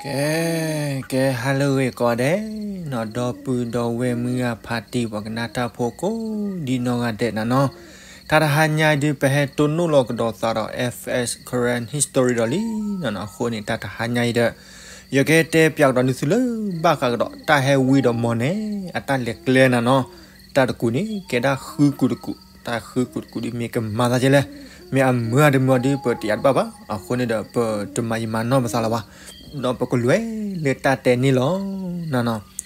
ကဲ, ကဲ ဟါလၢအဂ့ၤကိးဂၤဒဲးနီၤ, ဒီပုၢ်ဒီဝဲၢ်မုၢ်ဂၤဖါတံၢ် ပှၤကနၣ်တၢ်ဖိကိးဒံနီၢ်ဂၤဒဲးနၤနီၤ, တၢ်တဟါညါအံၤဒုး ပဟဲတိၢ်နီၣ်လီၤကဒီးသးဒီး F S Karen History ဒီးလံနီၤနီၤ, အဃိန့ၣ် တၢ်တဟါညါအံၤဒီး ယကတဲပၠးကဒီးနသုလၢ ဘၣ်ဃးကဒီးတၢ်ဟဲဝံဒီးမီၢ်နဲၣ် အတၢ်လဲၤကျဲနၤနီၤ, တၢ်တကူာ်န့ၣ် ကဲဒၣ်ဃုကူာ်တကူာ်, တၢ်ဃုကူာ်တကူာ်ဒုး မ့ၢ်ကမၤသးဒ်လဲၣ်, မ့ၢ်အမုာ်ဧါတမုာ်ဧါဒုး ပတယာ်တဘၣ်ဘၣ်, အဃိန့ၣ်ဒီး ပတမၤယံာ်မၤနီၢ်ပသးလၢၤဘၣ်, ဒီးပကလဲၤလၢတၢ်တဲန့ၣ်လီၤနၤနီၤ.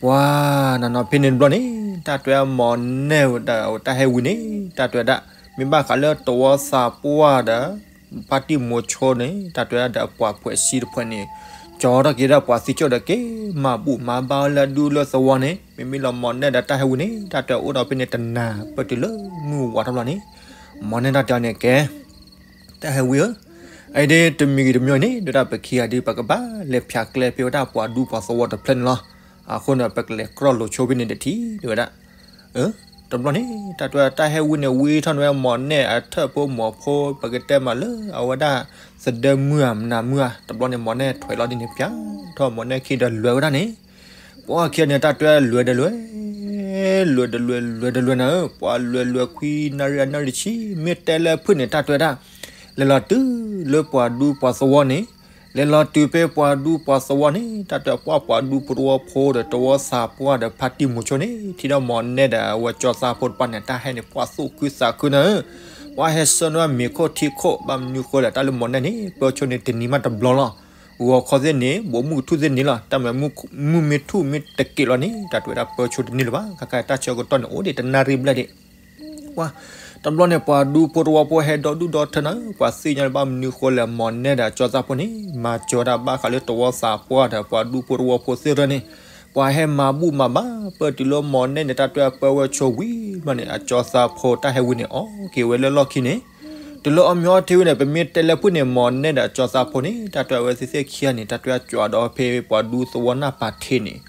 ပှၤနၤနီၤ ဖဲန့ၣ်တဘျီန့ၣ် တၢ်တဲမီၢ်နဲၣ်ဒီးတၢ်ဟဲဝံန့ၣ် တၢ်တဲဝဲဒၣ် မ့ၢ်ဘၣ်ဃးလၢတဝီသးပှၢ်ဒီး ဖါတံၢ်မိၤဆိန့ၣ် တၢ်တဲဝဲဒၣ်ဒီးအပှၤဖှဲးစံတဖှဲးန့ၣ် ကၠီထီၣ်က့ၤဒီးပှၤသံကၠိၣ်ဒီး က့ၤမၤဘူၣ်မၤဘါလၢအဒူလၢသဝီန့ၣ်, မ့မ့ၢ်လၢမီၢ်နဲၣ်ဒီးတၢ်ဟဲဝံန့ၣ် တၢ်တဲအိၣ်ဒီးဖဲန့ၣ်တနၤ ပတုၤလၢမုၢ်ဝါထီၣ်ဘျီန့ၣ် မီၢ်နဲၣ်တၢ်တဲအီၤန့ၣ် ကဲ တၢ်ဟဲဝံဧၢ, အအံၤဒ်တမံၤဂ့ၤတမံၤန့ၣ် ဒ်ဝဲဒၣ်ပခံဂၤဒ် ပကဘၣ်လဲၤဖၠးကျဲဖဲဝဲဒၣ်ပှၤဒူပှၤသဝီတဖျၢၣ်န့ၣ်လီၤ. အဃိန့ၣ် ပကလဲၤကြီၢ်လိာ်ဆိဖဲန့ၣ်တထံၣ် ဒ်ဝဲဒၣ် တဘျီန့ၣ် တၢ်တဲဝဲဒၣ်တၢ်ဟဲဝံန့ၣ် ဝံထီၣ်န့ၢ်ဝဲမီၢ်နဲၣ်အထၢၣ်ဖိမီၤဖိ ပကတဲမးလၢအဝဲဒၣ် သဒၢမုၢ်ဧါ မနၤမုၢ်ဧါ, တဘျီန့ၣ် မီၢ်နဲၣ်ထွဲးလီၤဒ်န့ၣ် ပၠးထီၣ်မီၢ်နဲၣ်ခံဒီးလဲၤဝဲဒၣ်န့ၣ်, ပှၤခံဂၤန့ၣ် တၢ်တဲဝဲဒၣ်လဲၤတလဲၤ လဲၤတလဲၤ လဲၤတလဲၤနၤဧၢ, ပှၤလဲၤလဲၤခွံနၣ်ရံၣ်အနၣ်ရံၣ်ဆံ မ့ၢ်တဲလၢဖုၣ်န့ၣ် တၢ်တဲဝဲဒၣ် လဲၤလီၤတုၤလၢပှၤဒူပှၤသဝီန့ၣ်, လဲၤလီၤတုၤဖဲပှၤဒူပှၤသဝီန့ၣ် တၢ်တဲပှၤ ပှၤဒူဖိတဝီဖိဒီးတဝီသးပှၢ်ဒီးဖါတံၢ်မိၤဆိန့ၣ် ထံၣ်ဒီးမီၢ်နဲၣ်ဒီးအဝဲကၠီသးဖိတဖၣ်န့ၣ် တၢ်ဟဲန့ၣ် ပှၤသူၣ်ခုသးခုနၤဧၢ, ပှၤဟဲဆှၢန့ၢ်ဝဲမ့ၤခိၣ်ထံခိၣ် ဘၣ်မနုၤဃိလဲၣ် တၢ်လၢမီၢ်နဲၣ်န့ၣ် ပၢဆိန့ၣ်တနံၤမးတဘျီလီၤ. ဂီၤခီသ့ၣ်န့ၣ် ဘိးမုၢ်ကထူၣ်သ့ၣ်န့ၣ်လီၤ. တၢ်မၤမုၢ်မ့ၢ်ထူၣ်မ့ၢ်တက့ၤလီၤန့ၣ် တၢ်တဲဝဲဒၣ်ပၢဆိတန့ၢ်လၢၤဘၣ်. ခဲခါတၢ်ဆၢကတီၢ်န့ၣ် အိၣ်ဒံးတနၣ်ရံၣ်ဘျဲၣ်ဒံး ပှၤ တဘျီန့ၣ် ပှၤဒူဖိတဝီဖိဟဲဒီဒူၣ်ဒီထၢနၤဧၢ, ပှၤသ့ၣ်ညါလၢဘၣ်မနုၤဃိလဲၣ် မီၢ်နဲၣ်ဒီးကၠီသးဖိန့ၣ် မၤစၢၤဝဲဒၣ်ဘၣ်ဃးလၢတဝီသးပှၢ်ဒီးပှၤဒူဖိတဝီဖိသ့ၣ်တဖၣ်န့ၣ်, ပှၤဟဲမၤဘူၣ်မၤဘါ ပၢတုၤလၢမီၢ်နဲၣ်န့ၣ် တၢ်တဲပၢဝဲဆိဝံၤဘျီန့ၣ် အကၠီသးဖိတၢ်ဟဲဝံန့ၣ် အီၣ်က့ၤဝဲလၢလီၢ်ခံန့ၣ်, တုၤလၢအီၣ်မ့ၤအီထံဝံၤန့ၣ် ပမ့ၢ်တဲလၢဖုၣ်န့ၣ် မီၢ်နဲၣ်ဒီးကၠီသးဖိန့ၣ် တၢ်တဲဝဲသ့ၣ်သ့ၣ်ခံဂၤန့ၣ် တၢ်တဲကၠီဒီးဖဲပှၤဒူသဝီနၢ်ပၤထ့န့ၣ်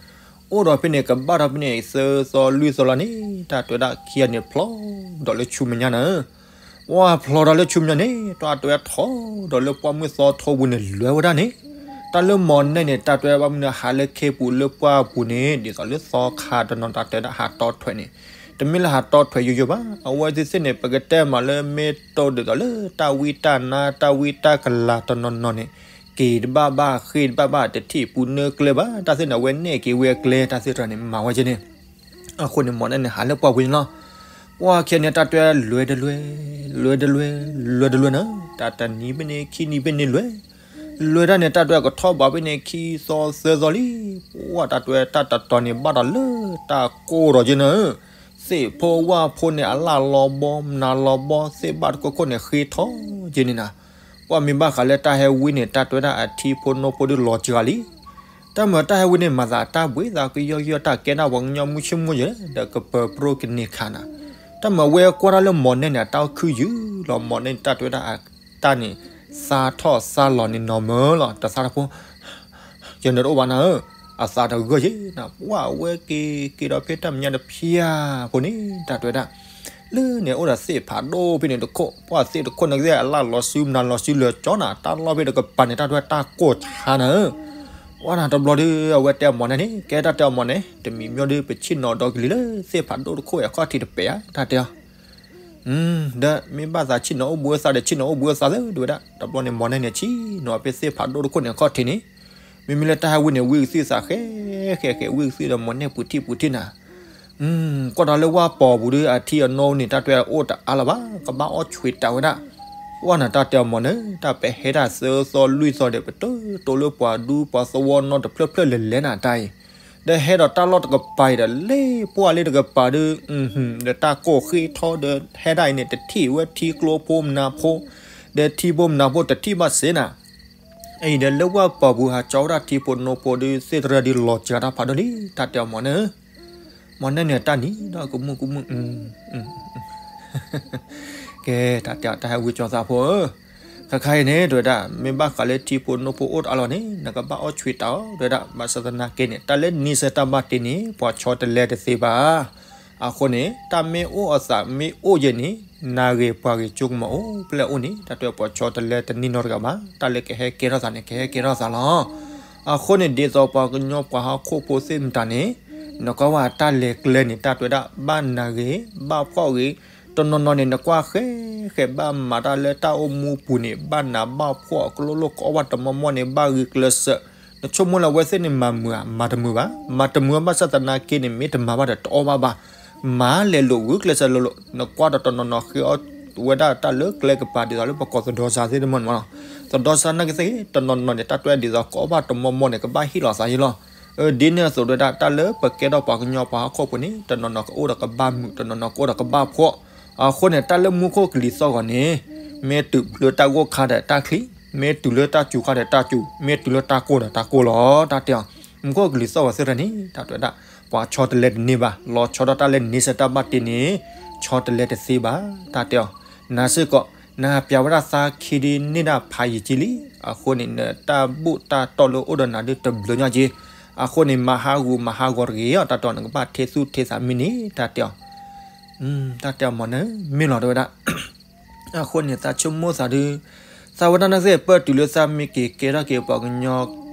အိၣ်ဒီးဖဲန့ၣ် ကဘၣ်ဒီးဖဲန့ၣ် သၢသီလွံၢ်သီလီၤန့ၣ် တၢ်တဲဝဲဒၣ်ခံဂၤန့ၣ် ဖျီဒီးလၢဆူမဲာ်ညါနၤဧၢ, ပှၤဖျီဒီးလၢဆူမဲာ်ညါန့ၣ် တၢ်တဲဝဲထီၣ်ဒီးလၢပှၢ်မုၢ်သီထိပူၤန့ၣ် လဲၤဝဲဒၣ်န့ၣ်, တၢ်လၢမီၢ်နဲၣ်န့ၣ် တၢ်တဲဝဲဘၣ်မနုၤဟးလၢခ့ပူၤလၢပှၢ်ပူၤန့ၣ် ဒ်သိးလၢသီခါတနီၤ တၢ်တဲဝဲဒၣ်ဟးတီထွဲးန့ၣ်, တမ့ၢ်လၢဟးတီထွဲးယိယိဘၣ်. အဝဲသ့ၣ်သ့ၣ်န့ၣ် ပကတဲမးလၢမ့ၢ်တိၢ်ဒ်သိးလၢတၢ်ဝံတၢ်နါ တၢ်ဝံတၢ်ကလၤတနီၤနီၤန့ၣ် က့ၤတဘၣ်ဘၣ် ဃ့ၢ်တဘၣ်ဘၣ် တထံၣ်ပူၤနၢကျဲဘၣ်. တၢ်သ့ၣ်န့ၣ် အဝဲနဲၣ်က့ၤဝဲအကျဲ တၢ်သ့ၣ်တဖၣ်န့ၣ် မၤဝဲက့န့ၣ်, အဃိန့ၣ် မီၢ်နဲၣ်န့ၣ် ဟးလၢပှၢ်ပူၤန့ၣ်လီၤ. ပှၤခံဂၤန့ၣ် တၢ်တဲလဲၤတလဲၤ လဲၤတလဲၤ လဲၤတလဲၤနၤ, တၢ်တနံၤဖဲန့ၣ် ခံနံၤဖဲန့ၣ်လဲၤ, လဲၤတၢ်န့ၣ် တၢ်တဲကထီၣ်ဘးဖဲန့ၣ် ခံသီသၢသီလံ. ပှၤတၢ်တဲတၢ်တတီၤန့ၣ် ဘၣ်ဒီးလၢတၢ်ကိၢ်ဒီးက့နၤဧၢ, သ့ၣ်ဖိဝၣ်ဖိန့ၣ် အလၣ်လီၤဘီ မနၤလီၤဘီ သ့ၣ်ဘၣ်တခိၣ်ခိၣ်န့ၣ် ဃ့ထီၣ်က့န့ၣ်နၤ. ပှၤမ့ၢ်ဘၣ်ဃးလၢတၢ်ဟဲဝံန့ၣ် တၢ်တဲဝဲဒၣ်အထံဖိနိဖိဒုးလီၤစှၤလံ. တၢ်မၤတၢ်ဟဲဝံန့ၣ် မၤသးတၢ်ဘှံးသးကယီကယီ တၢ်ကဲဒၣ်ပှၤကညီမုၢ်ဆ့ၣ်မုၢ်ဂီၤယဲ ဒီးကပၢၤပြိကန့ၢ်ခါနၤ. တၢ်မၤဝဲကွၢ်တၢ်လၢမီၢ်နဲၣ်န့ၣ် အတၢ်အိၣ်ခုၣ်ယုၢ်လီၤ. မီၢ်နဲၣ်န့ၣ် တၢ်တဲဝဲဒၣ်အတၢ်န့ၣ် သါထီၣ်သါလီၤန့ၣ်နီၤမၢလီၤ တသးတဖိ ယနတအိၣ်ဘၣ်နၤဧၢ, အသးတဂၢၢ်ယဲနၤ. ပှၤအဝဲက့ၤက့ၤဒီးဖဲတၢ်မဲာ်ညါတဖၠၣ်ဖိန့ၣ် တၢ်တဲဝဲဒၣ် လၢန့ၣ်အိၣ်ဒီးသ့ၣ်ဖးဒိၣ်ဖဲန့ၣ်တခိၣ်, ပှၤသ့ၣ်တခိၣ်န့ၣ်ကသ့ၣ်အလၣ်လီၤစုမနၤလီၤစုလၢာ်ကၠီနၤ, တၢ်လီၢ်ဖဲတကပၤန့ၣ် တၢ်တဲဝဲတၢ်ကိၢ်ဆါနၤဧၢ. ပှၤနၤတဘျီဒုး အဝဲတဲအမီၢ်နဲၣ်န့ၣ် ကဲတၢ်တဲအမီၢ်နဲၣ် တမံၤမ့ၢ်ဒုး ပဆ့ၣ်နီၤဒီကလံၤလၢသ့ၣ်ဖးဒိၣ်တခိၣ်အခီၣ်ထံးတပဲာ်ဧါ တၢ်တဲအီၤ ဒီးမ့ၢ်ဘၣ်သးဆ့ၣ်နီၤအိၣ်ဘှံးအသးဒီး ဆ့ၣ်နီၤအိၣ်ဘှံးအသးသ့ ဒ်ဝဲဒၣ်. တဘျီန့ၣ် မီၢ်နဲၣ်န့ၣ် ဆ့ၣ်နီၤဖဲသ့ၣ်ဖးဒိၣ်တခိၣ်န့ၣ်အခီၣ်ထံးန့ၣ်, မ့မ့ၢ်လၢတၢ်ဟဲဝံန့ၣ် ဝံသးစူၤဃဲဃဲဃဲ ဝံသးစူၤဒီးမီၢ်နဲၣ်ပူၤထံၣ်ပူၤထံၣ်နၤ. ကွၢ်ဒီးလၢဝၣ်ပီၤပူၤဒီး အထံအနိန့ၣ် တၢ်တဲအိၣ်တအါလၢၤဘၣ်, ကဘၣ်အီၣ်ဆွံးတးဝဲဒၣ်. ပှၤနၤတၢ်တဲအမီၢ်န့ၣ် တၢ်ပဟဲဒၣ်သၢသီလွံၢ်သီဒီး ပတိၢ်တိၢ်လၢပှၤဒူပှၤသဝီနီတဖျၢၣ်ဖျၢၣ်လဲၤလဲၤနၤတၢ်အံၤ ဒီးဟဲဒီးတၢ်လီၢ်တကပၤအံၤဒီး လ့ၢ်ပှၢ်လ့ၢ်တကပၤဒီး ဒီးတၢ်ကိၢ်ဃ့ထီဒီး ဟဲဒၣ်အံၤန့ၣ် တထံၣ်ဝဲထံကျိဖိမနၤဖိ, ဒီးထံဖိမနၤဖိတထံၣ်ဘၣ်စ့နၤ. အံၤဒီးလၢဝၣ်ပီၤပူၤဟးကၠီဝဲဒၣ်ထံဖိနိဖိဒီး သ့ၣ်တရၢဒီးလီၤစှၤတၢ်ဖးဒိၣ်လံ တၢ်တဲအမီၢ်န့ၣ်. မီၢ်နဲၣ်န့ၣ်တၢ်နံၤဒီးကမူၣ်ကမူၣ် ကဲ တၢ်တဲတၢ်ဟဲဝံကၠီသးဖိဧၢ, ခဲခါအံၤန့ၣ် တဲဝဲဒၣ် မ့ၢ်ဘၣ်ဃးလၢထံဖိနိဖိအိၣ်တအါလီၤန့ၣ် နကဘၣ်အီၣ်ဆွံးတးအီၤ တဲဝဲဒၣ်. ဘၣ်ဆၣ်သနာ်က့န့ၣ် တၢ်လၢနံၣ်ဆၢတၢ်ဘၣ်တ့န့ၣ် ပှၤဆီတလဲတသ့ဘၣ်. အဃိန့ၣ် တၢ်မ့ၢ်အိၣ်အသးမ့ၢ်အိၣ်ယဲန့ၣ် နၤဂ့ၤပှၤဂ့ၤကၠိကမီၤအိၣ်ဖျဲၣ်အိၣ်န့ၣ် တၢ်တဲပှၤဆီတလဲတန့ၢ်နီတဂၤဘၣ်. တၢ်လၢကဟဲကဲထီၣ်သးန့ၣ် ကဟဲကဲထီၣ်သးလီၤ. အဃိန့ၣ် ဒ်သိးပှၤကညီပှၤဟီၣ်ခိၣ်ဖိသ့ၣ်မတၤန့ၣ် နကွၢ်ဝဲတၢ်လဲၤကျဲန့ၣ် တၢ်တဲဝဲဒၣ် ဘၣ်နၤဂ့ၤ ဘၣ်ဖှီၣ်ဂ့ၤ, တနီၤနီၤန့ၣ် နကွၢ်ဃဲ ဃဲဘၣ်မၤတၢ်လၢတၢ်အိၣ်မူပူၤန့ၣ် ဘၣ်နးဘၣ်ဖှီၣ်အကျိၣ်လိၣ်ကအီၣ်ဘၣ်တမီၢ်မီၢ်န့ၣ် ဘၣ်ဂ့ၤကျဲးစၢး, နဆိကမိၣ်လၢအဝဲသ့ၣ်န့ၣ်မၤမုာ်ဧါ, မၤတမုာ်ဘၣ်. မၤတမုာ်ဘၣ်ဆၣ်သနာ်က့န့ၣ် မ့ၢ်တမၤဘၣ်ဒီး တအီၣ်ဘၣ်ဘၣ်. မၤလဲၤလိာ်ဂုာ်ကျဲးစၢးလိာ်လိာ် နကွၢ်ဒီးတနီၤနီၤဃ့အီၣ်ဝဲဒၣ်တၢ်လၢကျဲကပၤ ဒ်သိးလၢပကိးသဒီစါသ့ၣ်တမီၢ်န့ၣ်မီၢ်နီၤ. သဒီစါနာ်က့သ့ၣ် တနီၤနီၤန့ၣ် တၢ်တဲဒ်သိး ကအီၣ်ဘၣ်တမီၢ်မီၢ်န့ၣ် ကဘၣ်ဟ့ၣ်လီၤသးယ့လီၤ. ဒ်န့ၣ်အသိးတဲဝဲဒၣ် တၢ်လၢပကဲထီၣ်ပှၤကညီပှၤဟီၣ်ခိၣ်ဖိန့ၣ် တနီၤနီၤကအိၣ်ဒီးကဘၣ်မုာ် တနီၤနီၤကအိၣ်ဒီးကဘၣ်ဖှီၣ်. အဃိန့ၣ် တၢ်လၢမူခိၣ်ကလံၤသီၣ်ဂီၤန့ၣ် မ့ၢ်တုၤလၢတၢ်ဂိၢ်ခါဒီးတၢ်ချံ, မ့ၢ်တုၤလၢတၢ်စူၤခါဒီးတၢ်စူၤ, မ့ၢ်တုၤလၢတၢ်ကိၢ်ဒီးတၢ်ကိၢ်လီၤ. တၢ်တဲအီၤ မူခိၣ်ကလံၤသီၣ်ဂီၤသ့ၣ်တဖၣ်န့ၣ် တၢ်တဲဝဲဒၣ် ပှၤဆီတလဲတန့ၢ်ဘၣ်. လီၤဆီဒၣ်တၢ်လၢန့ဆၢၣ်တၢ်ဘၣ်တ့န့ၣ် ဆီတလဲတသ့ဘၣ်. တၢ်တဲအီၤ နၤစ့ၢ်ကီး နဟးပျးဝဲဒၣ်သါခံဒုန့ၢ်ဒၣ်ဖးယံာ်ကံလံ. အဃိန့ၣ် နတၢ်ဘူၣ်တၢ်တီၢ်လၢအိၣ်ဒီးနၤဒုတဘျုးညီက့. အဃိန့ၣ် မၤဟးဂူာ်မၤဟးဂီၤတဂ့ၤအီၤ တၢ်တဲအီၤ နကဘၣ်ထဲသူၣ်ထဲသးမ့ၢ်န့ၣ် တၢ်တဲအီၤ တၢ်တဲအီၤမ့ၢ်န့ၣ် မ့ၢ်လီၤတဲဝဲဒၣ်. အဃိန့ၣ် သးဆိကမိၣ်သးဒု သးဝဲဒၣ်နာ်က့သ့ၣ် ပၢၢ်တုၤလၢသးမ့ၢ်က့ၤကဲထီၣ်က့ၤပှၤကညီ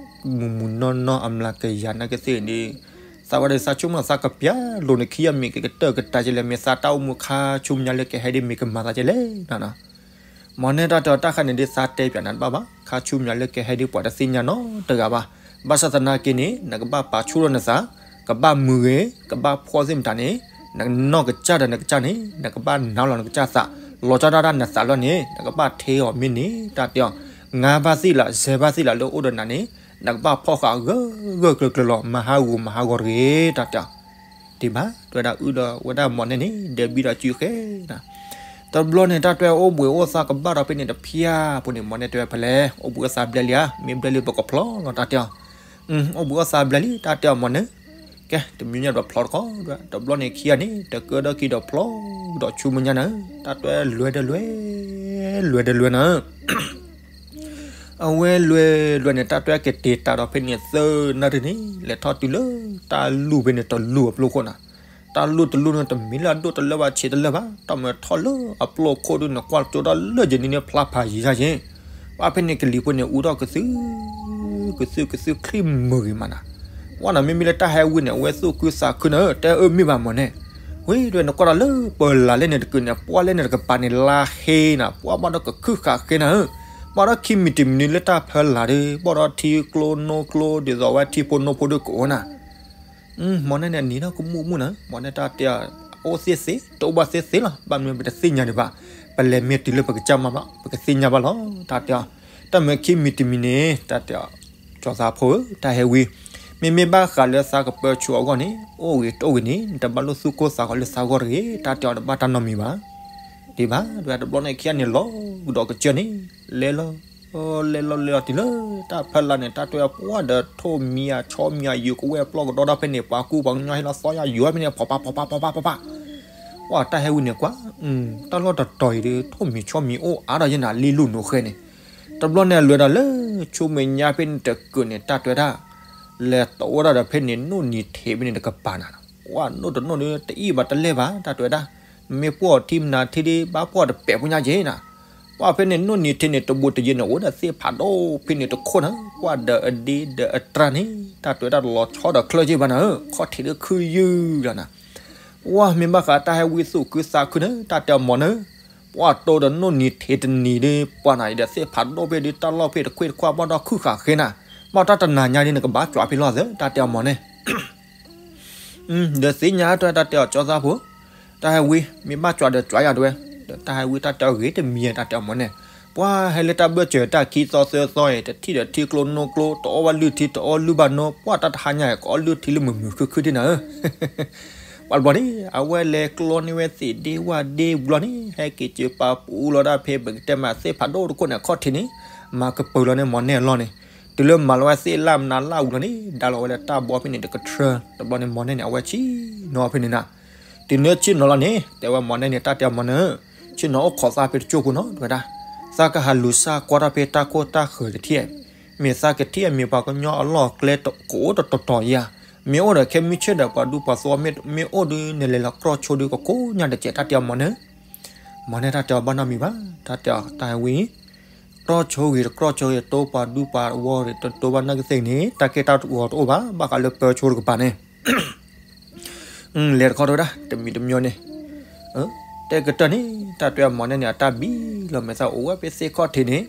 မုၢ်မုၢ်နီၢ်နီၢ်အမျးကယၤနာ်က့သ့ၣ်ဒီး သးဝဲဒၣ်သးဆိကမိၣ်သးကပျၢ်လိာ်န့ၣ် ခံဂၤမ့ၢ်ကကတၢၢ်ကတၢၢ်ကလဲၣ် မ့ၢ်သးတၢ်အိၣ်မူခါဆူမဲာ်ညါလၢကဟဲဒ်မ့ၢ်ကမၤသးကလဲၣ်နီၤ. မ်န့ၣ်တၢ်တဲအီၤ တၢ်ခါန့ၣ်ဒ်သးတဲပျးနၤတဘၣ်ဘၣ်, ခါဆူမဲာ်ညါလၢကဟဲဒ်ပှၤတသ့ၣ်ညါနီတဂၤဘၣ်. ဘၣ်ဆၣ်သနာ်က့န့ၣ် နကဘၣ်ပာ်ဆူၣ်ထီၣ်နသး, ကဘၣ်မုာ်ဂ့ၤ, ကဘၣ်ဖှီၣ်သ့ၣ်မတၤန့ၣ်, နနီၢ်ကစၢ်ဒီးနကစၢ်န့ၣ် နကဘၣ်နးလီၤနကစၢ်သး, လီၤကၢ်ဒၣ်တၢ်နသးလီၤန့ၣ် နကဘၣ်ထဲအီၤမ့ၢ်န့ၣ် တၢ်တဲအီၤ, ငါဘၣ်သ့ၣ်လး စဲဘၣ်သ့ၣ်လးလၢအိၣ်ဒီးနၤန့ၣ် နကဘၣ်ဖီၣ်ဃာ်ဂၢၢ်ဂၢၢ်ကျၢၤကျၢၤလီၤ, မၤဟးဂူာ်မၤဟးဂီၤတဂ့ၤ တၢ်တဲအီၤ. ဒ်ဘၣ်တဲဝဲဒၣ်အုၣ်ဒီးဝဲဒၣ်မ်န့ၣ်န့ၣ် ဒဲးဘံဒီးစုဃဲနၤ. တဘျီန့ၣ် တၢ်တဲအိၣ်ဘှံးအိၣ်သါကဘၣ်ဒီးဖဲန့ၣ်တဖျၢၣ်ဖိန့ၣ် မ်န့ၣ်တဲဝဲဖဲလဲၣ်, အိၣ်ဘှံးအိၣ်သါဘျဲလံဧါ, မ့ၢ်ဘျဲလံပကဖျီလီၤ တၢ်တဲအီၤ. အိၣ်ဘှံးအိၣ်သါဘျဲလံ တၢ်တဲအီၤမ်န့ၣ်, ကဲ တမံၤညါဒီးဖျီတခီ, တဘျီန့ၣ်ခံဂၤန့ၣ် တကၢဒီးခံဒီးဖျီဒီးဆူမဲာ်ညါန့ၣ် တၢ်တဲလွဲဒီးလွဲ, လွဲဒီးလွဲနၤ. အဝဲလွဲလွဲန့ၣ် တၢ်တဲကတဲာ်တၢ်ဒီးဖဲန့ၣ်သၢနၣ်ရံၣ်န့ၣ် လဲၤထီၣ်တုၤလၢတၢ်လူၢ်ဖဲန့ၣ်တလူၢ်အပျိခိၣ်နၤ. တၢ်လူၢ်တလူၢ်န့ၣ် တမ့ၢ်လၢအဒိၣ်တလၢဘၣ်ဆံးတလၢဘၣ်, တၢ်မၤထီၣ်လၢအပျိခိၣ်ဒုးန့ၣ် ကွၢ်ကၠိဒီးလၢယနံၤန့ၣ်ဖျါဖးယံၤယါယ့ၣ်. ဘၣ်ဖဲန့ၣ်ကလံၤဖိန့ၣ် အူထီၣ်ကသု ကသုကသုချံၣ်မုာ်ဂ့ၤမးနၤ. ဝဲနၤမ့မ့ၢ်လၢတၢ်ဟဲဝံန့ၣ် အဝဲသူၣ်ခုသးခုနၤ တဲအၢမ့ၢ်ဘၣ်မ်န့ၣ်. ဝံၤဒ်ဝဲနကွၢ်ဒီးလၢပၢၤလၢ်လၢန့ၣ်တကုာ်န့ၣ် ပှၢ်လၢန့ၣ်တကပၤန့ၣ် လါဟ့နၤ ပှၢ်ဘၣ်ဒီးကခုၣ်ဃာ်ဃ့နၤဧၢ. ဘၣ်ဒီးခံမံၤတမံၤန့ၣ်လၢတၢ်ဖၢလၢ်ဒီး ဘၣ်ဒီးထံကျိနိကျိ ဒ်သိးဝဲထံဖိနိဖိဒုးကအိၣ်နၤ. မ်န့ၣ်န့ၣ်နံၤဒီးကမူၣ်မူၣ်နၤ, မ်န့ၣ်တၢ်တဲအီၤ အိၣ်သ့သ့ တအိၣ်ဘၣ်သ့သ့လီၤ, ဘၣ်မနုၤပတသ့ၣ်ညါဒံးဘၣ်, ပလဲၤမ့ၢ်တုၤလၢပကစၢ်မၤဘၣ် ပကသ့ၣ်ညါဘၣ်လီၤ တၢ်တဲအီၤ. တၢ်မၤခံမံၤတမံၤန့ၣ် တၢ်တဲအီၤ ကၠီသးဖိဧၢ တၢ်ဟဲဝံ မ့မ့ၢ်ဘၣ်ဃးလၢသးကပၢဆူအဂီၢ်န့ၣ် အိၣ်ဂ့ၤတအိၣ်ဂ့ၤန့ၣ် နတဘၣ်လိၣ်သူၣ်ကိၢ်သးဂီၤလၢသးဂီၢ်တဂ့ၤ, တၢ်တဲအီၤတဘၣ်တၢ်နီတမံၤဘၣ်. ဒ်ဘၣ်ဒ်ဝဲတဘျီန့ၣ်ခံဂၤန့ၣ် လီၤကဒီးကစၢၢ်န့ၣ် လဲၤလီၤ လဲၤလီၤလဲၤလီၤတုၤလၢတၢ်ဖၢလၢ်န့ၣ် တၢ်တဲအီၤပှၢ်ဒီးထိၣ်မံၤအဆီမံၤအယိၤကဝဲၢ်ပျီၢ်ကဒီဒီဖဲန့ၣ် ပှၤကူပှၤကညီဟဲလီၤသီယါယိၤဝဲဖဲန့ၣ် ဖီၣ်ပၢ်ဖီၣ်ပၢ်ဖီၣ်ပၢ်ဖီၣ်ပၢ်. ပှၢ်တၢ်ဟဲဝံန့ၣ်ကွၢ် တၢ်လီၢ်တတီၤအံၤဒီး ထိၣ်မံၤဆီမံၤအိၣ်အါဒီးယဲနၤလ့လူၢ်နိာ်ဃဲန့ၣ်. တဘျီန့ၣ်အလွဲဒီးလၢ ဆူမဲာ်ညါဖဲန့ၣ်တကုာ်န့ၣ် တၢ်တဲဝဲဒၣ် လဲၤတအိၣ်ဒၣ်ဒီးဖဲန့ၣ် နိၣ်နံၤထံးဖဲန့ၣ်တကပၤနၤ. ပှၢ်နိၣ်တနိၣ်ဒီး တအံၣ်ဘၣ်တလဲၢ်ဘၣ် တၢ်တဲဝဲဒၣ်. မ့ၢ်ပှၢ်အီၤထံမနၤထံဒီး ဘၣ်ပှၢ်တပဲာ်ဖိညါက့နၤ. ပှၢ်ဖဲန့ၣ်နိၣ်နံၤထံးန့ၣ် တဘူးတယံၤန့ၣ် အိၣ်ဒီးသ့ၣ်ဖးဒိၣ်ဖဲန့ၣ်တခိၣ်နၤ. ပှၢ်ဒီးအဒ့ဒီးအတြၢ်န့ၣ် တၢ်တဲဝဲဒၣ်လီၤဆီဒီးချၢက့ဘၣ်နၤဧၢ, ခီၣ်ထံးဒီးခုယုၢ်လီၤနၤ. ပှၢ်မ့ၢ်ဘၣ်ဃးတၢ်ဟဲဝံသူၣ်ခုသးခုန့ၣ် တၢ်တဲအီၤမ်န့ၣ်. ပှၢ်တိဒီးနိၣ်နံၤထံးတနံၤဒီး ပှၢ်နၤအံၤဒီးသ့ၣ်ဖးဒိၣ်ဖဲဒီးတၢ်လီၢ်ဖဲတခွ့ၣ်တခွါဘၣ်ဒီးခုၣ်ဃာ်ဃ့နၤ. ဘၣ်တၢ်တနၤညါဒီးနကဘၣ်ကွၢ်ဖဲလီၤသၢ တၢ်တဲအီၤမ်န့ၣ်. ဒီးသ့ၣ်ညါတၢ် တၢ်တဲအီၤကၠီသးဖိ, တၢ်ဟဲဝံ မ့ၢ်ဘၣ်ကွၢ်ဒီးကွၢ်ယၤတဲဝဲ, ဒီးတၢ်ဟဲဝံတၢ်တဲအီၤဂ့ၤတမံၤ တၢ်တဲအီၤမ်န့ၣ်. ပှၢ်ဟဲလၢတၢ်ဘၢၣ်စၢၤတၢ်ခံသီသၢသီအံၤ တထံၣ်ဒီးထံကျိနိကျိ တအီၣ်ဘၣ်လုၢ်ထံ တအီလုၢ်ဘၣ်နိ, ပှၢ်တၢ်တဟါညါအံၤ ကအီလုၢ်ထံလၢမုာ်မုာ်ခုၣ်ခုၣ်ဒ်နၤဧၢ. ပှၢ်တဘျီန့ၣ် အဝဲလဲၤကျီန့ၢ်ဝဲသ့ၣ်ဒ့ဝၣ်ဒ့ဘျီန့ၣ် ဟဲက့ၤစၢၤပာ်ပူၤလီၤဒၣ်ဖဲပကတဲမးသ့ၣ်ဖးဒိၣ်တခိၣ်န့ၣ် ခီၣ်ထံးန့ၣ် မၤကပၢၤလီၤန့ၢ်မ်န့ၣ်အလီၢ်န့ၣ်. တုၤလၢမၤလီၤဝဲသ့ၣ်လၢမနုၤလၢအူလီၤန့ၣ် ဒါလီၤဝဲလၢတၢ်ဘီဖဲန့ၣ်တကထြၢ တဘျီန့ၣ်မ်န့ၣ်န့ၣ် အဝဲဆ့ၣ်နီၤဖဲန့ၣ်နၤ. တုၤန့ၣ်ဆ့ၣ်နီၤလီၤန့ၣ် တဲဝဲမ်န့ၣ်န့ၣ် တၢ်တဲအီၤမ်န့ၣ်, ဆ့ၣ်နီၤအိၣ်ခိးသးဖဲတကၠိၢ်ဖိနီၤ တဲဝဲဒၣ်. သးကဟးလူၤစၢ်ကွၢ်တၢ်ဖဲတၢ်ခိၣ်တၢ်ဃၢၤတထံၣ်, မ့ၢ်သးကထံၣ်မ့ၢ်ပှၤကညီအလီၢ်အကျဲကအိၣ်တတီၤတီၤဧါ. မ့ၢ်အိၣ်ဒီးခဲမုၢ်ဆ့ၣ်ဒီးပှၤဒူပှၤသဝီ မ့ၢ်အိၣ်ဒုး နလဲၤလီၤကြီဆိဒုးကကိးညါတစဲး တၢ်တဲအီၤမ့ၢ်န့ၣ်, မ့ၢ်န့ၣ်တၢ်တဲအီၤဘၣ်နီတမံၤဘၣ် တၢ်တဲအီၤတၢ်ဟဲဝံၤ ကြီဆိဂ့ၤတကြီဆိဂ့ၤ တိပှၤဒူပှၤသဝီဂ့ၤ တတိဘၣ်နာ်ကသ့ၣ်န့ၣ် တၢ်ကဲတၢ်ဂီၤတအိၣ်ဘၣ် ဘၣ်ဃးလၢပၢဆိတကပၤန့ၣ် လဲၤတခီတဝဲဒၣ် တမံၤတမံၤန့ၣ် တဲကတၢၢ်န့ၣ် တၢ်တဲအီၤမ့ၢ်န့ၣ်န့ၣ် အတၢ်ဘံလီၤမဲာ်သၣ်အိၣ်ဝဲဖဲသ့ၣ်ခီၣ်ထံးန့ၣ်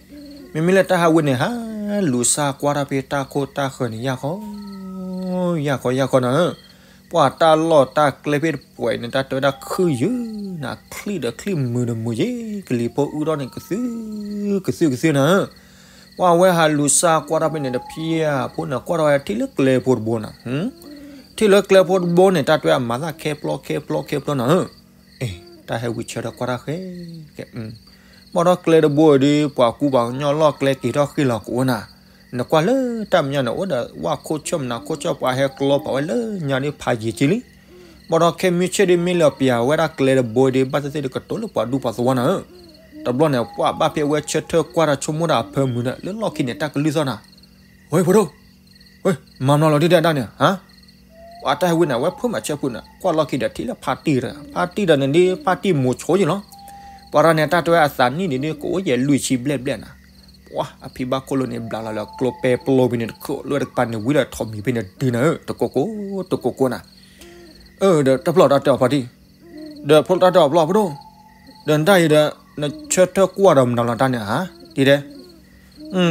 မ့မ့ၢ်လၢတၢ်ဟဲဝံၤန့ၣ် ဟးလူၤစၢ်ကွၢ်ထီၣ်ဖဲတၢ်ခိၣ်တၢ်ဃၢၤန့ၣ် ယၢ်ဃီ ယၢ်ဃီ ယၢ်ဃီနၤဧၢ, ပှၤတၢ်လီၢ်တၢ်ကျဲဖဲတပှဲၤအံၤန့ၣ် တၢ်တဲဝဲဒၣ်ခုၣ်ယုၢ်နၤ ချံၣ်ဒီးချံၣ်မုာ်ဒီးမုာ်ယ့ၣ် ကလံၤဖိအုၣ်ထီၣ်န့ၣ် ကသု ကသုကသုနၤဧၢ, ပှၤဝဲဟးလူၤစၢ်ကွၢ်ထီၣ်ဖဲန့ၣ် တဖျၢၣ်ဖိန့ၣ် ကွၢ်ထီၣ်ဝဲထံၣ်လၢကျဲဖိတဘိနၤ ထံၣ်လၢကျဲဖိတဘိန့ၣ် တၢ်တဲအမၤသးခဲပျီခဲပျီခဲပျီနၤဧၢ, အ့ တၢ်ဟဲဝံၤဆၢထၢၣ်ကွၢ်တၢ်ဃဲ ကဲ ဘၣ်ဒီးကျဲတဘိဒီး ပှၤကူပှၤကညီလီၢ်ကျဲက့ၤထီၣ်ဃ့ၢ်လီၤကအိၣ်နၤ, နကွၢ်လၢတၢ်မဲာ်ညါန့ၣ် အိၣ်ဒီးဝၣ်ခိၣ်ဆၢၣ်မနၤခိၣ်ဆၢၣ် ပှၤဟဲကျီပာ်ဝဲလၢညါဒီးဖးယံာ်က့လံ, ဘၣ်ဒီးခဲမုၢ်ဆ့ၣ်ဒီး မ့ၢ်လၢပျၢ်ဝဲဒၣ်ကျဲတဘိဒီး ဘၣ်သ့ၣ်သ့ၣ်ဒီးကတိၤလၢပှၤဒူပှၤသဝီနၤဧၢ, တဘျီန့ၣ် ပှၤဘၣ်ဖဲအဝဲဆၢထၢၣ်ကွၢ်တၢ်ဆိကမိၣ်တၢ်အဖၢမုၢ်ဒီး လၢလီၢ်ခံန့ၣ် တၢ်ကလုၢ်သီၣ်နၤ, ဝဲဖိဒိၣ် ဝဲ မၤမနီၤလီၤဒ်ဒၣ်န့ၣ် ဟါ ပှၤတၢ်ဟဲဝံၤန့ၣ် အဝဲဖိမၤဆၢဖုန့ၣ် ကွၢ်လီၢ်ခံဒီးထံၣ်လၢဖါတံၢ်ဒီး ဖါတံၢ်ဒီးန့ၣ်ဒ် ဖါတံၢ်မိၤဆိယံၤလီၤ, ပှၤတဂၤန့ၣ် တၢ်တဲဝဲအသးနံၣ်န့ၣ်ဒ် ကအိၣ်ယဲၢ်လွံၢ်ဆံဘျဲၣ်ဘျဲၣ်နၤ, ပှၤအဖံဘၣ်ခိၣ်လိၤန့ၣ် ဘျးလီၤလၢကျိပဲပျိဖဲန့ၣ်တခိၣ်လၢတကပၤန့ၣ် ဝံၤဒီးထိးမံၤဖဲန့ၣ်ဒုးနၤဧၢ တကိးကိး တကိးကိးနၤ, အၢ ဒီးတဖျီၣ်တၢ်တဲအီၤဖါတံၢ်, ဒီးဖျီၣ်တၢ်တဲအီၤဖျီၣ်ဖိဒိၣ်, ဒီးနတၢ်အံၤဒီး နဆၢထၢၣ်ကွၢ်ဒီးမနုၤလီၤတၢ်န့ၣ်ဧါ, ဒ်ဒဲ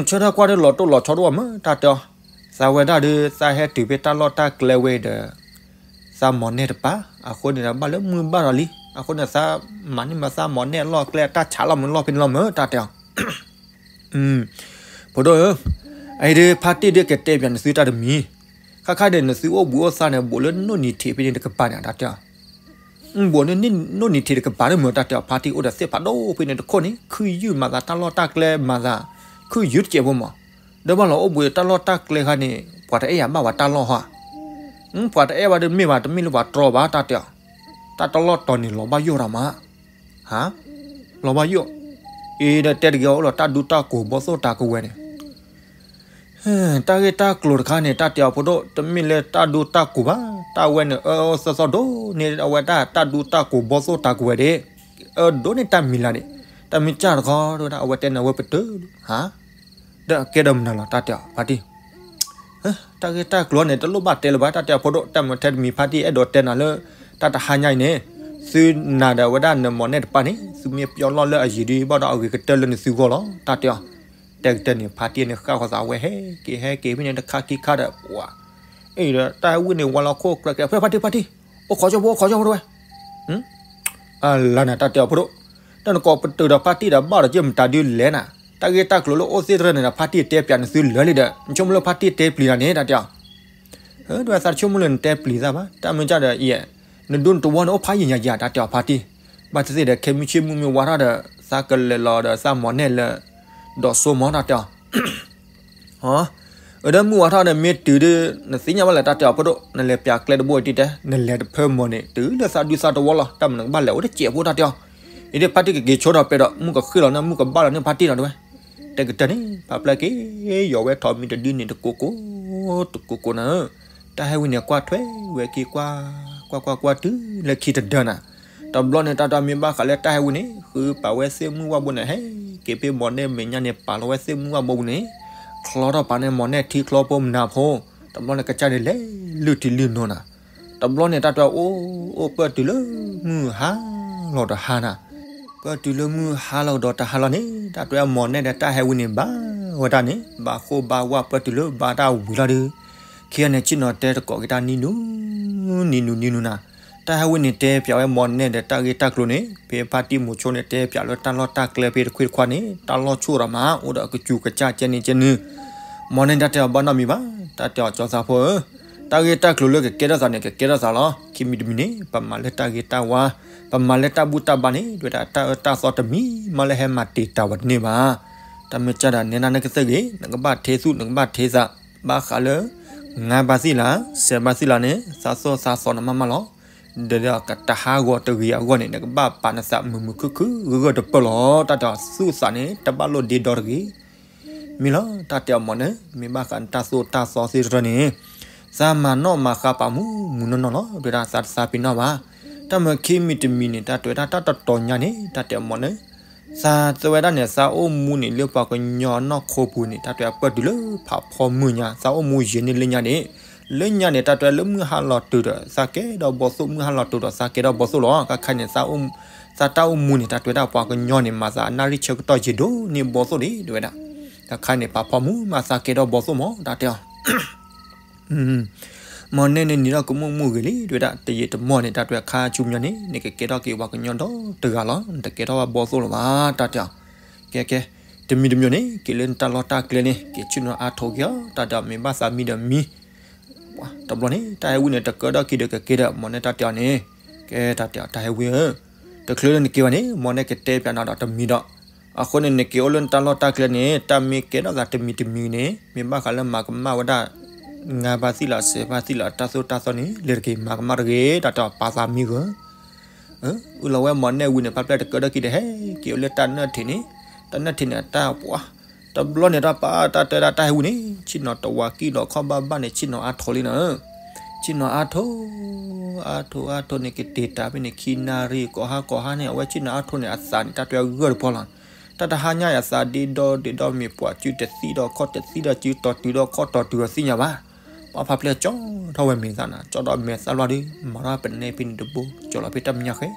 ဆၢထၢၣ်ကွၢ်ဒီးလီၤတိၢ်လီၤဆီတအိၣ်မး တၢ်တဲအီၤ, သးဝဲဒၣ်ဒီး သးဟဲတုၤဖဲတၢ်လီၢ်တၢ်ကျဲဝဲဒီး သးမၤနဲၣ်တပၤ, အဃိန့ၣ်ဒီးဘၣ်လၢမုၢ်ဘၣ်ဒီးလံ, အဃိန့ၣ်သးမၤန့ၢ်မၤသးမၤနဲၣ်လီၢ်ကျဲတၢ်ဆးလီၤမုၢ်လီၢ်ဖဲန့ၣ်လီၤမး တၢ်တဲအီၤ ဖိဒိၣ်ဧၢ, အအံၤဒ်ဖါတံၢ်ဒ်ကတဲပၠးနသုတၢ်တမံၤ, ခါခါန့ၣ်နသုအိၣ်ဘှံးအိၣ်သါန့ၣ် ဘူးလၢနိၣ်နံၤထံးဖဲန့ၣ်တကပၤန့ၣ် တၢ်တဲအီၤ, ဘူးလၢနိၣ်နံၤထံးတကပၤန့ၣ်မး တၢ်တဲအီၤ ဖါတံၢ်အိၣ်ဒီးသ့ၣ်ဖးဒိၣ်ဖဲန့ၣ်တခိၣ်န့ၣ် ခုၣ်ယုၢ်မၤသးတၢ်လီၢ်တၢ်ကျဲမၤသး, ခုၣ်ယုၢ်တစဲးဖိမး, ဒီးဘၣ်လီၤအိၣ်ဘှံးတၢ်လီၢ်တၢ်ကျဲခါန့ၣ် ပှၤတအဲၣ်ယၤဘၣ်ဝဲတၢ်လီၢ်ဟါ, ပှၤတအဲၣ်ဘၣ်ဒီးမ့ၢ်ဘၣ်တမ့ၢ်လၢပှၤတြီဘၣ် တၢ်တဲအီၤ, တၢ်တလီၢ်တီၤန့ၣ်လီၤဘၣ်ယိၣ်တၢ်မး, ဟါ, လီၤဘၣ်ယိၣ်, အံၤဒီးတဲတဂ့ၤအီၤအိၣ်လီၤတၢ်ဒူတၢ်ကိးဘီသိၣ်တၢ်ကဝဲၤန့ၣ် တၢ်ဂ့ၢ်တၢ်ကျိၤတခါန့ၣ် တၢ်တဲအီၤဖိဒိၣ် တမ့ၢ်လၢတၢ်ဒူတၢ်ကိးဘၣ်, တၢ်ဝဲန့ၣ် အၢသီသီဒိၣ်န့ၢ်အဝဲဒၣ်တၢ်ဒူတၢ်ကိးဘီသိၣ်တၢ်ကဝဲၤဒၣ်, အၢဒိၣ်န့ၢ်တၢ်မံၤလၢ်န့ၣ်, တၢ်မ့ၢ်ကၢ်တခီ တဲဝဲဒၣ် အဝဲတဲန့ၣ်အဝဲပတုာ်, ဟါ, ဒီးအကဲဒီးမနုၤလီၤ တၢ်တဲအီၤ ဖါတံၢ် တၢ်ဂ့ၢ်တၢ်ကျိၤန့ၣ် တလိၣ်ဘၣ်တဲလၢၤဘၣ် တၢ်တဲအီၤဖိဒိၣ် တၢ်မ့ၢ်ထဲတမံၤဖါတံၢ်အဲၣ်ဒိးတဲနၤလၢ တၢ်တဟါညါအံၤန့ၣ်, သုနာ်ဒီးဝဲဒၣ်နမီၤနဲၣ်တပၤန့ၣ် သုမ့ၢ်ပျီလီၢ်လၢအယံၤဒ်ဘၣ်ဒီးအဂ့ၤကတၢၢ်လၢနသုဂီၢ်လီၤ တၢ်တဲအီၤ, တဲကတၢၢ်န့ၣ် ဖါတံၢ်န့ၣ်ဃၣ်ဃီၤသးဝဲဟဲက့ၤဟဲက့ၤဖဲန့ၣ်တခါခံခါဒီး ပှၤ, အံၤဒီးတၢ်ဟဲဝံၤန့ၣ် ဝါလီၤခိၣ်ကြၢးကဲ ဖဲဖါတံၢ်ဖါတံၢ်, အိၣ်ခိးကၠီဖိအိၣ်ခိးကၠီဖိတဝဲ အလါနၤ တၢ်တဲအီၤဖိဒိၣ်, တၢ်နကိးပတုာ်ဒီးဖါတံၢ်ဒီးဘၣ်ဒီးက့ၤမတၤဒုလဲၣ်နၤ, တၢ်ဂ့ၢ်တၢ်ကျိၤလၢအိၣ်သ့ၣ်တဖၣ်န့ၣ်ဒီး ဖါတံၢ်တဲပၠးနသုလၢာ်လံဒီး နဆိကမိၣ်လၢဖါတံၢ်တဲပျံၤနၤန့ၣ် တၢ်တဲအီၤ, ဒ်ဝဲသးတဆိကမိၣ်လၢနတဲပျံၤသးဘၣ် တၢ်မ့ၢ်ကၢ်ဒီးယဲ, နဒူနတဝီန့ၣ်အိၣ်ဖးယံာ်ညါယၤ တၢ်တဲအီၤဖါတံၢ်, ဘၣ်သ့ၣ်သ့ၣ်ဒီးခဲမုၢ်ဆ့ၣ်မုၢ်မ့ၢ်ဝါထီၣ်ဒီး သးကလဲၤလီၤဒီးသးမီၤနဲၣ်လၢ ဒီးစိမီၤ တၢ်တဲအီၤ အၢ ဒီးမုၢ်ဝါထီၣ်ဒီးမ့ၢ်တုၤဒီး နသ့ၣ်ညါဘၣ်လၢ တၢ်တဲအီၤဖိဒိၣ် နလဲၤပၠးကျဲတဘိအံၤတံၢ်တဲ နလဲၤတဖၢမီၤန့ၣ် တုၤလၢသးဒူသးတဝီလီၤ တၢ်မနုၤကဘၣ်လဲၤအိၣ်တစဲးဖိ တၢ်တဲအီၤ, အံၤဒ်ဖါတံၢ်ကက့ၤဆိဒီးပဲဒီး မုၢ်ကဃ့ၢ်လီၤန့ၣ် မုၢ်ကဘၣ်လီၤန့ၣ်ဖါတံၢ်လီၤတဝဲ, တဲကတၢၢ်န့ၣ် ပာ်ပျဲက့ၤ ယီၤဝဲထိးမံၤတဒုန့ၣ် တကိးကိး တကိးကိးနၤဧၢ, တၢ်ဟဲဝံၤန့ၣ် ကွၢ်ထွဲဝဲက့ၤကွၢ် ကွၢ်ကွၢ်ကွၢ်တုၤလၢခံတဒၢနၤ, တဘျီန့ၣ် တၢ်တဲအီၤမ့ၢ်ဘၣ်ဃးလၢတၢ်ဟဲဝံၤန့ၣ် ဃုပာ်ဝဲသ့ၣ်မုၢ်ဝၣ်ဘိန့ၣ် ဟဲက့ၤဖဲမီၤနဲၣ်မဲာ်ညါန့ၣ် ပာ်လီၤဝဲသ့ၣ်မုၢ်ဝၣ်ဘိပူၤန့ၣ်, ချီထီၣ်ပာ်န့ၣ်မီၤနဲၣ်ထံချီဖိမနၤဖိ, တဘျီန့ၣ် ကစၢ်န့ၣ်လဲၤလုၢ်ထံလုၢ်နိနၤ, တဘျီန့ၣ် တၢ်တဲအီၤအိၣ်အိၣ်ပၢၢ်တုၤလၢမုၢ်ဟါလီၤဒီးဟါနၤ, ပၢၢ်တုၤလၢမုၢ်ဟါလီၤဒီးတဟါလီၤန့ၣ် တၢ်တဲအီၤမီၤနဲၣ်ဒီးတၢ်ဟဲဝံၤန့ၣ် ဘၣ်ဝဲဒၣ်န့ၣ် ဘၣ်ဃိဘၣ်ဝါပၢၢ်တုၤလၢဘၣ်တၢ်ဝံၤလီၤဒီး ခံဂၤန့ၣ် ဆ့ၣ်နီၤတဲတကိးက့ၤတၢ်နံၤနူ နံၤနူ နံၤနူနၤ, တၢ်ဟဲဝံၤန့ၣ် တဲပၠးဝဲမီၤနဲၣ်ဒီးတၢ်ဂ့ၢ်တၢ်ကျိၤန့ၣ် ဖဲဖါတံၢ်မိၤဆိန့ၣ် တဲပၠးလၢတၢ်လီၢ်တၢ်ကျဲဖဲတခွ့တခွါန့ၣ် တၢ်လီၢ်ဆိၣ်ဒီးမး အိၣ်ဒီးအကစူၤကစၢ်ကဲန့ၣ်ကဲနုာ်, မီၤနဲၣ်တၢ်တဲအီၤဘၣ်နီတမံၤဘၣ်, တၢ်တဲအီၤကၠီသးဖိဧၢ, တၢ်ဂ့ၢ်တၢ်ကျိၤလၢကကဲထီၣ်သးန့ၣ် ကကဲထီၣ်သးလီၤ, ခံမံၤတမံၤန့ၣ် ပမၤလၢတၢ်ဂ့ၤတၢ်ဝါ, ပမၤလၢတၢ်ဘူၣ်တၢ်ဘါန့ၣ် ဒ်ဝဲဒၣ်တၢ်အၢတၢ်သီတမံၤမးလၢဟဲမၤတံာ်တာ်ဝဲတန့ၢ်ဘၣ်, တၢ်မ့ၢ်ကၢ်ဒီးနဲဒၣ်နကသၢၣ်ဂ့ၤ နကဘၣ်ထ့သူၣ် နကဘၣ်ထ့သး, ဘၣ်ဃးလၢ ငါးဘးသံလး ဆယ်ဘးသံလးန့ၣ် သးသိၣ်သးသီနမးမးလီၤ. ဒီးတဟးဂီၤတဂ့ၤအဂီၢ်န့ၣ် နကဘၣ်ပာ်နသးမုာ်မုာ်ခုၣ်ခုၣ်ဂၢၢ်ဂၢၢ်တပၢၢ်လီၤ. တၢ်တဲအီၤသူၣ်သးန့ၣ် တဘၣ်လိၣ်ဒ့ဒီတဂ့ၤ. မ့ၢ်လီၤ တၢ်တဲအီၤမ့ၢ်န့ၣ် မ့ၢ်ဘၣ်ဃးနတၢ်သိၣ်တၢ်သီသ့ၣ်တဖၣ်န့ၣ် သးမၤနီၣ်မၤဃါပာ်မူမူနီၢ်နီၢ်လီၤ တဲဝဲဒၣ် သးတသးပ့ၤနီၣ်ဘၣ်. တၢ်မၢခံမံၤတမံၤန့ၣ် တၢ်တဲဝဲဒၣ် တၢ်တတီၤညါန့ၣ် တၢ်တဲအမီၢ်န့ၣ် သးတဲဝဲဒၣ်န့ၣ် သးအိၣ်မူန့ၣ်လၢပှၤကညီနီၢ်ခိပူၤန့ၣ် တၢ်တဲအပၢၢ်တုၤလၢဖးဖီမုၢ်ညါ သးအိၣ်မူယံာ်န့ၢ်လၢညါန့ၣ် လၢညါန့ၣ် တၢ်တဲလၢမုၢ်ဟါလီၤတုၤဒီး သးကဲဒီးဘီသိၣ် မုၢ်ဟါလီၤတုၤဒီး သးကဲဒီးဘီသိၣ်လီၤ. ကခါန့ၣ် သးတၢ်အိၣ်မူန့ၣ် တၢ်တဲဝဲဒၣ် ပှၤကညီန့ၣ် မၤသးအနၣ်ရံၣ်ဆၢကတီၢ်ယံာ်ဒိၣ်န့ၢ်ဘီသိၣ်န့ၣ် တဲဝဲဒၣ် ကခါန့ၣ် ဖးဖီမုၢ်မး သးကဲဒီးဘီသိၣ်မး တၢ်တဲအီၤ မီၢ်နဲၣ်န့ၣ်နံၤထီၣ်ကမူၣ်မူၣ်ဂ့ၤလံ တဲဝဲဒၣ် တယံာ်တမီၢ်န့ၣ် တၢ်တဲခါဆူညါန့ၣ် နကကဲထီၣ်က့ၤပှၤကညီဒီတဂၤလီၤ နတကဲထီၣ်ဘၣ်ဘီသိၣ်လၢၤဘၣ် တၢ်တဲအီၤ ကဲကဲ တမံၤတမံၤန့ၣ် က့ၤလၢနတၢ်လီၢ်တၢ်ကျဲန့ၣ် က့ၤဆ့ၣ်နီၤအါထိးက့ၤအီၤ တၢ်တဲအီၤ မ့ၢ်ဘၣ်သးမံဒီးမံ တဘျီန့ၣ် တၢ်ဟဲဝံန့ၣ် တကၢထီၣ်က့ၤဒီးကကဲဒီး မီၢ်နဲၣ်တၢ်တဲအီၤန့ၣ် ကဲတၢ်တဲအီၤ တၢ်ဟဲဝံဧၢ တချုးလၢနက့ၤဘၣ်န့ၣ် မီၢ်နဲၣ်ကတဲပၠးနၤဒီးတမံၤဒီး အဃိန့ၣ် နက့ၤအိၣ်လၢနတၢ်လီၢ်တၢ်ကျဲန့ၣ် တၢ်မ့ၢ်ကဲထီၣ်သးတမံၤတမံၤန့ၣ် မ့ၢ်ဘၣ်ဃးလၢမၤကမၣ်ဝဲဒၣ် ငါးပါးသံလီၤ ဆယ်ပါးသံလီၤ တၢ်သိၣ်တၢ်သီန့ၣ် လဲၤတက့ၤမၤကမၣ်တဂ့ၤ တၢ်တဲအီၤ ပာ်သးမံဂ့ၤ အုလီၤဝဲမီၢ်နဲၣ်ဝံန့ၣ် ဖါပျဲၢ်တကၢထီၣ်က့ၤဒီးဟဲက့ၤအိၣ်လၢတၢ်နၢၣ်ထံးန့ၣ် တၢ်နၢၣ်ထံးန့ၣ် တၢ်ပှၤ တဘျီန့ၣ် တၢ်ပာ်တၢ်တဲဒၣ်တၢ်ဟဲဝံန့ၣ် ဆ့ၣ်နီၤတဝၤကံၣ်ဒီးခီၣ်ဘၣ်ဘၣ်န့ၣ် ဆ့ၣ်နီၤအါထိးလံနီၤ ဆ့ၣ်နီၤအါထိး အါထိးအါထိးန့ၣ် ကတ့ၤတၢ်ဖဲန့ၣ် ခံနၣ်ရံၣ်ကိးဟါကိးဟါန့ၣ် အဝဲဆ့ၣ်နီၤအါထိးန့ၣ် အသးန့ၣ် တၢ်တဲအီၤဂၢၢ်တပှီၤလီၤ တၢ်တဟါညါအသးဒ့ဒီဒ့ဒီမ့ၢ်ပှၤစုတသံဒီးခီၣ်တသံဒီးစုတီၤတုၤဒီးခီၣ်တီၤတုၤအီၤသ့ၣ်ညါဘၣ် ပှၤဖါပျဲၢ်ကၠီထီၣ်ဝဲမဲာ်သၣ်နၤ ကၠီဒီးမဲာ်သၣ်လီၤဒီး မၤထီၣ်ပနဲဖဲန့ၣ်တဘိ ကၠီလီၤဖဲတၢ်မဲာ်ညါဃဲ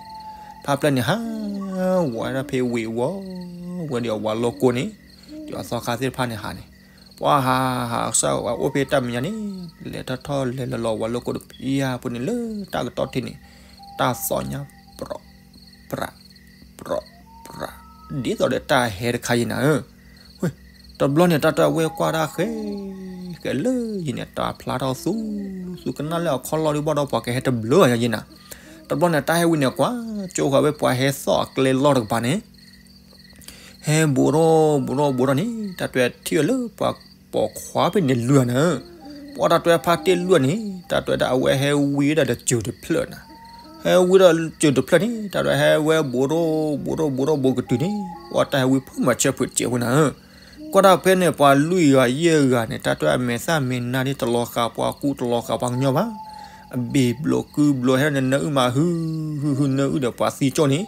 ဖါပျဲၢ်န့ၣ်ဟး ဝဲဒၣ်ဖဲဝ့ၤဝီၤ ဝဲဒီးဝၤလိကိန့ၣ် ဒီးအသီခါသ့ၣ်တဖၣ်န့ၣ်ဟးန့ၣ် ပှၤဟးဟးစၢ်ဝဲအိၣ်ဖဲတၢ်မဲာ်ညါန့ၣ် လဲၤထီၣ်ထီၣ်လဲၤလီၤလီၤဝၤလိကိတဖျၢၣ်ဖိန့ၣ်လၢတၢ်ကတီၢ်ထံးန့ၣ် တၢ်သီၣ်ညါ ပြီၣ် ပြး ပြီၣ် ပြး ဒ်သိးဒီးတၢ်ဟဲတခါယံၤနၤဧၢ တဘျီန့ၣ် တၢ်တဲဝဲကွၢ်တၢ်ဃဲ ဃဲလၢယံၤန့ၣ် တၢ်ဖျါထီၣ်သူ သူကနၣ်လၢအခီၣ်လီၢ်ဒ်ဘၣ်ဒီးပှၤကဟဲတဘျုးယံၤနၤ တဘျီန့ၣ် တၢ်ဟဲဝံန့ၣ် ကွၢ်ကၠိဃာ်ဝဲပှၤဟဲသီၣ်အကျဲလီၢ်တကပၤန့ၣ် ဟဲဘူးထီၣ်ဘူးထီၣ်ဘူးထီၣ်န့ၣ် တၢ်တဲထံၣ်အီၤလၢပှၤပိာ်ခွါဖဲန့ၣ်လွံၢ်နၤဧၢ ပှၤတၢ်တဲဖါတံၢ်လွံၢ်န့ၣ် တၢ်တဲဒၣ်အဝဲဟဲဝံဝဲဒၣ်ဒီးစၢၤတဖျၢၣ်နၤ ဟဲဝံဒီးစၢၤတဖျၢၣ်န့ၣ် တၢ်တဲဟဲဝဲဘူးထီၣ်ဘူးထီၣ်ဘူးထီၣ်ဘူးကတုၤန့ၣ် ပှၤတၢ်ဟဲဝံဖုမၤဆၢဖုးစဲးဝဲနၤဧၢ ကွၢ်တၢ်ဖဲန့ၣ် ပှၤလွံၢ်ဂၤယဲၢ်ဂၤန့ၣ် တၢ်တဲအမဲာ်သၣ်မဲာ်နါဒ်တလီၤဃာ် ပှၤကူတလီၤဃာ်ပှၤကညီဘၣ် အဘ့ၣ်ဘျိးကုဘျိးဟဲန့ၣ် နၢအုၣ်မးဟု ဟုဟုနၢအုၣ်ဒီးပှၤသံကၠိၣ်န့ၣ်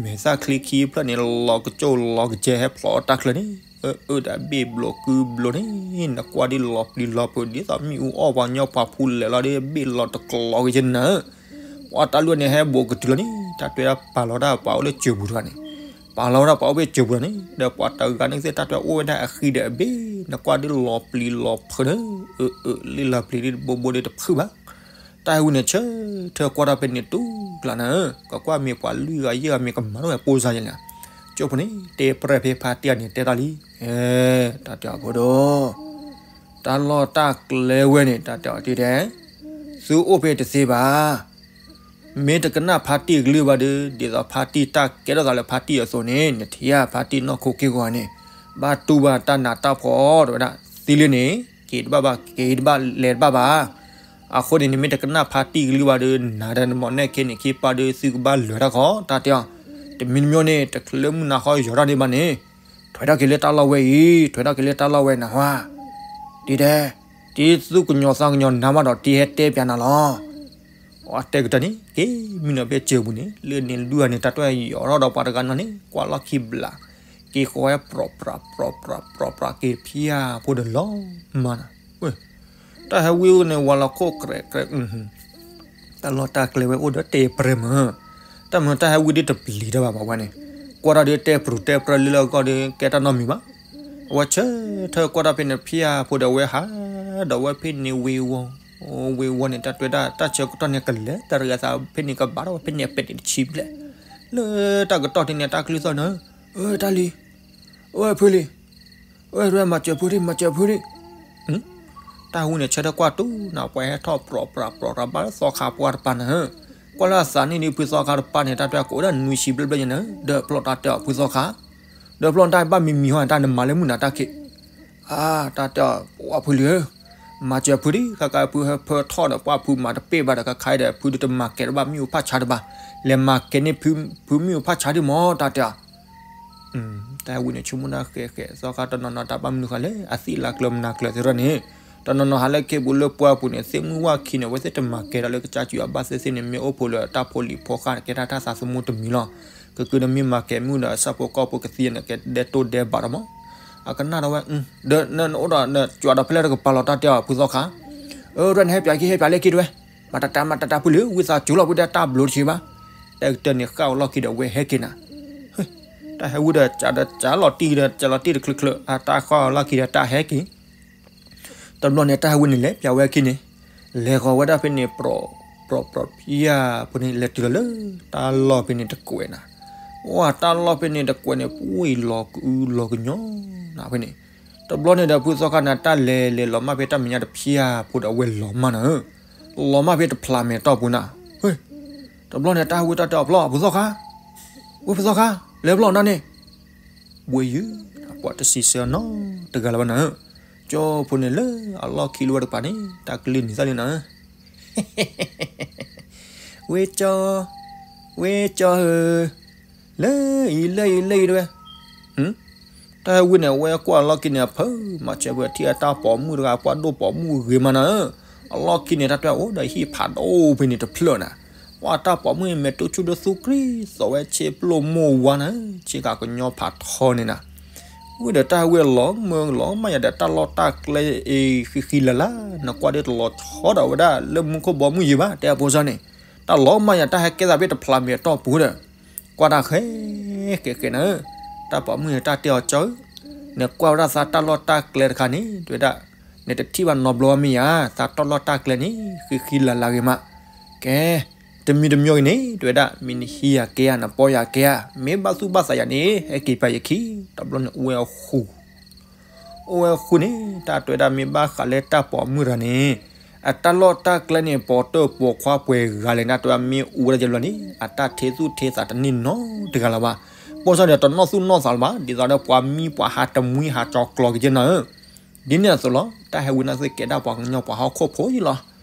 မဲာ်သၣ်ချ့ခံဖျၢၣ်န့ၣ် လီၤကကၠိၣ်လီၤကကဲဟဲဖျိးတၢ်ချၢန့ၣ် အၢအၢဒီးအဘ့ၣ်ဘျိးကုဘျိးန့ၣ် နကွၢ်ဒ်လီၤပျံၤလီၤဖုး ဒ်သိးမ့ၣ်အူအီၣ်ပှၤကညီပှၤဖူလဲၣ်လီၤဒီး ဘ့ၣ်လီၤတကျိၤက့ၤနၤဧၢ ပှၤတၢ်လွံၢ်န့ၣ် ဟဲဘူးကတုၤလီၤန့ၣ် တၢ်တဲဒၣ်ပာ်လီၤဒၣ်ပှၤအိၣ်လၢစၢၤပူၤတဂၤန့ၣ် ပာ်လီၤဝဲဒၣ်ပှၤအိၣ်ဖဲစၢၤပူၤန့ၣ် ဒီးပှၤတဂၤန့ၣ်သ့ၣ် တၢ်တဲအိၣ်ဝဲဒၣ်အဃံဒီးအဘ့ၣ် နကွၢ်ဒ်လီၤပျံၤလီၤဖုးန့ၣ် အၢအၢလံလီၤပျံၤဒ်တဘိဘိဒ်တဖုဘၣ် တၢ်ဟဲဝံန့ၣ် ဆၢထၢၣ်ကွၢ်တၢ်ဖဲန့ၣ်တူၢ်ကျါနၤဧၢ ကကွၢ်မ့ၢ်ပှၤလွံၢ်ဂၤယဲၢ်ဂၤမ့ၢ်ကမၤထီၣ်ဝဲပိၢ်စါယဲၢ်နၤ ကၠိဖိန့ၣ် တဲပြဲၢ်ဖဲဖါတံၢ်အန့ၣ်တဲတၢ်လံ တၢ်တဲအီၤဖိဒိၣ် တၢ်လီၢ်တၢ်ကျဲဝဲန့ၣ် တၢ်တဲအီၤတံၢ်တဲ သုအိၣ်ဖဲတသ့ဘၣ် မ့ၢ်တကနၣ်ဖါတံၢ်အကလုၢ်ဘၣ်ဒီး ဒ်သိးဖါတံၢ်တၢ်ကဲထီၣ်သးလၢဖါတံၢ်အသိးန့ၣ် နထံၣ်ဧါ ဖါတံၢ်နီၢ်ခိက့ၢ်ဂီၤန့ၣ် ဘၣ်တူၢ်ဘၣ်တၢ်နးတၢ်ဖှီၣ်တဲဝဲဒၣ် သံလံန့ၣ် က့ၤတဘၣ်ဘၣ် က့ၤတဘၣ်လဲၤတဘၣ်ဘၣ် အဃိန့ၣ် နမ့ၢ်တကနၣ်ဖါတံၢ်အကလုၢ်ဘၣ်ဒီး နၤဒီးနမီၢ်နဲၣ်ခဲန့ၣ် ခံပၢ်ဒီး သုကဘၣ်လဲၤတၢ်ခီ တၢ်တဲအီၤ တမံၤတမံၤန့ၣ် တချုးလၢမုၢ်နၤဃီယီၤထီၣ်န့ၣ်ဘၣ်န့ၣ် ထွဲထီၣ်က့ၤလၢတၢ်လီၢ်ဝဲအံၤ ထွဲထီၣ်က့ၤလၢတၢ်လီၢ်ဝဲနဟါ တံၢ်တဲ တံၢ်သူၣ်ကညီၤသးကညီၤနၤဘၣ်ဒီး တံၢ်ဟဲတဲပၠးနၤလီၤ အတဲကတၢၢ်န့ၣ် က့ၤမံနီၤဖဲစၢၤပူၤန့ၣ် လၢန့ၣ်လွံၢ်ဂၤန့ၣ် တၢ်တွဲယီၤထီၣ်ဒီးပှၤတဂၤနီၤန့ၣ် ကွၢ်လီၢ်ခံဘျး က့ၤဃီၤဝဲပြီၣ်ပြီၣ်ပြီၣ်ပြီၣ်ပြီၣ်ပြီၣ်က့ၤဖၠါဖိဒီးလီၤမၤနၤ ဝဲ တၢ်ဟဲဝံန့ၣ် ဝၤလီၤခိၣ်ကြဲးကြဲး တၢ်လီၢ်တၢ်ကျဲဝဲအိၣ်ဒီးတဲပြဲၢ်မး တၢ်မ့ၢ်တၢ်ဟဲဝံဒ်တပျံၤတၢ်ဘၣ်ပှၤဝဲန့ၣ် ကွၢ်တၢ်ဒီးတဲပြူၤတဲပြဲၢ်လၢလၢအဂီၢ်ဒီး ကဲတၢ်နီတမံၤဘၣ် အဝဲဆၢထၢၣ်ကွၢ်တၢ်ဖဲန့ၣ် ဖၠါဖိဒီးဝဲဟး ဒီးဝဲဖဲန့ၣ်ဝ့ၤဝီၤ ဝ့ၤဝီၤန့ၣ် တၢ်တွဲဒၣ်တၢ်ဆၢကတီၢ်န့ၣ် ကလဲၤတၢ်တဂၤသးဖဲန့ၣ် ကဘၣ်ထီၣ်ဝဲဖဲန့ၣ်အပဲာ်န့ၣ်တဆံဘျဲၣ် လၢတၢ်ကတီၢ်ထံးန့ၣ် တၢ်ကလုၢ်သီၣ်န့ၣ် အၢ တၢ်လံ အၢ ဖုလံ အၢ မၤစၢၤဖုဒံး မၤစၢၤဖုဒံး တၢ်ဟူန့ၣ် ဆၢထၢၣ်ကွၢ်တူၢ်နၤ ပှၤဟဲထီၣ်ပြီၣ်ပြီၣ်ပြီၣ်ပြီၣ် ဘၣ်လၢသီခါပှၢ်တပၤနၤ ကွၢ်လၢအသးနံၣ်ဒ်ဖုသီခါတပၤန့ၣ် တၢ်တွဲကအိၣ်ဒၣ်နွံဆံဘျဲၣ်ဘျဲၣ်ညါနၤ ဒီးဖျီၣ်တၢ်တဲအီၤဖုသီခါ ဒီးဖျီၣ်တၢ်ဘၣ်မံၤမံၤဟီ တၢ်နမၤလၢမုၢ်နၤတၢ်ခံး အါ တၢ်တဲအီၤ ပှၤဖုလံဧၢ မၤစၢၤဖုဒံး ခါခါဖုဟဲဖၢထီၣ်ဒီးပှၤဖုမၤတပ့ၢ်ဘၣ်ဒီး ခါခါအံၤဒီး ဖုဒုးတမၤကဲၤတဘၣ်မ့ၣ်အူဖးဆါတဘၣ် လဲၤမၤကဲၤန့ၢ်ဖုမ့ၣ်အူဖးဆါဒံးမး တၢ်တဲအီၤ တၢ်ဝံၤန့ၣ် ဆိကမိၣ်တၢ်ဃဲးဃဲး သီခါတနီၤနီၤ တၢ်ဘၣ်မနုၤဃာ်လဲၣ် အသံလၢကျၢၤမနၤကျၢၤသ့ၣ်ရၣ်န့ၣ် တနီၤနီၤဟးလၢခ့ပူၤလၢပှၢ်ပူၤန့ၣ် သ့ၣ်မုၣ်ဝၣ်ခံန့ၣ် အဝဲသ့ၣ်တမၤကဲၤဒီးလၢကစၢ်စုၤအဘၣ်သ့ၣ်သ့ၣ်န့ၣ် မ့ၢ်အိၣ်ဖှိၣ်လၢတၢ်ဖိလံၤဖိဃၢ် ကဲထီၣ်တၢ်သးသမူတမံၤလီၤ. ကကုဒီးမ့ၢ်မၤကဲၤမုၣ်ဒီး အဆၣ်ဖိကီၢ်ဖိကသံန့ၣ် ကဲဒဲတိၢ်ဒဲဘးဒီးမး, အကနၣ်ဒီးဝဲ, ဒီးနအိၣ်ဒီးနကွၢ်ဒီးဖဲလဲၣ်တကပၤလီၤတၢ်တဲအီၤ ဖုသီခါ, အၢ ဒ်နဟဲပၠးက့ၤ ဟဲပၠးလၢခံတဝဲ, မၤတၢ်တၢ်မၤတၢ်တၢ်ဖုလၢ ဝံသးစူၤလီၤ ဖုတဲတၢ်ဘျိးတဆံဘၣ်, တၢ်ကတၢၢ်န့ၣ်ဃၣ်အီၤလီၢ်ခံဒီးဝဲဟဲက့ၤနၤ, တၢ်ဟဲဝံဒီးကးဒီးကးလီၤတံၢ်ဒီးကးလီၤတံၢ်တချုးချုး အတၢ်ဃၣ်အီၤလီၢ်ခံဒီးတၢ်ဟဲက့ၤ တဘျီန့ၣ် တၢ်ဟဲဝံန့ၣ် လဲၤပၠးဝဲခံန့ၣ်, လဲၤဃီၤဝဲဒၣ်ဖဲန့ၣ် ပြီပြီပြီဖျါဖိန့ၣ် လဲၤတုၤလီၤလၢတၢ်လီၢ်ဖဲန့ၣ်တကွဲးနၤ, ဝဲတၢ်လီၢ်ဖဲန့ၣ်တကွဲးန့ၣ် ပှၤလီၤကအုလီၤကညီနၤဖဲန့ၣ်, တဘျီန့ၣ်ဒီးဖုသီခါန့ၣ် တၢ်လဲၤလဲၤလီၤမၢ်ဖဲတၢ်မဲာ်ညါတဖျၢၣ်ဖိဒီးအဝဲလီၤမၢ်နၤဧၢ, လီၤမၢ်ဖဲတဖျးမဲာ်တီၢ်ပူၤနၤ, တဘျီန့ၣ် တၢ်ဟဲဝံတၢ်တဲအီၤဖျီ ဖုသီခါ, ဝဲဖုသီခါ, လဲၤဖျီနၤန့ၣ် ဘှ့ယုၢ်, ပှၤတစံးဆၢနီတဂၤလၢၤဘၣ်နၤဧၢ, ကၠီဖိန့ၣ်လၢအလီၢ်ခံလၢဝဲတကပၤန့ၣ် တၢ်ကလုၢ်နံၤသၣ်လံနၤဧၢ, ဝဲကၠီ, ဝဲကၠီဧၢ, လၢအံၤလၢအံၤလၢအံၤတဝဲ, တၢ်ဟဲဝံန့ၣ် အဝဲကွၢ်လီၢ်ခံန့ၣ် အဖၢမၤစၢၤပှဲၤထံၣ်အတၢ်ပိာ်မုၣ်တဂၤ ပှၤဒိၣ်ပိာ်မုၣ်ဂ့ၤမးနၤဧၢ, အလီၢ်ခံန့ၣ် တၢ်တဲအိၣ်ဒီးဟံၣ်ဖးဒိၣ်ဖဲန့ၣ်တဖျၢၣ်နၤ, ပှၤတၢ်ပိာ်မုၣ်မဲာ်တိၢ်ဆူၣ်ဒိၣ်သူၣ်ကရံၣ် သိးဝဲဆ့ပျိၢ်မိၢ်ဝါနၤဧၢ, ဆ့ကၤကညီဖးထီန့ၣ်နၤ, ဝံၤဒီးတၢ်ဟဲဝံလီၤမၢလီၤမၢ်ယၤဒီးတၢ်လီၢ်တၢ်ကျဲအံၤ ဃံဃံလၤလၤ နကွၢ်ဒ်တလီၤဆီဒီးဝဲဒၣ်လၢမူခိၣ်ဘီမုၢ်ယံၤဘၣ် တဲအဖိစၢ်န့ၣ်, တၢ်လီၤမၢ်ယၤတၢ်ဟဲကဲသးဖဲတဖျးမဲာ်တီၢ်ပူၤဒီး ကွၢ်တၢ်ဃဲဃဲဃဲနၤဧၢ, တၢ်ပိာ်မုၣ်န့ၣ် တၢ်တဲအီၤကၠီဧၢ, နကွၢ်ဝဲဒၣ်သးတၢ်လီၢ်တၢ်ကျဲတခါန့ၣ် တဲဝဲဒၣ်, နတထံၣ်ဘၣ်နီတဘျီဘၣ်မ့ၢ်ဧါ, သးတၢ်လီၢ်တၢ်ကျဲန့ၣ် ဃံဃံလၤလၤဂ့ၤမး, ကဲ, တမံၤတမံၤဂ့ၤန့ၣ် တဲဝဲဒၣ် မ့ၢ်နဟံးယၤကဲဧါ နပီၢ်ယၤကဲဧါ, မ့ၢ်ဘၣ်သူၣ်ဘၣ်သးယၤန့ၣ် ဟဲက့ၤပၢ်ယခံ, တဘျီန့ၣ်အိၣ်ဝဲအဃူ အိၣ်ဝဲဃူန့ၣ် တၢ်တဲဝဲဒၣ်မ့ၢ်ဘၣ်ဃးလၢတၢ်ပိာ်မုၣ်တဂၤန့ၣ် အတၢ်လီၢ်တၢ်ကျဲန့ၣ် ပိာ်တၢၢ်ပိာ်ခွါပှဲၤဂၤလဲၣ် တၢ်တဲဝဲမ့ၢ်အိၣ်ဝဲဒၣ်ယဲဘျီန့ၣ် အတၢ်ထဲသူၣ်ထဲသးတန့ၢ်နီတဂၤလၢၤဘၣ်, ပိာ်စၢ်ဒီးတနီၣ်သူၣ်နီၣ်သးလၢၤဘၣ် ဒ်သိးဒီးပှၤမံပှၤဟးတမှံဟးကၠီၤကျီၤက့ၤကဲနၤဧၢ, ဒ်န့ၣ်အသိးလီၤ တၢ်ဟဲဝံနၤသ့ၣ်ကဲဒၣ်ပှၤကညီပှၤဟီၣ်ခိၣ်ဖိယံၤလီၤ,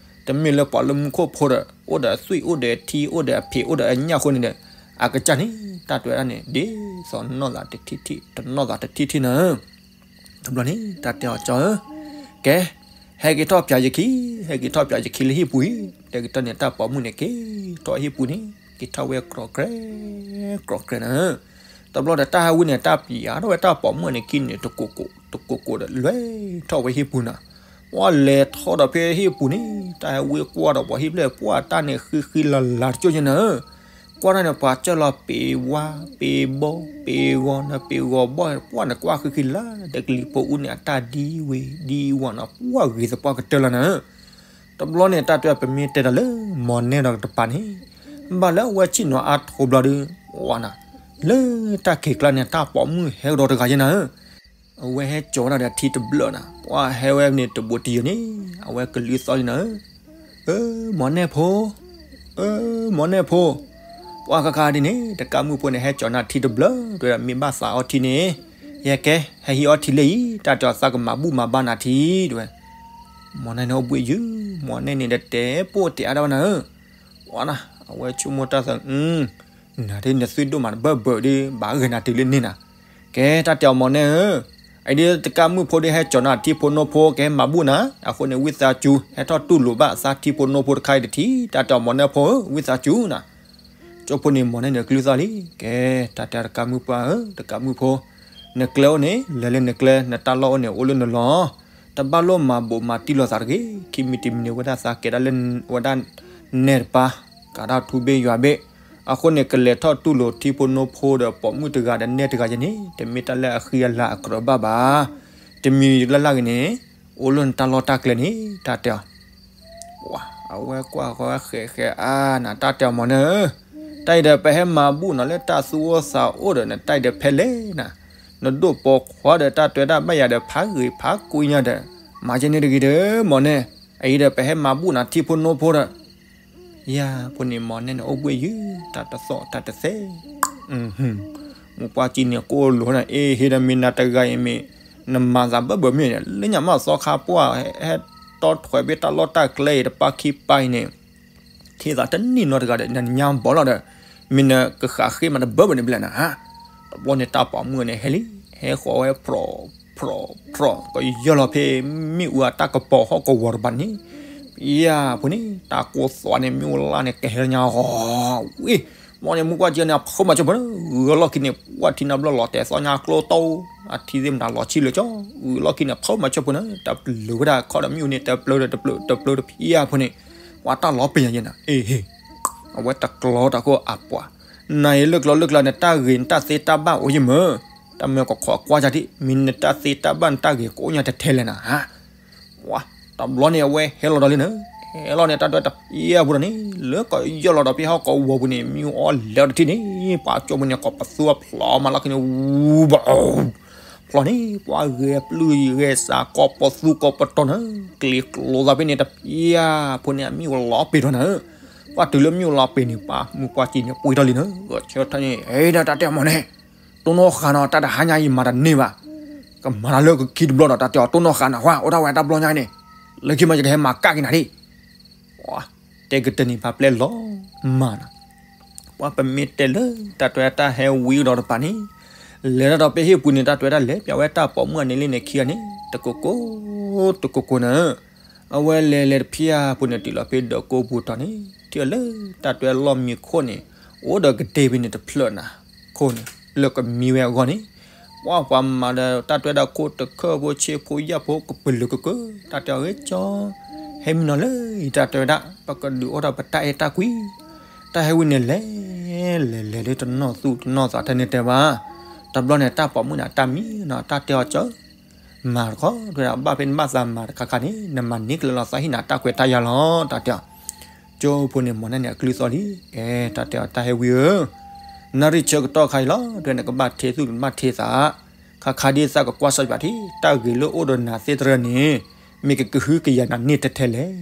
တမ့ၢ်လၢပှၤလၢမူခိၣ်ဖိဒီး အိၣ်ဒီးအသွံၣ်အိၣ်ဒီးအထံ အိၣ်ဒီးအဖံးအိၣ်ဒီးအညၣ်အဃိန့ၣ်ဒီး အကစၢ်န့ၣ် တၢ်တဲဝဲဒၣ်န့ၣ် ဒ်သိးနီၢ်သးတထံၣ်ထံၣ် တနီၢ်သးတထံၣ်ထံၣ်နၤဧၢ တဘျီန့ၣ် တၢ်တဲအီၤကၠီဧၢ, ကဲ, ဟဲက့ၤထီၣ်ပၠးယခံ, ဟဲက့ၤထီၣ်ပၠးယခံလၢဟံၣ်ပူၤအံၤ, တဲကတၢၢ်န့ၣ် တၢ်ပိာ်မုၣ်န့ၣ်က့ၤထီၣ်ဟံၣ်ပူၤန့ၣ် က့ၤထီၣ်ဝဲကြီကြဲ, ကြီကြဲနၤဧၢ, တဘျီဒီးတၢ်ဟဲဝံန့ၣ် တၢ်ပျးထီၣ်ဝဲတၢ်ပိာ်မုၣ်န့ၣ်ခံန့ၣ် တကိးကိး တကိးကိးဒီးလဲၤထီၣ်ဝဲဟံၣ်ပူၤနၤ, ပှၢ်လဲၤထီၣ်ဒီးဖဲဟံၣ်ပူၤန့ၣ် တၢ်ဟဲဝံကွၢ်ဒီးပှၤဟံၣ်ဖျၢၣ် ပှၢ်တၢ်န့ၣ်ဃံဃံလၤလၤတကၠိၣ်ယဲနၤဧၢ ကွၢ်တၢ်န့ၣ် ပှၤကၢၢ်လီၤပ့ၤဝါ ပ့ၤဘီ ပ့ၤဂီၤနၤ ပ့ၤဂီၤဘီ ပှၢ်န့ၣ်ကွၢ်ဃံဃံလၤ ဒီးကလံၤဖိအူန့ၣ် အတၢ်ဒံဝ့ၤဒံဝီၤနၤ ပှၢ်ဂ့ၤသပှၢ်ကတၢၢ်လီၤနၤဧၢ, တဘျီန့ၣ် တၢ်တဲပမ့ၢ်တဲဒီးလၢ မီၤနဲၣ်ဒီးတပၤန့ၣ် ဘၣ်လၢအဝဲဆ့ၣ်နီၤအါထိးဘျီဒီး ဝၤနၤ လၢတၢ်ခံးကျါန့ၣ် တၢ်ပိာ်မုၣ်ဟဲကဒီးတဂၤယဲနၤဧၢ အဝဲဟဲကၠီၤဝဲဒၣ်ဒီးထံတဘျၢနၤ ပှၢ်ဟဲဝဲန့ၣ်တဘူးတယၢၢ်န့ၣ် အဝဲကလုၢ်သီၣ်လံနၤဧၢ, အၢ မီၤနဲၣ်ဖိ, အၢ မီၤနဲၣ်ဖိ, ပှၢ်ခါခါဒ်န့ၣ် တကးမုၣ်ဖိန့ၣ် ဟဲကၠီၤနၤထံတဘျၢ တဲဝဲဒၣ် မ့ၢ်ဘၣ်သးအီထံန့ၣ်, ယဟဲကဲ ဟဲဟံးအီထံလၢအံၤ တၢ်တဲအီၤသးကမၤဘူၣ်မၤဘါနၤထံ တဲဝဲ, မီၤနဲၣ်န့ၣ်အိၣ်ဘှံးယုၢ်, မီၤနဲၣ်န့ၣ်ဒီးတဲပိၢ်တဲအါဒၣ်ဝဲနၤဧၢ, ပှၢ်နၤ အဝဲဆိကမိၣ်တၢ်သး နၤဒ်နသွံၣ်ဒိၣ်မးတဘၢဘၢဒီး ဘၣ်ဂဲၤနၤတုၤလၢန့ၣ်နၤ, ကဲ တၢ်တဲအီၤမီၤနဲၣ်ဧၢ, အအံၤဒ်တကးမုၣ်ဖိဒ်ဟဲကၠီၤနၤထံဖိနိဖိ ကဟဲမၤဘူၣ်နၤ, အဃိန့ၣ် ဝံသးစူၤ ဟဲထီၣ်တူၢ်လိာ်ဘၣ်သးထံဖိနိဖိတခါအံၤတထံၣ်, တၢ်တဲအီၤမီၤနဲၣ်ဖိဧၢ, ဝံသးစူၤနၤ ကၠိဖိန့ၣ်မီၤနဲၣ်န့ၣ်ကလုၢ်သီၣ်လံ, ကဲ တၢ်တဲတကးမုၣ်ပှၢ်ဧၢ, တကးမုၣ်ဖိ, နကျဲအိၣ်န့ၣ် လဲၤလၢနကျဲ, နတၢ်လီၢ်အိၣ်န့ၣ် အိၣ်လၢနလီၢ်, တဘၣ်လိၣ်မၤဘိးမၤတံၢ်လိာ်သးတဂ့ၤ, ခံမံၤတမံၤန့ၣ် ဝဲဒၣ်သးကဲဒၣ်လၢဝဲဒၣ်နဲတပၤ, ကးတၢ်ထူဘ့ၣ်ယွၤဘ့ၣ်, အဃိန့ၣ် ကလဲၤထီၣ်တူၢ်လိာ်ထံဖိနိဖိဒီးပိာ်မုၣ်တဂၤဒီးနဲတဂၤယဲန့ၣ် တမ့ၢ်တၢ်လၢအဃံအလၤအကြၢးဘၣ်ဘၣ်, တမံၤလၢ်လၢ်ဂ့ၤန့ၣ် အိၣ်လၢနတၢ်လီၢ်တၢ်ကျဲန့ၣ် တၢ်တဲအီၤ ပှၢ် အဝဲကွၢ်ဃီဝဲဃဲးဃဲးအါနၤ တၢ်တဲအီၤမီၤနဲၣ်ဧၢ, တၢ်အံၤဒီးပဟဲမၤဘူၣ်နၤလၢတၢ်သူၣ်အိၣ်သးအိၣ်ဒီး နတၢ်အံၤဒီးဖဲလဲၣ်နၤ, နဒိၣ်ပိာ်ခွါဒီးတၢ်တွဲဒၣ်ဘၣ်ယၤဒီးဖးဂ့ၤဖးကွံညါဒီး မၤကဲန့ၣ်တဂ့ၤဒီး မီၤနဲၣ်, အအံၤဒီးပဟဲမၤဘူၣ်နၤထံဖိနိဖိဒီး ယၤဖိန့ၣ်မီၤနဲၣ်န့ၣ် အိၣ်ဘှံးယုၢ် တၢ်တသီၣ်တၢ်တသဲ မူပှၢ်ကံန့ၣ်ကိၢ်လိာ်နၤ အ့ ဟ့ၣ်ဒီးမ့ၢ်နၤတဂၤအံၤမ့ၢ် နမၤသးဘၢဘၢမ့ၢ်န့ၣ် လၢညါမးသီခါပှၢ် ဟဲတီထွဲဘ့ၣ်တၢ်လီၢ်တၢ်ကျဲအံၤတပၢ်ခံပၢ်အံၤန့ၣ် ထံၣ်သးတနံၣ်နီတဂၤဒီး နညါဘီလီၤဒီး မ့ၢ်နကဃးဃ့မးတဘၢဘၢန့ၣ်ဘျဲၣ်နၤ တဘျီန့ၣ်တၢ်ပိာ်မုၣ်န့ၣ်ဟဲလံ ဟဲဃီၤဝဲပြီၤ ဖျိးဖျိး ကယၢၢ်လီၤဖဲမ့ၣ်အူအတၢ်ကပီၤဟီၣ်ကဝီၤတပၤန့ၣ်, ဖဲအံၤဖိန့ၣ် တၢ်ကိၢ်သွးန့ၣ် မ့ၣ်အူလၢ်န့ၣ် ကဟဲညါအီၤ, ဝံၤ ဘျီန့ၣ် မုၢ်ကွၢ်ကၠ့န့ၣ် အဖုမၤဆၢဖိန့ၣ် ဂုာ်လီၢ်ခံန့ၣ် ပှၢ်ထံနါဘျီၣ်လီၤတဲာ်သီညါကျိတီ, အထံသ့ၣ်မတၤလီၤဆံးလၢကၠီ, ဂုာ်လီၢ်ခံန့ၣ် အဖုမၤဆၢဖိန့ၣ် တပျုာ်ဝဲဒၣ်ခီဒီးမ့ၣ်အူန့ၣ် တပျုာ်ဒီးတပျုာ် တပျုာ်ဒီးဖဲအံၤဖိန့ၣ်, ပှၤတၢ်လီၤပ့ၤညါယဲနၤ, အ့ဟ့ၣ် အဝဲတကျီတၢ်ခိၣ်အပှၤ, နၤအံၤလၢကျီလၢကျါန့ၣ် တၢ်ဂ့ၤနတၢ်သ့တၢ်ဘၣ်အိၣ်ယဲမ့ၢ်, တၢ်မၢကခီကွၢ်ယၤဒံး မ့ၢ်နတၢ်သ့တၢ်ဘၣ်နတၢ်ဂ့ၤကအိၣ်ညါတထဲလဲၣ်နၤ, ဟါ, ပှၤ တဘျီန့ၣ် အဝဲဟဲလီၤဒီးလံနၤ, ဟဲလီၤန့ၣ် တၢ်တဲဝဲတဖဲအံၤဖိဒီးန့ၣ် လၢကယၢၢ်လီၤဒီးဖဲဟီၣ်ကဝီၤပူၤန့ၣ် မ့ၣ်အူအီၣ်လဲၤဒီးတထံၣ်န့ၣ် ပှၤကၠိဖိန့ၣ် ကိးပသူအဖျိးမးလီၢ်ခံန့ၣ် ဝူဘၣ် ဖျိးန့ၣ် ပှၤဂဲၤပျုၢ်ဂဲၤစး ကိးပသူကိးပတီၤန့ၣ် ကျ့ၤကျိသးဖဲန့ၣ် တဖဲအံၤဖိန့ၣ် အမ့ၣ်အူလီၤပ့ၤထီၣ်နၤ, ပှၤတုၤလၢမ့ၣ်အူလီၤပ့ၤန့ၣ် ပှၤမုၢ်ပှၢ်ကၠ့န့ၣ် ပှ့ၤထီၣ်လံနၤ, ဂဲၤဆၢထၢၣ်န့ၣ် ဟဲဒၣ်တၢ်တဲအီၤမ့ၢ်န့ၣ်, တိၢ်နီၣ်ဃာ်နီၤ တၢ်တဟါညါအံၤမၤတန့ၢ်ဘၣ်, ကမၤတၢ်လၢကခံတဘျီဒီး တၢ်တဲအီၤ တိၢ်နီၣ်ဃာ်နၤ ဟါ အိၣ်ဒၣ်ဝဲတၢ်ဘျီညါအံၤန့ၣ်, လၢခံမး ယကဟဲမၤကၣ်က့ၤနၤဒံး တဲကတၢၢ်န့ၣ် ပှၤပျဲလီၤမၤနၤ, ပှၤပမ့ၢ်တဲလၢ တၢ်တဲဝဲတၢ်ဟဲဝံအီၤဒီးတပၤန့ၣ်, လဲၤဒၣ်ဒီးဖဲဟံၣ်ပူၤန့ၣ် တၢ်တဲဝဲဒၣ်လဲၤပၠးဝဲတၢ်ပိာ်မုၣ်အန့ၣ်လံန့ၣ်ခံဂၤန့ၣ် တကိးကိး တကိးကိးနၤ, အဝဲလဲၤလဲၤတဖဲအံၤဖိန့ၣ် တုၤလီၤဖဲဒီးကိးပူၤတီၤန့ၣ် ထံၣ်အီၤလၢတၢ်တဲဝဲလီၢ်မံခိၣ်န့ၣ် အိၣ်ဒီးကဒဲဖဲန့ၣ်တဖျၢၣ်နၤ, ခိၣ်န့ၣ် လၢကမံဝဲအဂီၢ်န့ၣ် ပှၤပှၤမၤဒီးတၢ်တဲဝဲဒၣ်ခိၣ်တခၢၣ်ဖိဆ့ဖိယာ်ဖိကပလၢၤကကၢ, တၢ်တဲအီၤဂ့ၤကၠီ, ဟဲမံနီၤလၢအံၤ တၢ်တဲဝဲဒၣ် ပကဒုးအိၣ်ဒီးပတၢ်အဲၣ်တၢ်ကွံ, တၢ်ဟဲဝံန့ၣ်လဲၤ လဲၤလဲၤလၢတနီၣ်သူၣ်တနီၣ်သးထဲန့ၣ်တဲဘၣ်, တဘျီန့ၣ် တၢ်ပိာ်မုၣ်န့ၣ် တၢ်မံနီၤ တၢ်တဲအီၤကၠီ, မၤတခီ တဲဝဲဒၣ် ဘၣ်ဖဲနဘၣ်သးမၤတခါခါန့ၣ် နမၤန့ၢ်ကလၢၤလီၤသးဟံၣ်နၤတၢ်ခွဲးတၢ်ယာ်လီၤ တၢ်တဲအီၤ ကၠိဖိန့ၣ် မ်နၤန့ၣ်အကလုၢ်သီၣ်လံ, ကဲ တၢ်တဲအီၤ တၢ်ဟဲဝံဧၢ, နၣ်ရံၣ်ဆၢကတီၢ်ခါအံၤလီၤ တဲနကဘၣ်ထဲသူၣ်နဘၣ်ထဲသး, ခါခါဒ်သးကကွၢ်စၢ်ယွၤထံ တၢ်ဂ့ၤလၢအိၣ်ဒီးနၤသ့ၣ်တဖၣ်န့ၣ် မ့ၢ်ကကဟုကယာ်နၤန့ၢ်ထဲထဲလဲၣ်.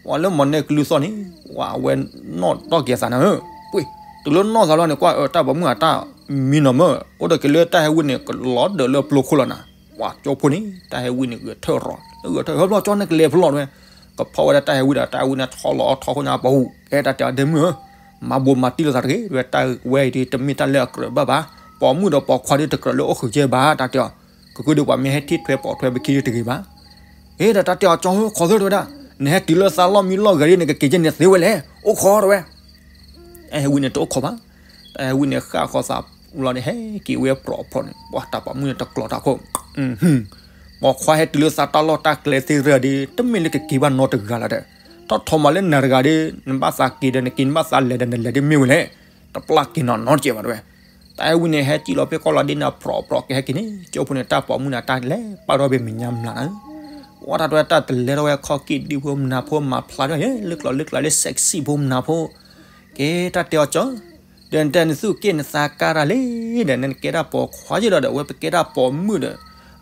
ပှၤလၢမ်န့ၣ်ကလုၢ်သီၣ်န့ၣ် ပှၤအဝဲနီၣ်ထီၣ်က့ၤအသးနၤဧၢ, ပှ့ၤ တုၤလၢနီၣ်သးလီၤန့ၣ် ကွၢ်အၢ တၢ်ပိာ်မုၣ်အတၢ်မံနီၤမၢ, အိၣ်ဒီးက့ၤလၢတၢ်ဟဲဝံန့ၣ် ကလီၤဒၢးလၢပျိခိၣ်လီၤနၤ. ပှၤကၠိဖိန့ၣ် တၢ်ဟဲဝံန့ၣ် ဂဲၤထၢၣ်ရီၤ ဂဲၤထၢၣ်ဟၢဖျီၣ်ကၠီန့ၣ်ကလဲၤဖျီၣ်ဝဲ, ကဖီၣ်ဝဲဒၣ်တၢ်ဟဲဝံဒီး တၢ်ဟဲဝံန့ၣ်ထီလီၤထီခိၣ်ညါပဟူး, ကဲတၢ်တဲအီၤဒ့မုၣ်ဧၢ, မၤဘိးမၤတံၢ်လိာ်သးတဂ့ၤ, ဝဲတၢ်ဝဲအံၤဒ်တမ့ၢ်တၢ်လၢအကြၢးဘၣ်ဘၣ်, ပိာ်မုၣ်ဒီးပိာ်ခွါဒ်တကြၢးလၢအိၣ်ဃုာ်ကဲဘၣ် တၢ်တဲအီၤ, ကကုဒုးပှၤမ့ၢ်ဟဲထံၣ်ထွဲပိာ်ထွဲပခံဒ်တဂ့ၤဘၣ်. အ့ဒီးတၢ်တဲအီၤကၠီဧၢ ခီသၢတဲဝဲဒၣ်, နဟဲတုၤလၢသးလီၢ်မံလီၢ်ဂဲၤဒ်န့ၣ် ကက့ၤကဲန့ၣ်သ့ဝဲလဲၣ်, အိၣ်ခိးတဲဝဲ တၢ်ဟဲဝံန့ၣ်တအိၣ်ခိးဘၣ်, တၢ်ဟဲဝံန့ၣ်ဃၣ်ဃီသးလီၤန့ၣ် ဟဲက့ၤဝဲပြီၤပြီၤန့ၣ် ပှၤတၢ်ပိာ်မုၣ်န့ၣ်တကျိးတၢ်ခိၣ်, ပိာ်ခွါဟဲတုၤလၢသးတၢ်လီၢ်တၢ်ကျဲသ့ၣ်တဖၣ်ဒီး တမ့ၢ်လၢကက့ၤဘၣ်နီတဂၤလီၤဒီး, ထီၣ်ထီၣ်မးလၢနၤတဂၤဒီး နဘၣ်သးက့ၤဒီး နက့ၤနဘၣ်သးလဲၤဒီး နလဲၤဒ်မ့ၢ်ဝဲလဲၣ်, တပျၢ်က့ၤနီၤနီတစဲးဘၣ်တဲဝဲ. တၢ်ဟဲဝံန့ၣ် ဟဲစံၣ်လီၤဖဲကီၢ်လီၤဒ်န့ၣ် ပြီၤပြီၤကဟဲက့ၤန့ၣ် ကၠိဖိန့ၣ် တၢ်ပိာ်မုၣ်န့ၣ် တၢ်လဲၤပာ်ထီၣ်ဖဲမဲာ်ညါမျးနၤဧၢ, ပှၤတၢ်တဲဝဲတၢ်တလဲထီၣ်ဝဲခီၣ်က့ၣ်ဒံဖိမနၤဖိမၤဖျါထီၣ်ယဲ လၢကျိၤလၢကျါလၢ sexy ဖိမနၤဖိ ကဲတၢ်တဲအီၤကၠီ, ဒီးနတဲနသူၣ်က့ၣ်နသးကါတၢ်လံ, ဒီးနကဲတၢ်ပိာ်ခွါယဲဒီး ဒီးအဝဲပကဲတၢ်ပိာ်မုၣ်ဒီး,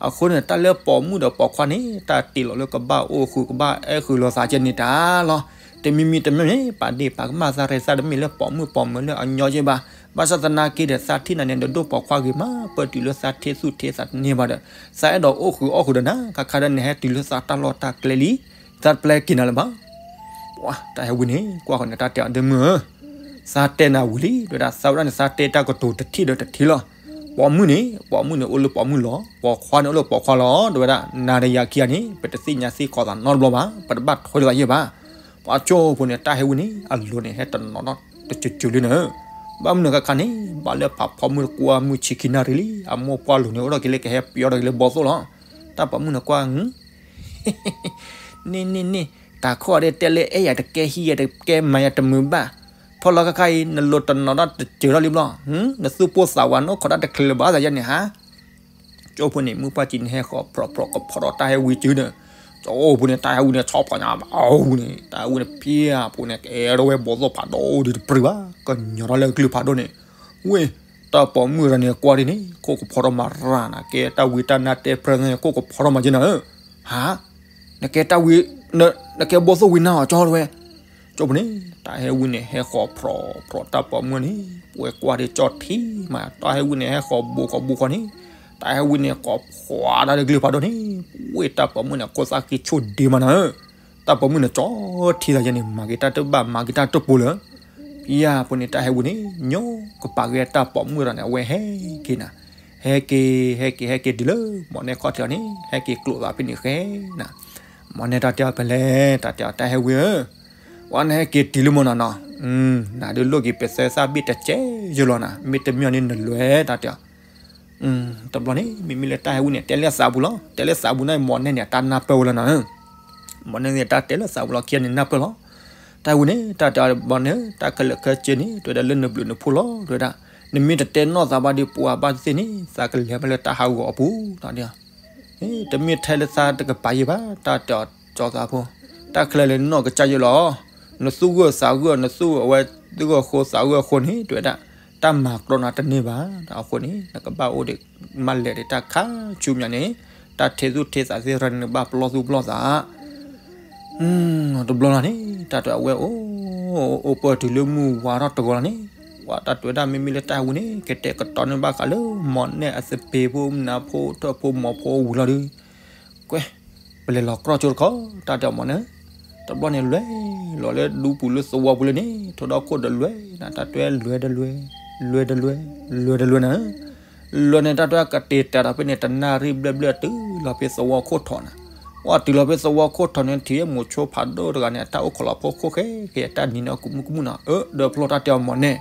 အဃိန့ၣ် တၢ်လၢပိာ်မုၣ်ဒီးပိာ်ခွါန့ၣ် တၢ်တ့ၢ်လီၤလၢကဘၣ်အိၣ်ဃုာ်ကဘၣ်အဲၣ်ဃုာ်လိာ်သးကဲန့ၣ်တၢ်လီၤ. တမံၤမံၤတမံၤန့ၣ် ပာ်ဒ့ၣ်ပာ်ကမၣ်သးရဲၣ်သးတမ့ၢ်လၢပိာ်မုၣ်ပိာ်မၢၤလၢအညီယဲဘၣ်. ဘၣ်ဆၣ်သနာ်က့ဒီး သးထံၣ်နၤန့ၣ် နဒိၣ်ပိာ်ခွါဂ့ၤမး ပၢၢ်တုၤလၢသးထဲသူၣ်ထဲသးတန့ၢ်ဘၣ်ဒီး သးအဲၣ်ဒိးအိၣ်ဃုာ်အီၣ်ဃုာ်ဒီးနၤ ခါခါဒီးနဟဲတုၤလၢသးတၢ်လီၢ်တၢ်ကျဲလံ, သးတပျဲက့ၤနၤလၢၤဘၣ်. ပှၤတၢ်ဟဲဝံန့ၣ် ကွၢ်ဃီန့ၣ် တၢ်တဲအီၤဒ့မုၣ်ဧၢ, သးတဲနၤဝံၤလံ တဲဝဲဒၣ် သးဝဲဒၣ်န့ၣ် သးတဲတၢ်ကတိၤတထံၣ်ဒီးတထံၣ်လီၤ. ပိာ်မုၣ်န့ၣ် ပိာ်မုၣ်န့ၣ်အိၣ်လၢပိာ်မုၣ်လီၤ, ပိာ်ခွါန့ၣ်အိၣ်လၢပိာ်ခွါလီၤ တဲဝဲဒၣ်, နၤဒီးယၤခံဂၤန့ၣ် ပတသ့ၣ်ညါသ့ၣ်ခီသးနီတဘျီဘၣ်, ပတဘၣ်ထွဲလိာ်သးယဲၢ်ဘၣ်. ပှၤကၠိဖိန့ၣ် တၢ်ဟဲဝံန့ၣ် အလိၤန့ၣ် ဟဲတနီၤနီတစူၤစူၤလံနၤ, ဘၣ်မနုၤခါခါန့ၣ် ဘၣ်လၢဖးဖီမုၢ်တကွၢ်မုၢ်ဆံခံနၣ်ရံၣ်လံ အမိၢ်ပှၢ်လိၤန့ၣ် အိၣ်ဒီးက့ၤလၢကဟဲပျီဒီးက့ၤလၢဘီသိၣ်လီၤ. တၢ်ပိာ်မုၣ်န့ၣ်ကွၢ် န့ၣ်န့ၣ်န့ၣ်, တၢ်ခိၣ်အီၤဒ်တဲလၢအဲၣ်ယၤတကဲဟံးယၤတကဲမၤယၤတမုာ်ဘၣ်, ဖီလီၤခါခါအံၤ နလိၤတနီၤတစူၤထီၣ်လံဘျီ, နသူၣ်ပိၢ်သးဝး နအိၣ်ခိးတၢ်တချုးလၢၤဘၣ်သးယဲန့ၣ်ဟါ. ကၠိဖိန့ၣ် မုၢ်ပှၢ်ကၠ့န့ၣ် ဟဲဃီၤပြီၤပြီၤကဖီထီၣ်တၢ်ဟဲဝံစုဒီး, ကၠိဖိန့ၣ် တၢ်ဟဲဝံန့ၣ် ဆီဖီညါဘၣ်အူန့ၣ် တၢ်ဟဲဝံန့ၣ် ဖံးအပူၤန့ၣ် ကအဲၣ်ဒိးဝဲဘီသိၣ်ဖးဒိၣ်ဒံးတပြံၤဘၣ်, ကညီထီၣ်လၢအကလုၢ်ဖးဒိၣ်န့ၣ်, ဝ့ၢ် တၢ်ပိာ်မုၣ်တဂၤန့ၣ် ကွၢ်ဒ်န့ၣ် ခိၣ်ကဖီထီၣ်မၤရၤနၤ ကဲတၢ်ဝံတၢ်နါတဲပြၢန့ၣ် ခိၣ်ကဖီထီၣ်မၤက့နၤဧၢ, ဟါ, နကဲတၢ်ဝံ, နကဲဘီသိၣ်ဝံနၤအီၤကၠီတဝဲ. ကၠိဖိန့ၣ် တၢ်ဟဲဝံန့ၣ် ဟဲဃီၤပြီၤပြီၤတၢ်ပိာ်မုၣ်န့ၣ် ပဝဲကွၢ်ဒ်ကၠီထံမး တၢ်ဟဲဝံန့ၣ် ဟဲဃီၤဘူးဃီၤဘူးဃီၤန့ၣ်, တၢ်ဟဲဝံန့ၣ် ဃီၤဖှးတၢ်လၢကလုၢ်ဖးဒိၣ်န့ၣ်, ဝ့ၢ်တၢ်ပိာ်မုၣ်န့ၣ် ခိၣ်သၣ်ကံၢ်ဆိၣ်ဒ့မးနၤဧၢ, တၢ်ပိာ်မုၣ်န့ၣ် ကၠီထံသးယဲန့ၣ် မၤက့ၤတၢ်တဘၣ် မၤက့ၤတၢ်တပိၤလၢၤ ဖံးယၤဖိန့ၣ် တၢ်ဟဲဝံန့ၣ် ညိကပာ်က့ၤတၢ်ပိာ်မုၣ်ဒီးန့ၣ် အဝဲဟဲက့ၤနၤ, ဟဲက့ၤ ဟဲက့ၤ ဟဲက့ၤတုၤလၢ မောင်နဲခီၣ်ထံးအီၤန့ၣ် ဟဲက့ၤကျိးသးဖဲန့ၣ်ဃဲနၤ, မောင်နဲတၢ်တဲအီၤဖဲလဲၣ် တၢ်တဲအီၤ တၢ်ဟဲဝံဧၢ, ပှၤနဟဲက့ၤတုၤလၢမနီၤနီၤ, နၤဒုးလိၣ်က့ၤပသၢသၣ်ဘ့ၣ်တကဲယိလီၤနၤ, မ့တမ့ၢ်န့ၣ်နလွဲ တၢ်တဲအီၤ တဘျီန့ၣ် မ့မ့ၢ်လၢတၢ်ဟဲဝံန့ၣ် တဲလၢသးပူၤလီၤ, တဲလၢသးပူၤန့ၣ် မောင်နဲန့ၣ် တၢ်နၢ်ပၢၢ်ဝဲလီၤနၤ, မောင်နဲန့ၣ် တၢ်တဲလၢသးပူၤလီၤ ခံဂၤန့ၣ်နၢ်ပၢၢ်လီၤ, တၢ်ဝံန့ၣ် တၢ်တဲအီၤ မောင်နဲ တၢ်ခဲလၢာ်ခဲဆ့န့ၣ် တဲဝဲဒၣ်လၢနဘျုးနဖှိၣ်လီၤ တဲဝဲဒၣ်, နမ့ၢ်တတဲနီၢ်သးဘၣ်ဒီး ပှၤဘၣ်သ့ၣ်သ့ၣ်န့ၣ် သးကလဲၤဘၣ်လၢတၢ်ဟးဂီၤအပူၤ တၢ်တဲအီၤ တမ့ၢ်ထဲလၢသးတကပၤယံၤဘၣ် တၢ်တဲအီၤကၠီသးဖိ, တၢ်ခဲလၢာ်န့ၣ်နီၢ်ကစၢ်ယဲလီၤ, နသူၣ်ဂၢၢ်သးဂၢၢ် နသူၣ်အဝဲသူၣ်ဂၢၢ်ဃိသးဂၢၢ်ဃိန့ၣ် တဲဝဲဒၣ်, တၢ်မၤကြီနၤတန့ၢ်ဘၣ်, အဃိန့ၣ် နကဘၣ်အိၣ်ဒီး မၤလဲၤဒီးတၢ်ခါဆူညါန့ၣ်, တၢ်ထဲသူၣ်ထဲသးသ့ၣ်တဖၣ်န့ၣ် နကဘၣ်ပလီၢ်သူၣ်ပလီၢ်သး တဘျီလီၤန့ၣ် တၢ်တဲအီၤ အဝဲအိၣ် အိၣ်ပၢၢ်တုၤလၢမုၢ်ဝါထီၣ်တဂီၤလီၤန့ၣ်, ပှၤတၢ်တဲဝဲဒၣ် မ့မ့ၢ်လၢတၢ်ဟဲဝံန့ၣ် ကတဲာ်ကတီၤန့ၢ်ဘၣ်ဃးလၢ မောင်နဲအသပ့ၤဖိ မနၤဖိထၢၣ်ဖိမီၤဖိဝံၤလီၤဒီး, ကွဲး ပလဲၤလီၤကြီဆိတခီ, တၢ်တဲအီၤ မောင်နဲ, တဘျီန့ၣ်လဲၤလီၤလၢဒူပူၤလၢသဝီပူၤလၢန့ၣ် ထိဒီခိၣ်ဒီးလဲၤနၤ တၢ်တဲလွဲဒီးလွဲ, လွဲဒီးလွဲ, လွဲဒီးလွဲနၤ လွဲန့ၣ် တၢ်တဲကတ့ၤတဲာ်ဒီးဖဲန့ၣ် တနၣ်ရံၣ်ဘျဲၣ်ဘျဲၣ်တုၤလီၤဖဲသဝီခိၣ်ထီးနၤ, ပှၤတုၤလီၤဖဲသဝီခိၣ်ထီးန့ၣ် ထံၣ်မိၤဆိဖးဒိၣ်တဂၤန့ၣ် အတၢ်အိၣ်ခိးလီၤဖိခိၣ်ဃဲဃဲ တၢ်နံၤန့ၣ်ကမူၣ်ကမူၣ်နၤ, အၢ ဒီးဖျိ တၢ်တဲအီၤ မောင်နဲ,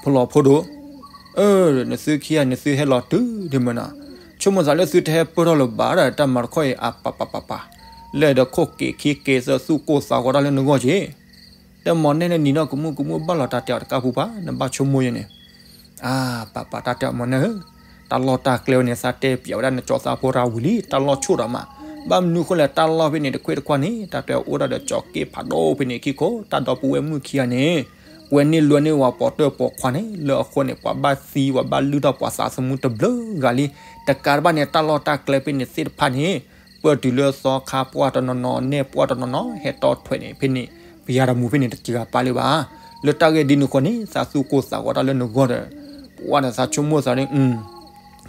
ဖျိဖိဒိၣ်, အၢ နသုခံဂၤ နသုဟဲလီၤတုၤဒ်မၢနၤ, ဆိကမိၣ်သးလၢသုတဟဲပၢၢ်ထီၣ်လၢၤဘၣ်ဒီး တၢ်မၤတခီအံၤ အပပပပ, လဲၤဒီးခိၣ်က့ၤခံက့ၤသၢသူၣ်ကိၢ်သးဂီၤတၢ်လၢနဂီၢ်က့ၤ တၢ်မောင်နဲန့ၣ်နံၤန့ၣ်ကမူၣ်ကမူၣ်ဘၣ်လီၤ တၢ်တဲအီၤတကးပူၤပှၤ နဘၣ်ဆိကမိၣ်ယဲန့ၣ်, အါ ပၢ်ပၢ် တၢ်တဲအီၤ မောင်နဲဧၢ, တၢ်လီၢ်တၢ်ကျဲဝဲန့ၣ် သးတဲပျးဝဲဒၣ်နကၠီသးဖိတၢ်ဝံၤလံ တၢ်လီၢ်ဆိၣ်ဒီးမး, ဘၣ်မနုၤဃိလဲၣ် တၢ်လီၢ်ဖဲန့ၣ်တခွ့တခွါန့ၣ် တၢ်တဲအိၣ်ဒၣ်ဒီးကၠီၤက့ဖးဒိၣ်ဖဲန့ၣ်ခံခိၣ် တၢ်ဒီပုၢ်ဝဲၢ်မုၣ်ခံဂၤန့ၣ် ကွဲန့ၢ်လွဲန့ၢ်ဝဲပိာ်တၢၢ်ပိာ်ခွါန့ၣ် လၢအဃိန့ၣ် ပှၤဘၣ်သံ ပှၤဘၣ်လုၢ်ထီၣ်ပှၤသးသမူတဘျုးဂၤလံ, တကးတဘၣ်န့ၣ် တၢ်လီၢ်တၢ်ကျဲဖဲန့ၣ်သ့ၣ်တဖၣ်န့ၣ် ပၢၢ်တုၤလၢသီခါပှၢ်တနီၤနီၤ နဲၣ်ပှၢ်တနီၤနီၤ ဟဲတီထွဲးန့ၣ် ဖဲန့ၣ် ပယၤတမူဖဲန့ၣ် တစှၤပာ်လၢၤဘၣ်. လၢတၢ်ဂ့ၢ်ဒ်န့ၣ်အဃိန့ၣ် သးသူၣ်ကိၢ်သးဂီၤတၢ်လၢနဂီၢ်ဒီး ပှၤဒီးသးဆိကမိၣ်သးန့ၣ်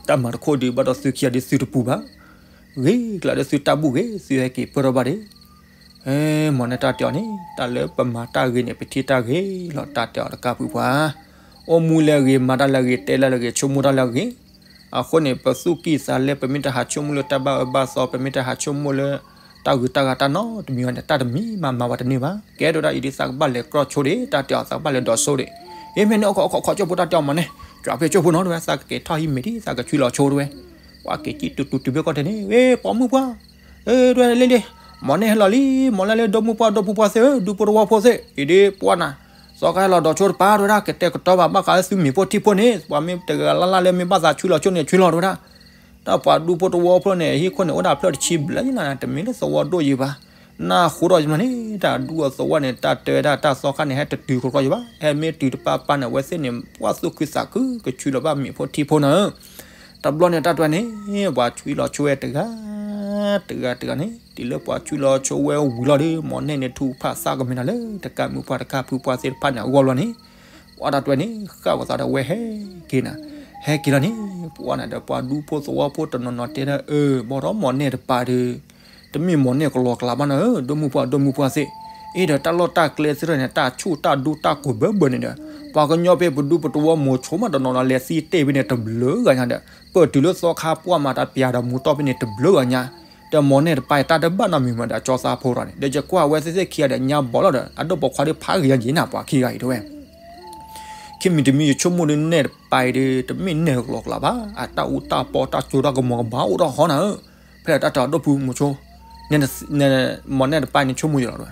တၢ်မၤတခိၣ်ဒုးဘၣ်ဒီးသုခံဂၤဒုးသုတပူၤဘၣ်. ဂ့ၤကျါဒီးသုတၢ်ဘူၣ်ဂ့ၤ သုဟဲက့ၤပၢၢ်ထီၣ်ဘၣ်ဒံး. ဟဲ မ်န့ၣ်တၢ်တဲအီၤန့ၣ် တၢ်လၢပမၤတၢ်ဂ့ၤန့ၣ် ပထံၣ်တၢ်ဂ့ၤလီၤ တၢ်တဲအီၤတကးပူၤပှၤ အိၣ်မူလၢအဂ့ၤ မၤတၢ်လၢအဂ့ၤ တဲလၢအဂ့ၤ ဆိကမိၣ်တၢ်လၢအဂ့ၤ အဃိန့ၣ် ပသူၣ်ကံၢ်သးလဲ ပမ့ၢ်တဟးဆိကမိၣ်လၢတၢ်ဘၣ်အၢဘၣ်သီ ပမ့ၢ်တဟးဆိကမိၣ်လၢ တၢ်ဂုၤတၢ်ဂၤတၢ်နီတမံၤဘၣ်န့ၣ် တၢ်တမံၤမးမၤဝဲတန့ၢ်ဘၣ်. ကဲဒိၣ်ဒၣ်အံၤဒ်သးကဘၣ်လဲၤကြီဆိဒံး တၢ်တဲအီၤ သးကဘၣ်လဲၤဒိးဆိဒံး. အ့ မ့ၢ်န့ၣ် အိၣ်ခိးအိၣ်ခိး ကၠိဖိ တၢ်တဲအီၤ မ်န့ၣ် ကၠီဖဲကၠိဖိနီၤ တဝဲ သးကက့ၤထီၣ်ဟံးမ့ၤဒံး သးကဆွံလီၤဆိတဝဲ ပှၤက့ၤကံၣ်တူၤတူၤတုၤဖဲကီၢ်ထဲန့ၣ် ဝဲ ပိာ်မုၣ်ပှၢ် တဝဲလ့လ့ မ်န့ၣ်ဟဲလီၤလံ မ်လၢလၢ ဒိၣ်မုၣ်ပှၢ် ဒိၣ်ဖိပှၢ်သ့ၣ်ဧၢ ဒူဖိတဝီဖိသ့ၣ် အံၤဒ်ပှၢ်နၤ သီခါဟဲလီၤဒိးဆိတပၤ တဝဲဒၣ် ကတဲာ်ကတီၤဘၣ် ဘၣ်ဃးလၢသုမ့ၤဖိထံဖိန့ၣ် ပှၤမ့ၢ်တဂၤလၢ်လၢ်လၢ မ့ၢ်ဘၣ်သးဆွံလီၤဆိန့ၣ် ဆွံလီၤတဝဲဒၣ်. တၢ်ပှၤဒူဖိတဝီဖိန့ၣ် ဟံၣ်ခိၣ်န့ၣ် အိၣ်ဒၣ်ဖျၢၣ်တဆံဘျဲၣ်လီၤ တမ့ၢ်လၢသဝီဒိၣ်ယံၤဘၣ်. နၢ်ဟူထီၣ်ယမၤန့ၣ် တၢ်ဒူအသဝီန့ၣ် တၢ်တဲဝဲဒၣ် တၢ်သီခါန့ၣ် ဟဲတတုၤကြီကြီယံၤဘၣ်. ဟဲမ့ၢ်တုၤတပၤပၤန့ၣ် အဝဲသ့ၣ်န့ၣ် ပှၢ်သူၣ်ခုသးခု ကဆွံလီၤဘၣ်မ့ၤဖိထံဖိနၤဧၢ တဘျီန့ၣ် တၢ်တဲန့ၣ် ပှၤဆွံလီၤဆိဝဲတဂၤ တဂၤတဂၤန့ၣ် တုၤလၢပှၤဆွံလီၤဆိဝဲဝံၤလီၤဒီး မ်န့ၣ်န့ၣ် ထူးဖးသးကမ့ၢ်တၢ်လၢ တကးမုၣ်ပှၢ်တကးဖုပှၢ်သ့ၣ်တဖၣ်န့ၣ် အဂီၢ်လီၤန့ၣ် ပှၤတၢ်တဲန့ၣ် ဃၣ်ဝဲသးဒီးဝဲဟဲက့ၤနၤ ဟဲက့ၤလီၤန့ၣ် ပှၢ်နၤဒီးပှၤဒူဖိသဝီဖိတနီၤနီၤတဲဒၣ် အၢ ဘီထီၣ် မ်န့ၣ်တပၤဒီး တမ့ၢ်မ်န့ၣ်ကလီကလးဘၣ်နၤဧၢ ဒိၣ်မုၣ်ပှၢ် ဒိၣ်မုၣ်ပှၢ်သ့ၣ် အ့ဒီးတၢ်လီၢ်တၢ်ကျဲသ့ၣ်တဖၣ်န့ၣ် တၢ်ဆူၣ်တၢ်ဒူတၢ်ကိၢ်ဘၢဘၢန့ၣ်ဒီး ပှၤကညီဖဲပဒူပတဝီမိၤဆိမးတနီၤနီၤ လဲၤသံတ့ၢ်ဖဲန့ၣ်တဘျုးဂၤညါဒီး ပၢၢ်တုၤလၢသီခါပှၢ်မး တၢ်ပျၢ်ဒီးမူၤတီၢ်ဖဲန့ၣ်တဘျုးဂၤညါ ဒီးမ်န့ၣ်တပၤအံၤတၢ်တဘၣ်နီတမံၤမးဒီး ကၠီသးဖိရၤန့ၣ် ဒီးယကွၢ်ဝဲသ့ၣ်သ့ၣ်ခံဂၤဒီး ညါဘီလီၤဒီး အဒိၣ်ပိာ်ခွါဒီးဖးဂ့ၤညါယံၤနၤ ပှၤခံဂၤအံၤတဲဝဲ ခံမံၤတမံၤ ယဆိကမိၣ်ဒ်နဲၣ်တပၤအံၤဒီး တမ့ၢ်နဲၣ်ကလီကလးဘၣ် အတၢ်အူတၢ်ပီတၢ်ကၠိတၢ်ကမီၤကဘၣ်အိၣ်ထီၣ်ဃီနၤဧၢ ဖဲတၢ်တၢ်ဒိၣ်ဖုမိၤဆိ မ်န့ၣ်တပၤအံၤန့ၣ်ဆိကမိၣ်ယံၤလီၤတဲဝဲ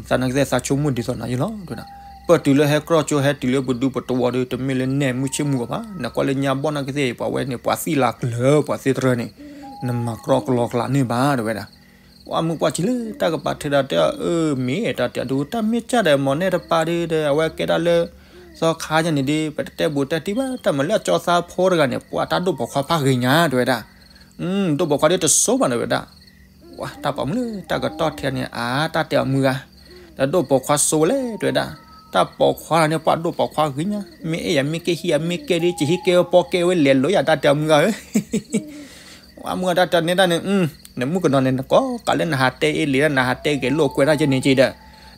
သးနာ်က့သးဆိကမိၣ်ဒ်သိးနၤယံၤလီၤတဲဝဲဒၣ် ပၢၢ်တုၤလၢဟဲကြီဆိဟဲတုၤလၢပဒူပတဝီဒီး တမ့ၢ်လၢနဲၣ်မုၢ်ဆ့ၣ်မုၢ်ကီးဘၣ် နကွၢ်လၢညါဘီနာ်က့သ့ၣ်အံၤ ပှၤဝဲန့ၣ် ပှၤသံလၤကျၢၤ ပှၤသ့ၣ်တရၢန့ၣ် နမၤကြီကလီကလးန့ၢ်ဘၣ်တဲဝဲဒၣ် ပှၤမုၢ်ပှၢ်ဆံးလၢတၢ်ကပၤထၢဒၣ်တဲအီၤ အၢ မ့ၢ်တၢ်တဲဒိး တၢ်မ့ၢ်ကၢ်ဒီးမ်န့ၣ်တပၤဒီး အဝဲကဲဒၣ်လၢ သီခါညါန့ၣ်ဒီး ပတတဲဘူးတၢ်တံၢ်ဘၣ် တၢ်မၤလၢအကၠီသးဖိတဂၤန့ၣ် ပှၤတၢ်ဒိၣ်ပိာ်ခွါဖးဂ့ၤညါတဲဝဲဒၣ် ဒိၣ်ပိာ်ခွါဒီးတစိဘၣ်တဲဝဲဒၣ် ပှၤတၢ်ပိာ်မုၣ်လၢတၢ်ကတီၢ်ထဲန့ၣ် အါ တၢ်တဲအီၤမုၢ်ဂၤ ဒီးဒိၣ်ပိာ်ခွါစိဝဲလဲၣ်တဲဝဲဒၣ် တၢ်ပိာ်ခွါန့ၣ် ပှၤဒိၣ်ပိာ်ခွါဂ့ၤညါ မ့ၢ်အဲၣ်ယၤမ့ၢ်ကဲဟံးယၤမ့ၢ်ကဲဒီး ကဟံးကဲဝဲပီကဲဝဲလဲၤလိာ်ယၤတၢ်တဲအီၤမုၢ်ဂၤဧၢ ပှၤမုၢ်ဂၤတၢ်တဲန့ၣ်တၢ်န့ၣ် နမုၣ်ကနီၤန့ၣ် နကိးကးလၢနဟးတဲအ့လံၤ နဟးတဲဂဲၤလိာ်ကွဲတၢ်ကဲန့ၣ်က့ဒီး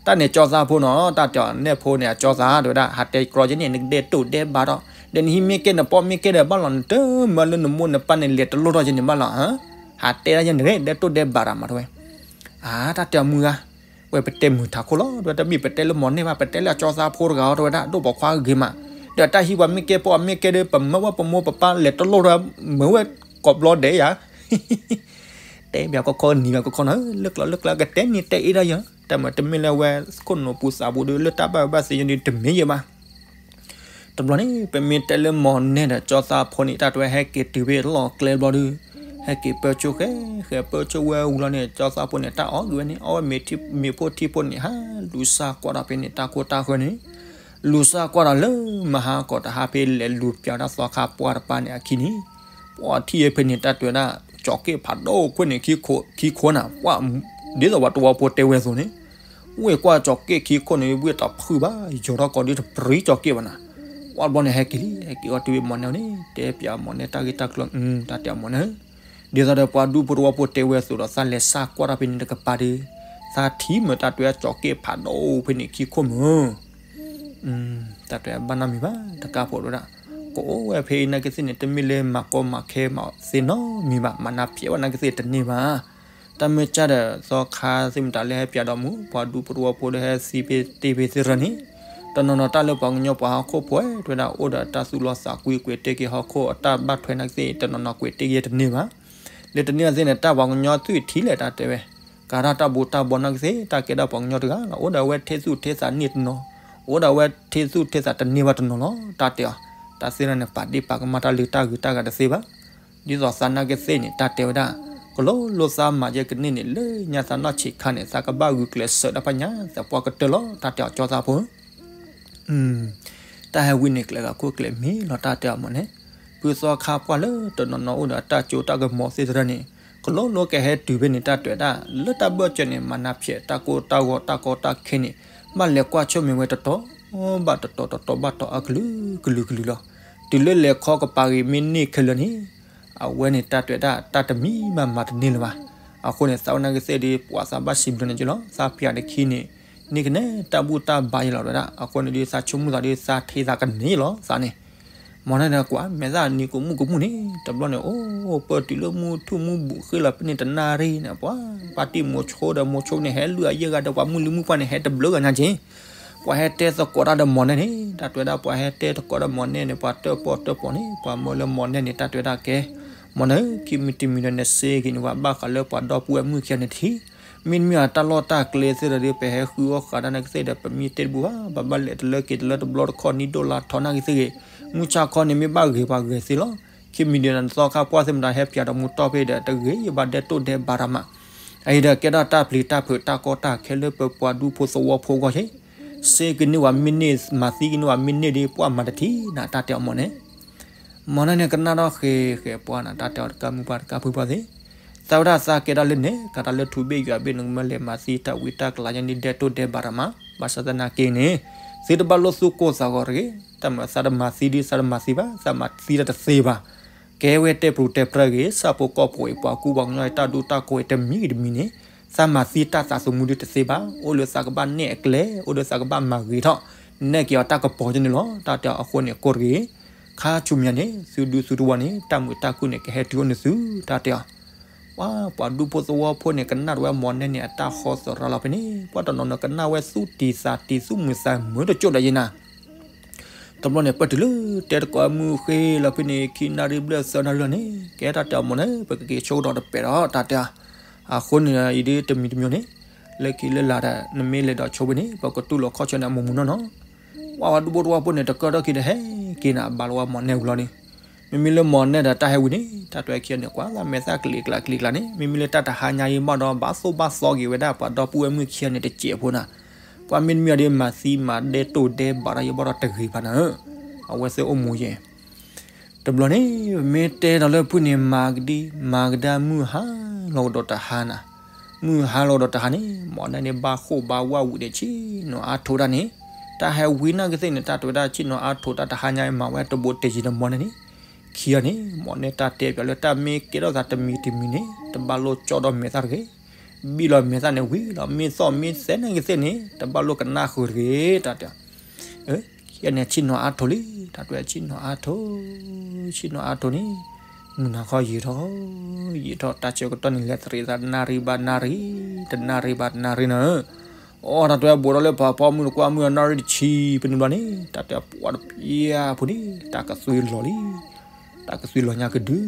တၢ်န့ၣ်ကၠီသးဖိနီၤ တၢ်တဲအီၤနဲၣ်ဖိန့ၣ် အကၠီသးတဲဝဲဒၣ် ဟးတဲကြီကဲန့ၣ် နကဒဲတိၢ်ဒဲဘးထီၣ် ဒီးနဟံးမ့ၢ်ကဲနပီၢ်မ့ၢ်ကဲဒီးဘၣ်လီၤ နတမၢလၢနမိၢ်နပၢ်န့ၣ် လဲၤတလိၣ်ထီၣ်ယဲန့ၣ်ဘၣ်လီၤ. ဟးတဲဒၣ်ယဲန့ၣ် ဒဲတိၣ်ဒဲဘးရၤမးတဝဲ. အါ တၢ်တဲအီၤမုၢ်ဂၤ, ဝဲပတဲမုာ်ထးခိၣ်လီၤ တဝဲ တမ့ၢ်ပတဲလၢမီၢ်နဲၣ်ဘၣ် ပတဲလၢအကၠီသးဖိတဂၤအီၤ တဝဲဒၣ် ဒိၣ်ပိာ်ခွါဂ့ၤမး, ဒီးတၢ်ဟံးပှၤမ့ၢ်ကဲပီၢ်မ့ၢ်ကဲဒီး ပမၢဝဲပမိၢ်ပပၢ်လဲၤတလိၣ်ထီၣ် မၢဝဲကိးဘျီဒဲးယၤ တဲဘၣ်ကီခီနံၤဘၣ်ကီခီနီၤ လၢကျီလၢကျီကတဲနံၤတဲအ့ၣ်ဒၣ်ယၤ တၢ်မၤတမ့ၢ်လၢဝဲခိၣ်နူာ်ပူၤသးပူၤဒီး လၢတၢ်ဘၣ်ဘၣ်သ့ယဲန့ၣ် တမ့ၢ်ယဲဘၣ်. တဘျီန့ၣ် ပမ့ၢ်တဲလၢမီၢ်နဲၣ်ဒီးကၠီသးဖိန့ၣ် တၢ်တဝဲဟဲက့ၤတုၤဖဲလီၢ်ကျဲဘျီဒီး ဟဲက့ၤပၢဆိဃဲဃဲပၢဆိဝဲဝံၤလီၤန့ၣ် ကၠီသးဖိန့ၣ် တၢ်အီၣ်ကွံာ်ဝဲန့ၣ် အီၣ်ဝဲမ့ၤထံ မ့ၤဖိထံဖိန့ၣ် ဟးလူၤစၢ်ကွၢ်ဒီးဖဲန့ၣ် တၢ်ခိၣ်တၢ်ဃၢၤန့ၣ် လူၤစၢ်ကွၢ်ဒီးလၢမဟါကီးတဟါဖဲလဲၤလူၤပၠးဒၣ်သီခါပှၢ်တပၢ်န့ၣ်အခံန့ၣ် ပှၤထံၣ်ဖဲန့ၣ် တၢ်တဝဲဒၣ် ကၠီၤက့ၣ်ဖးဒိၣ်ခွဲးန့ၣ် ခံခိၣ်ခံခိၣ်နၤ ပှၤ ဒ်သိးပှၤတဝီဖိတဲဝဲအသိးန့ၣ် ဝ့ၢ်ကွၢ်ကၠီၤက့ၣ်ခံခိၣ်န့ၣ် ဝ့ၢ်တဖုၣ်ဘၣ် ယီၤထီၣ်ကီးဒ်တပြံကၠီၤက့ၣ်ဘၣ်နၤ. ပှၤဘျီန့ၣ် ဟဲက့ၤလံ ဟဲက့ၤအီၤတုၤဝဲမီၢ်နဲၣ်န့ၣ် တဲပၠးမီၢ်နဲၣ်တၢ်ဂ့ၢ်တၢ်ကျိၤ တၢ်တဲအီၤမီၢ်နဲၣ် ဒ်သိးဒီးပှၤဒူဖိတဝီဖိတဲဝဲအသိးဒီး သးလဲၤစၢ်ကွၢ်ထီၣ်ဖဲန့ၣ်တကပၤဒီး သးထံၣ်မုာ်တၢ်တဝဲကၠီၤက့ၣ်ဖးဒိၣ်ခွဲးန့ၣ်ခံခိၣ်မုၢ် တၢ်တဝဲဘၣ်နီတမံၤဘၣ် တကးဖိဒိၣ်ဒၣ် ကအိၣ်ဝဲဖဲအံၤနာ်က့သ့ၣ်န့ၣ် တမ့ၢ်လၢမၤကီမၤခဲမၤသ့နီတမံၤဘၣ် မၤနၢ်ဖျဲးဝဲနာ်က့သ့ၣ်တန့ၢ်ဘၣ်. တၢ်မ့ၢ်ကၢ်ဒီးသီခါသ့ၣ်မတၤလၢဟဲပၠးဒီးမူ ပှၤဒူဖိတဝီဖိဒီးဟဲသံဖဲတ့ၢ်ဖဲသ့ၣ်ရၢန့ၣ် တနီၤနီၤတၢ်လၢပှၤကညီပှၤဟီၣ်ခိၣ်ဖိ တဝဲဒၣ်အိၣ်ဒီးတၢ်သူၣ်လီသးကွံ ကွဲးတ့ၢ်က့ၤဟီၣ်ခိၣ်အတၢ်ဘၣ်ထွဲနာ်က့သ့ၣ် တနီၤနီၤကွဲးတ့ၢ်က့ၤတန့ၢ်ဘၣ်. လၢတန့ၢ်သ့ၣ်န့ၣ် တၢ်ပှၤကညီသွံၣ်ထံလဲၣ်တၢ်တဲဝဲ ကၤထီၣ်တၢ်ဘိးတၢ်ဘီနာ်က့သ့ၣ် တၢ်ကဲဒၣ်ပှၤကညီတဂၤလီၤ အိၣ်ဒီးဝဲထဲသူၣ်ထဲသးန့ၢ်တနီၤ အိၣ်ဒီးဝဲထဲသူၣ်ထဲသးတန့ၢ်ဘၣ်တနီၤလီၤ တၢ်တဲအီၤ တၢ်သ့ၣ်တဖၣ်န့ၣ် ပာ်ဒ့ၣ်ပာ်ကမၣ်တၢ်လၢတၢ်ဂ့ၤတၢ်ဂၤတသ့ဘၣ်. ဒ်သိးသးနာ်က့သ့ၣ်န့ၣ် တၢ်တဲဝဲဒၣ် ကလိလိသးမၤယဲကန့ၢ်န့ၣ် လၢညါသးနီၢ်ဆံးခါန့ၣ် သးကဘၣ်ဂုာ်ကျဲးစၢးတၢ်ဖးညါ သးပှၢ်ကတၢၢ်လီၤ တၢ်တဲအီၤကၠီသးဖိ တၢ်ဟဲဝံန့ၣ် ကျဲဂၤခိၣ်ကျဲမ့ၢ်လီၤ တၢ်တဲအီၤမီၢ်န့ၣ် ဖုသီခါပှၢ်လၢတနီၤနီၤအိၣ်ဒီးတၢ်ကၠိတၢ်ကမီၤသ့ၣ်တဖၣ်န့ၣ် ကလိလိကဟဲတုၤဖဲန့ၣ် တၢ်တဲဝဲဒၣ် လၢတၢ်ဘၢၣ်စၢၤန့ၣ် မၤနၢ်ဖျဲးတၢ်ကိၢ်တၢ်ဂီၤတၢ်ကီတၢ်ခဲန့ၣ် ဘၣ်လဲၤကွၢ်ဆိကမိၣ်ဝဲတတီၤဘၣ်တတီၤ တတီၤဘၣ်တတီၤ အကလုာ်ကလုာ်ကလုာ်လီၤ. တုၤလၢလဲၤခီကပၤဂ့ၤမ့ၢ်န့ၢ်ခဲလၢာ်န့ၣ် အဝဲန့ၣ်တၢ်တဲဝဲဒၣ် တၢ်တမံၤမးမၤတန့ၢ်လၢၤဘၣ်. အဃိန့ၣ် သးဝဲနာ်က့သ့ၣ်ဒီး ပှၤသးဘၣ်စံးဘျုးန့ၣ်က့လီၤ သးပၠးတခံန့ၣ် န့ၢ်ကနဲတၢ်ဘူၣ်တၢ်ဘါယဲလီၤဝဲဒၣ် အဃိန့ၣ်ဒီး သးဆိကမိၣ်သးဒီး သးထံၣ်သးကန့ၢ်လီၤ သးန့ၣ် မီၢ်န့ၣ်ဒီးကွၢ် မဲာ်သၣ်နံၤကမူၣ်ကမူၣ်န့ၣ် တဘျီန့ၣ် အိၣ်ပၢတုၤလၢမုၢ်ထူၣ်မုၢ်ဘူးဃ့လီၤဖဲန့ၣ်တနၣ်ရံၣ်န့ၣ် ပှၤ ပၢ်တံၢ်မိၤဆိဒီးမိၤဆိန့ၣ် ဟဲလုၢ်အယဲၢ်ဂၤဒီးပှၤမုၢ်လံမုၢ်ပှၢ်န့ၣ် ဟဲတဘျုးဂၤညါက့ ပှၤဟဲတဲသကိးတၢ်ဒီးမီၢ်နဲၣ်န့ၣ် တၢ်တဲဝဲဒၣ် ပှၤဟဲတဲသကိးဒီးမီၢ်နဲၣ်န့ၣ် ပှၤတၢၣ်ပီၣ်တၢၣ်ပီၣ်န့ၣ် ပှၤမၢလၢမီၢ်နဲၣ်န့ၣ် တၢ်တဲဝဲဒၣ်ကဲ မီၢ်နဲၣ် ခံမံၤတမံၤဒီးနစ့က့ၤန့ၣ် ပှၤဘၣ်ဃးလၢပှၤဒီပုၢ်ဝဲၢ်မုၣ်ခံဂၤန့ၣ်တထံၣ် မ့တမ့ၢ်အတၢ်လီၢ်တၢ်ကျဲသ့ၣ်ဒီး ပဟဲဃုအီၣ်ဃာ်တၢ်နာ်က့သ့ၣ်ဒီး ပမ့ၢ်တဲတဘူၣ်ဘၣ် ပဘၣ်လဲၤတလၢက့ၤတလၢ တဘျီတခီၣ်နံၣ်ဒိၣ်လါထီၣ်နာ်က့သ့ၣ်ဂ့ၤ မုၢ်ဆါခီန့ၣ်မ့ၢ်ဘၣ်ဂ့ၤပှၤဂ့ၤသ့လီၤ. ခံမံၤဒီးနသီခါပှၢ်သ့ၣ်မတၤဟဲပၠးဒီးမူတီၢ်ဖဲဒီး တဂ့ၤဘၣ်ဒဲတိၣ်ဒဲဘးရၤမး အအံၤဒီးကဲထီၣ်တၢ်ပျံၤတၢ်ဖုးတၢ်ကီတၢ်ခဲလၢပပှၤဒူဖိသဝီဖိဂီၢ်က့ စ့ကန့ၢ်ဝဲမ့ၢ်န့ၢ် မၤသံကန့ၢ်ဝဲမ့ၢ်န့ၢ်ဒီး ပှၤမၤတထံၣ်နၤ တၢ်တဲအီၤမီၢ်န့ၣ် မီၢ်န့ၣ်န့ၣ် ကနၣ်ထီၣ်ဃဲၤဃဲၤပှၢ်နၤ တၢ်တဲအီၤတကးမုၢ်ပှၢ်တကးဖုပှၢ်သ့ၣ် သးဝဲဒၣ်သးကဲဒၣ်လၢန့ၣ် ကးတၢ်လၢထူဘ့ၣ်ယွၤဘ့ၣ် နကမၢလဲၤမၤသံတၢ်ဝံတၢ်ကလၤညါန့ၣ် ဒဲတိၣ်ဒဲဘးရၤမး ဘၣ်ဆၣ်သနာ်က့န့ၣ် သုတဘၣ်လိၣ်သူၣ်ကိၢ်သးဂီၤတဂ့ၤ တၢ်မၤသးတမၤသံဒုးသးတမၤသံဘၣ် သးမၤသံတၢ်တသ့ဘၣ် ကဲဝဲတဲပရူၤတဲပြၢဂ့ၤ ဆၣ်ဖိကီၢ်ဖိအံၤ ပှၤကူပှၤကညီအံၤ တၢ်ဒူတၢ်ကိးအံၤ တမံၤဂ့ၤတမံၤန့ၣ် သးမၤသံတၢ်သးသမူဒုးတသ့ဘၣ် အိၣ်လၢသးကဘၣ်နဲၣ်အကျဲ အိၣ်လၢသးကဘၣ်မၤဂ့ၤထီၣ် နဲၣ်က့ၤအီၤတၢ်ကပီၤကန့ၣ်လီၤ တၢ်တဲအီၤအဃိန့ၣ် ကိးတဂ့ၤ ခါဆူညါန့ၣ် သုဒူသုတဝီန့ၣ် တၢ်မုာ်တၢ်ခုၣ်န့ၣ် ကဟဲတုၤအိၣ်န့ၢ်သု တၢ်တဲအီၤ ပှၤ ပှၤဒူဖိသဝီဖိန့ၣ် ကနၣ်တဝဲမီၢ်နဲၣ်န့ၣ် အတၢ်ဃီသရၣ်လီၤဖဲန့ၣ် ပှၤတနီၤနီၤကနၣ်ဝဲသူၣ်တံၤသးတံၤသူၣ်မုာ်သးမုာ်တကၠိၢ်ဒီးယဲနၤ တဘျီန့ၣ် ပၢတုၤလၢတဲတကိးမုၢ်ဃ့လီၤဖဲန့ၣ် ခံနၣ်ရံၣ်ဘျဲၣ်သၢနၣ်ရံၣ်လီၤန့ၣ် ကဲတၢ်တဲအီၤမီၢ်န့ၣ် ပကက့ၤဆိကဒီးတပဲာ်ဒီး တၢ်တဲအီၤ အဃိန့ၣ် အံၤဒ်တမံၤတမံၤန့ၣ် လၢခံလၢလာ်ဒီး နမ့ၢ်လဲၤဒီးဆိဖဲန့ၣ် ပကတူၢ်လိာ်ခီၣ်ဆၢန့ၣ် အမူးမူးနီၢ်နီၢ် ပှၤ ပှၤဒူဖိတဝီဖိန့ၣ် တကၢၢ်ထီၣ်ခံဒီးဟဲက့ၤနၤ အဘၣ်လီၤဝဲမီၢ်နဲၣ်ဝံၤလီၤန့ၣ် မ့မ့ၢ်လၢမီၢ်နဲၣ်ဒီးတၢ်ဟဲဝံၤန့ၣ် တၢ်တဲခံဂၤန့ၣ် ကွၢ်သးမဲာ်သၣ်ကလံၤကျါကလံၤကျါန့ၣ် မ့မ့ၢ်လၢတၢ်တဟါညါအံၤဘၣ်ဒီး ဘၣ်သိၣ်ဘၣ်သီက့ၤဝဲဒၣ် ပှၤဒီပုၢ်ဝဲၢ်မုၣ်ခံဂၤန့ၣ် တစဲးဖိနၤ ပှၤမ့တမ့ၢ်အီၤဒီး မၤသံမၤဒဲတိၣ်ဒဲဘးဒီးယဘၣ်ဒီးတဂ့ၤဘၣ်နၤ အဝဲသ့ၣ်အိၣ်မူယဲၢ် တဘျီန့ၣ် ပမ့ၢ်တဲဒီးလၢဖုၣ်န့ၣ် မၤကဒံ မၤကဒါမုၢ်ဟါလီၤကဒီးတဟါနၤ မုၢ်ဟါလီၤကဒီးတဟါန့ၣ် မီၢ်နဲၣ်န့ၣ်ဘၣ်ဃိၣ်ဘၣ်ဝၣ်ဝံၤဒီးဆ့ၣ်နီၤအါထိးတၢ်န့ၣ် တၢ်ဟဲဝံၤနာ်က့သ့ၣ်န့ၣ် တၢ်တဲဝဲဒၣ်ဆ့ၣ်နီၤအါထိးတၢ်တဟါညါအံၤ မၤဝဲတဘိးတယံၤဒီးမီၢ်နဲၣ်န့ၣ် ခံဂၤန့ၣ် မီၢ်နဲၣ်တၢ်တဲပၠးလၢတၢ်မ့ၢ်ကဲထီၣ်သးတမံၤတမံၤန့ၣ် တဘၣ်လိၣ်ကၠီဒီးမဲာ်သၣ်တဂ့ၤ ဘံၣ်လီၤမဲာ်သၣ်န့ၣ်ဝံၤလီၤ မ့ၢ်သီၣ်မ့ၢ်သဲနာ်က့သ့ၣ်န့ၣ် တဘၣ်လိၣ်ကနၣ်ဃုာ်တဂ့ၤ တၢ်တဲ ခံဂၤန့ၣ်ဆ့ၣ်နီၤအါထိးလံ တၢ်တဲဆ့ၣ်နီၤအါထိၣ်, ဆ့ၣ်နီၤအါထိၣ်န့ၣ်, မုၢ်နၤခီယံာ်ထီၣ်, ယံာ်ထီၣ်တၢ်ဆၢကတီၢ်န့ၣ် လဲၤတရံးသးနၣ်ရံၣ်ဘၣ်နၣ်ရံၣ်, တနၣ်ရံၣ်ဘၣ်တနၣ်ရံၣ်နၤဧၢ. အိၣ် တၢ်တဲဘိးထီၣ်လၢပှၤပိာ်မုၣ်တကွၢ်မုၢ်အနၣ်ရံၣ်တဆံပနံၤဘျီန့ၣ် တၢ်တဲပှၤတပျၢ်ဖိန့ၣ် တၢ်ကသွံလီၤလံ. တၢ်ကသွံလီၤညါကဒု,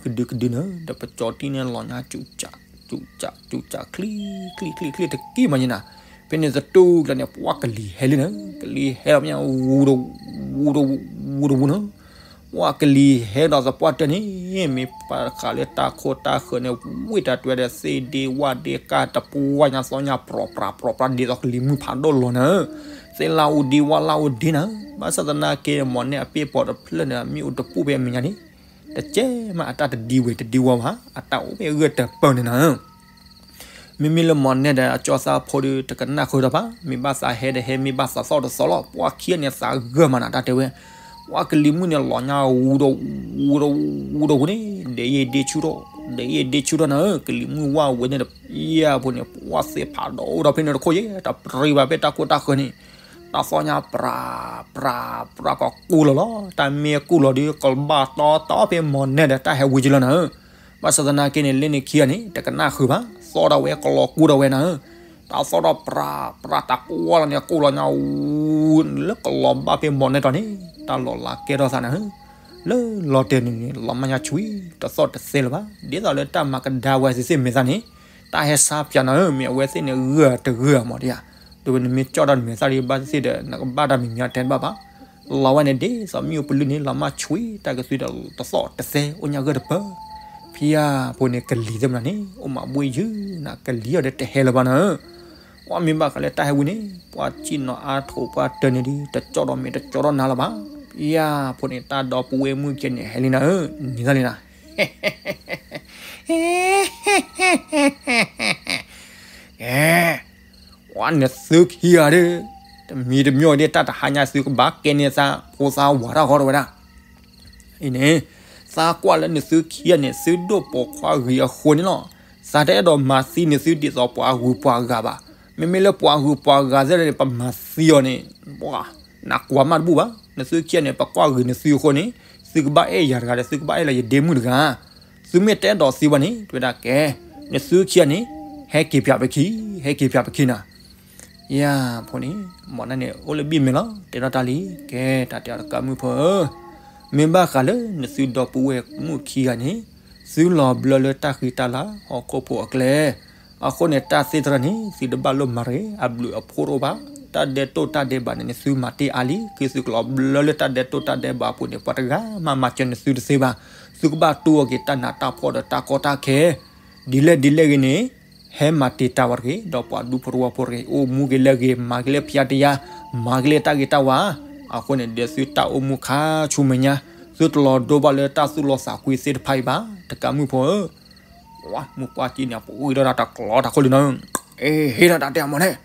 ကဒုကဒုနၤဧၢ, ဒီးပကၠီၤတံၢ်န့ၣ်လီၤညါ စူးစး, စူးစး, ချံ, ချံ, ချံ, ချံ, ချံတက့ၢ်မးန့ၣ်နၤ. ဖဲန့ၣ်သတူၢ်ကျါန့ၣ် ပှၤကလံၤဟဲလံနၤဧၢ, ကလံၤဟဲလီၤမး ဝူဒီး, ဝူဒီး, ဝူဒီးဝူနၤဧၢ. ပှၤကလံၤဟဲဒီးသပှၢ်တၢၢ်န့ၣ် မ့ၢ်ပာ်ဃာ်လၢတၢ်ခိၣ်တၢ်ဃၢၤန့ၣ် ဝံၣ်တၢ်တဲဒီး သ့ၣ်ဒ့ဝၣ်ဒ့ကၢ်တပှၢ်ညါ သီညါပြီပြးပြီပြး ဒ်သိးကလံၤမုၢ်ဖးဒိၣ်လီၤနၤဧၢ. သ့ၣ်လၣ်အိၣ်ဒ့ဝၣ်လၣ်အိၣ်ဒ့နၤဧၢ. ဘၣ်ဆၣ်သနာ်က့ မီၢ်နဲၣ်အပ့ၢ်ပိာ်တဖျၢၣ်န့ၣ် မ့ၣ်အူတပူၤဖဲအမဲာ်ညါန့ၣ် တကဲမးအတၢ်တဒံဝဲတဒံဝီဘၣ်, အတၢ်အိၣ်ဖဲအဂၢၢ်တပၢၢ်န့ၣ်နၤဧၢ. မ့မ့ၢ်လၢမီၢ်နဲၣ်ဒီးအကၠီသးဖိဒီး တကနၣ်ဃုာ်ဒီးဘၣ်, မ့ၢ်ဘၣ်သးဟဲဒီးဟဲ, မ့ၢ်ဘၣ်သးသီၣ်ဒီးသီၣ်လီၤ. ပှၤခံဂၤန့ၣ်သးဂၢၢ်မးနၤ တၢ်တဲဝဲ. ပှၤကလံၤမုၢ်န့ၣ်လီၤညါ ဝူဒီး, ဝူဒီး, ဝူဒီးဝူန့ၣ် ဒဲးယဲၢ်ဒ့ဆူၣ်ထီၣ်, ဒဲးယဲၢ်ဒ့ဆူၣ်ထီၣ်နၤဧၢ. ကလံၤမုၢ်ဝၣ်ဝဲန့ၣ်တပျၢ်ဖိန့ၣ် ပှၤသ့ၣ်ဖးဒိၣ်ဒီးဖဲန့ၣ်တခိၣ်ယဲၢ် တပြံဘၣ်ဖဲတၢ်ခိၣ်တၢ်ဃၢၤန့ၣ် တၢ်သီၣ်ညါပြး, ပြး, ပြးကကူၣ်လီၤလီၤ. တၢ်မ့ၢ်ကူၣ်လီၤဒီး ကဘၣ်တီတီဖဲမီၢ်နဲၣ်ဒီးတၢ်ဟဲဝံၤကလီၤနၤဧၢ. ဘၣ်ဆၣ်သနာ်က့န့ၣ် လၢန့ၣ်ခံဂၤန့ၣ် တကနၣ်ဃုာ်ဘၣ်, သီၣ်ဒၣ်ဝဲ ကလီၤကူၣ်ဒၣ်ဝဲနၤဧၢ. တၢ်သီၣ်ထီၣ်ပြး, ပြးတၢ်ကွၢ်လီၤန့ၣ် ကူၣ်လီၤညါဝူ လၢကလီၤဘၣ်ဖဲမီၢ်နဲၣ်တီၤန့ၣ် တၢ်လီၤလးကဲထီၣ်သးနၤဧၢ. လၢလီၤတဲာ်န့ၣ်န့ၣ် လီၤမၢ်ညါဆွံ တသီၣ်တသဲလၢၤဘၣ်. ဒ်သိးလၢတၢ်မၤကဒါဝဲသ့ၣ်သ့ၣ်မဲာ်သးန့ၣ် တၢ်ဟဲဆါပၠးနၤဧၢ. မ့ၢ်အဝဲသ့ၣ်န့ၣ် ဂၢၢ်တဂၢၢ်မးဒံးဧါ. တဲဝဲနမ့ၢ်ကၠီၣ်တၢ်နမဲာ်သးဒံးဘၣ်သ့ၣ်ဒီး နကဘၣ်တၢ်မဲာ်ညါတဲတဘၣ်ဘၣ်. လီၤဝဲန့ၣ်ဒ်သိးမ့ၣ်အူပလုၢ်န့ၣ် လီၤမၢ်ဆွံ တၢ်ကသွံဒီးတသီၣ်တသဲအိၣ်ညါဂၢၢ်တပၢၢ်. ဖံယါဖိန့ၣ် ကလံၤသ့ၣ်မနၤန့ၣ် အိၣ်မးဘှ့ၣ်ယုၢ်နၤ ကလံၤအီၤဒီးတဟဲလၢၤဘၣ်နၤဧၢ. ပှၤမ့ၢ်ဘၣ်ဃးလၢတၢ်ဟဲဝံၤန့ၣ် ပှၤစံၣ်နီၤအါထိၣ်ပှၤတၢၢ်န့ၣ်ဒုး တကၠီၣ်ဒီးမ့ၢ်တကၠီၣ်ဒီးနၤလၢၤဘၣ်. ဖံယါဖိန့ၣ် တၢ်ဒီပုၢ်ဝဲၢ်မုၣ်ကဲန့ၣ် ဟဲလံနၤဧၢ, န့ၢ်သးလံနၤ. ကဲ ပှၤနသုခံဂၤဒီး တမံၤတမံၤဒီး တၢ်တဟါညါသုကဘၣ်ကဲန့ၢ်သးဖိသးဝၤတၢ်ဃီဒီးဝဲဒၣ် အံၤန့ၣ် သးကွၢ်လၢနသုခံဂၤန့ၣ် သုဒိၣ်ပိာ်ခွါဂ့ၤအဃိန့ၣ်လီၤ. သးတအဲၣ်ဒိးမၤသံနသုဒ်သိးပှၤဂုၤပှၤဂၤဘၣ်. မ့မ့ၢ်လၢပှၤဂုၤပှၤဂၤသ့ၣ်န့ၣ် ပမၤသံအီၤန့ၣ် ပှၤ နကွၢ်မးတဘူၣ်ဘၣ်. နသုခံဂၤန့ၣ် ပကွၢ်ဂ့ၤနသုအဃိန့ၣ် သုကဘၣ်အဲၣ်ယၤတဂၤဒီး သုကဘၣ်အဲၣ်လၢယဒ့မုၣ်တဂၤ. သုမ့ၢ်တအဲၣ်ဒိးသံဘၣ်န့ၣ် တဲဝဲဒၣ်ကဲ နသုခံဂၤန့ၣ် ဟဲက့ၤပၠးပခံ, ဟဲက့ၤပၠးပခံနၤ. ယၤဖိန့ၣ် မီၢ်နၤန့ၣ် အိၣ်လၢဘံၣ်မဲာ်လီၤ တဲထီၣ်တၢ်လံ. ကဲ တၢ်တဲအီၤတကးမုၣ်ဖိဧၢ, မ့ၢ်ဘၣ်ဃးလၢနသုဒီပုၢ်ဝဲၢ်မုၣ်ခံဂၤန့ၣ် သုလီၤဘျၢလၢတၢ်ဃံတၢ်လၤ ဟီၣ်ခိၣ်ဖိအကျဲ အဃိန့ၣ် တၢ်သ့ၣ်တဖၣ်န့ၣ် သုတဘၣ်လိၣ်မၤတဂ့ၤ, အဘျုးအဖှိၣ်တအိၣ်ဘၣ်. တၢ်ဒဲးတိၢ်တၢ်ဒဲးဘးန့ၣ်န့ၣ် သုမၤတ့ၢ်အါလံ, က့သုကလီၤဘျၢလၢတၢ်ဒဲးတိၢ်တၢ်ဒဲးဘးအပူၤန့ၣ် ပှၤတဂၤမၤမၤစၢၤနသုတသ့ဘၣ်. သုကဘၣ်တူၢ်အီၤက့ၤတၢ်နးတၢ်ဖှီၣ်ဒီးတၢ်ကီတၢ်ခဲ ဒ်လဲၣ်ဒ်လဲၣ်ဂ့ၤန့ၣ် ဟဲမၤတ့ၢ်တၢ်ဝဲတဂ့ၤ, ဒီးပှၤဒူဖိတဝီဖိတဂ့ၤ, အိၣ်မူက့ၤလၢအဂ့ၤ, မၤက့ၤလၢဖံးတယါ, မၤက့ၤလၢတၢ်ဂ့ၤတၢ်ဝါ. အဃိန့ၣ် ဒီးသုတၢ်အိၣ်မူခါဆူမဲာ်ညါ, သုတလီၤဒိဘၣ်လၢတၢ်သူၣ်လီသးကွံသ့ၣ်တဖၣ်အံၤဘၣ်, တကးမုၣ်ဖိဧၢ. မုၢ်ပှၢ်ကံန့ၣ် ပှၤအံၤဒီးတၢ်တကျီတၢ်ခိၣ်လံနီၤ, အ့ ဟ့ၣ်ဒီးတၢ်တဲအမီၢ်န့ၣ်,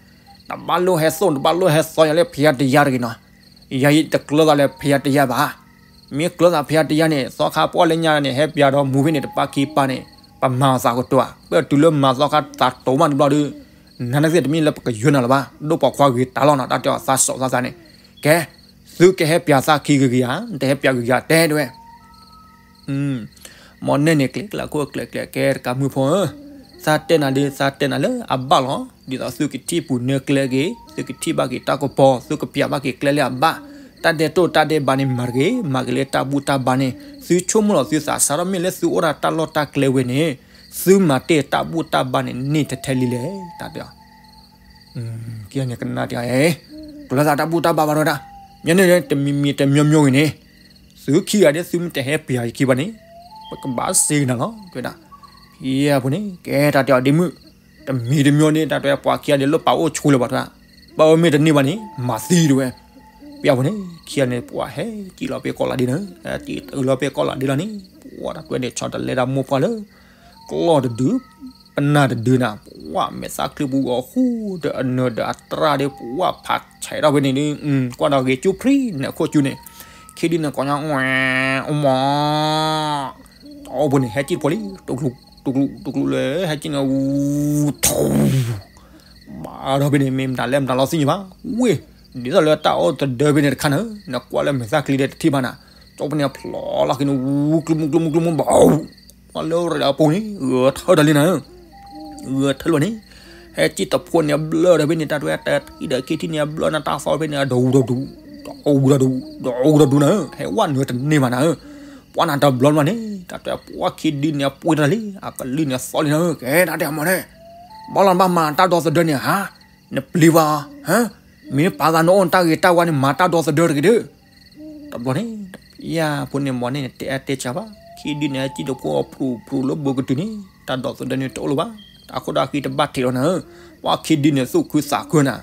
နဘၣ်လိၣ်ဟဲသိၣ် နဘၣ်လိၣ်ဟဲသီယၤလၢဖံးတယါတဂ့ၤနီၤ, ယၤယတကျၢၤသးလၢဖံးတယါဘၣ်. မ့ၢ်ကျၢၤသးဖံးတယါန့ၣ် သီခါပှၢ်လၢညါန့ၣ် ဟဲပၠးဒီးမူဖဲန့ၣ် တပၢ်ခံပၢ်န့ၣ် ပမၤအသးကတိၤဧါ, ပတုၤလၢမၤသီခါသးတိၤမးတဘျီဒီး နၤန့ၣ်သ့ၣ်တမ့ၢ်လၢပကယၢၤနၤလၢၤဘၣ်, ဒိၣ်ပိာ်ခွါဂ့ၤတၢ်လီၤနီၤ, တၢ်တဲအီၤသးစီၣ်သးသးန့ၣ်, ကဲ, သုကဟဲပၠးသးခံဂ့ၤဂ့ၤဧါ, တဟဲပၠးဂ့ၤဂ့ၤဧါ တဲတဲဝဲ မီၢ်နဲၣ်န့ၣ် ကျဲကျဲခိၣ်ကျဲကျဲ ကဲတကးမုၣ်ဖိဧၢ, သးတဲနၤဒီး သးတဲနၤလၢအဘၣ်လီၤ. ဒ်သိးသုကထံၣ်ပူၤနၢကျဲဂ့ၤ, သုကထံၣ်ဘၣ်က့ၤတၢ်ကပီၤ, သုကပၠးဘၣ်က့ၤကျဲလၢအဘၣ်, တၢ်ဒဲးတိၢ်တၢ်ဒဲးဘးန့ၣ် မၤတဂ့ၤ, မၤက့ၤလၢတၢ်ဘူၣ်တၢ်ဘါန့ၣ်, သုဆိကမိၣ်လီၤသုသး စးထီၣ်မ့ၢ်လၢသုအိၣ်ဒၣ်တၢ်လီၢ်တၢ်ကျဲဝဲန့ၣ်, သုမၤတ့ၢ်တၢ်ဘူၣ်တၢ်ဘါန့ၣ် န့ၢ်ထဲထဲလံလဲၣ်, တၢ်တဲအီၤ ခံဂၤန့ၣ်ကနၣ်တၢ်, ကျၢၤသးတၢ်ဘူၣ်တၢ်ဘါဘၣ်ဒီးဒၣ်, မ့ၢ်န့ၣ် တမံၤမံၤတမံၤမံၤဂ့ၤန့ၣ်, သုခံဂၤဒ်သုမ့ၢ်တဟဲပၠးယခံဘၣ်န့ၣ်, ပကဘၣ်စ့ကနၤလီၤ တဲဝဲဒၣ်. ဖံယါဖိန့ၣ် ကဲတၢ်တဲအီၤဒ့မုၣ်, တမံၤတမံၤန့ၣ် တၢ်တဲပှၤခံဂၤဒ်လၢပာ်အိၣ်ဆိလၢၤဘၣ်တဲ, ပာ်အိၣ်မ့ၢ်တန့ၢ်ဘၣ်န့ၣ် မၤသံတဲဝဲ. ဖံယါဖိန့ၣ် ခံဂၤန့ၣ် ပှၤဟဲကံၣ်လီၤဖဲကီၢ်လးဒ့နၤ, ဟဲကံၣ်လီၤဖဲကီၢ်လးဒ့လီၤန့ၣ်, ပှၤတၢ်တဲန့ၣ် ဆီတလဲတၢ်မိၢ်ပှၢ်လၢ ကျီၢ်တဒု, ပနၢ်တဒုနၤ, ပှၤမဲာ်သၣ်ချံပူၤအီၤဃူဒီးအနၢၤဒီးအတြၢ်ဒီး ပှၤဖးဆဲးထီၣ်ဖဲန့ၣ်ဒုး, ကွၢ်ဒီးဂ့ၤကၠူဖျံန့ၣ်အခိၣ်ကၠူန့ၣ်, ခံဒုန့ၣ်ကိးညါ အိၣ်မး, တၢ်အိၣ်ဖိန့ၣ် ဟဲကံၣ်ဖိလံ, တူၢ်ကျူၢ်တူၢ်ကျူၢ်တူၢ်ကျူၢ်လၢ ဟဲကံၣ်န့ၣ် ဝူ, ထူ, ဘၣ်ဒီးဖဲန့ၣ် မ့ၢ်မတၤလဲၣ်မတၤလီၤသ့ၣ်ညါဘၣ်, ဝ့ၢ် ဒ်သိးလၢတၢ်အိၣ်သဒၢဖဲန့ၣ်တခါန့ၣ် နကွၢ်လၢမဲာ်သၣ်ချံဒီးတထံၣ်ဘၣ်နၤ, ကၠီဖဲန့ၣ်ဖျိးလီၤက့ၤန့ၣ် ဝူကျူမူကျူမူကျူမူဘၣ်, ကွၢ်လၢရၤအပူၤန့ၣ် ဂဲၤထၢၣ်တၢ်လံနၤ, ဂဲၤထၢၣ်လီၤန့ၣ်, ဟဲစံၣ်တဖိန့ၣ်အဘျၢၣ်ဒီးဖဲန့ၣ် တၢ်တဲတထံၣ်ဒီးခံထံၣ်န့ၣ် အဘျၢၣ်နၤတၢ်သီဖဲန့ၣ် အဒီးဝူဒီးဒူ, ဒီးဝူဒီးဒူ, ဒီးဝူဒီးဒူနၤ, ဟဲဝဲနုာ်တန့ၢ်ဘၣ်နၤ, ပှၤနၤတဘျီလီၤန့ၣ် တၢ်တဲပှၤခံဒုန့ၣ် အပှ့ၤတၢ်လံ အကလုၢ်န့ၣ်သီလံနၤ, ကဲတၢ်တဲအမီၢ်န့ၣ်, ဘၣ်လီၤဘၣ်မၤတၢ်ဒီသဒၢန့ၣ်ဧါ, နပျံၤဘၣ်, မ့ၢ်ပာ်သးနအိၣ်နတၢ်ဂ့ၤတၢ်ဝါန့ၣ် မၤတၢ်ဒီသဒၢတဂ့ၤဒီး, တဘျီန့ၣ် ယၤဖိန့ၣ်မီၢ်န့ၣ် တဲအါတဲစှၤဘၣ်, ခံဒုန့ၣ် အစံၣ်တဖိအဖြူဖြူလၢဘိကတုၤန့ၣ် တၢ်ဒီသဒၢန့ၣ်တအိၣ်လၢၤဘၣ်, အဃိဒီးအဃံတဘၣ်ထံးလီၤနၤ, ပှၤခံဒုန့ၣ်သူၣ်ခုသးခုနၤ,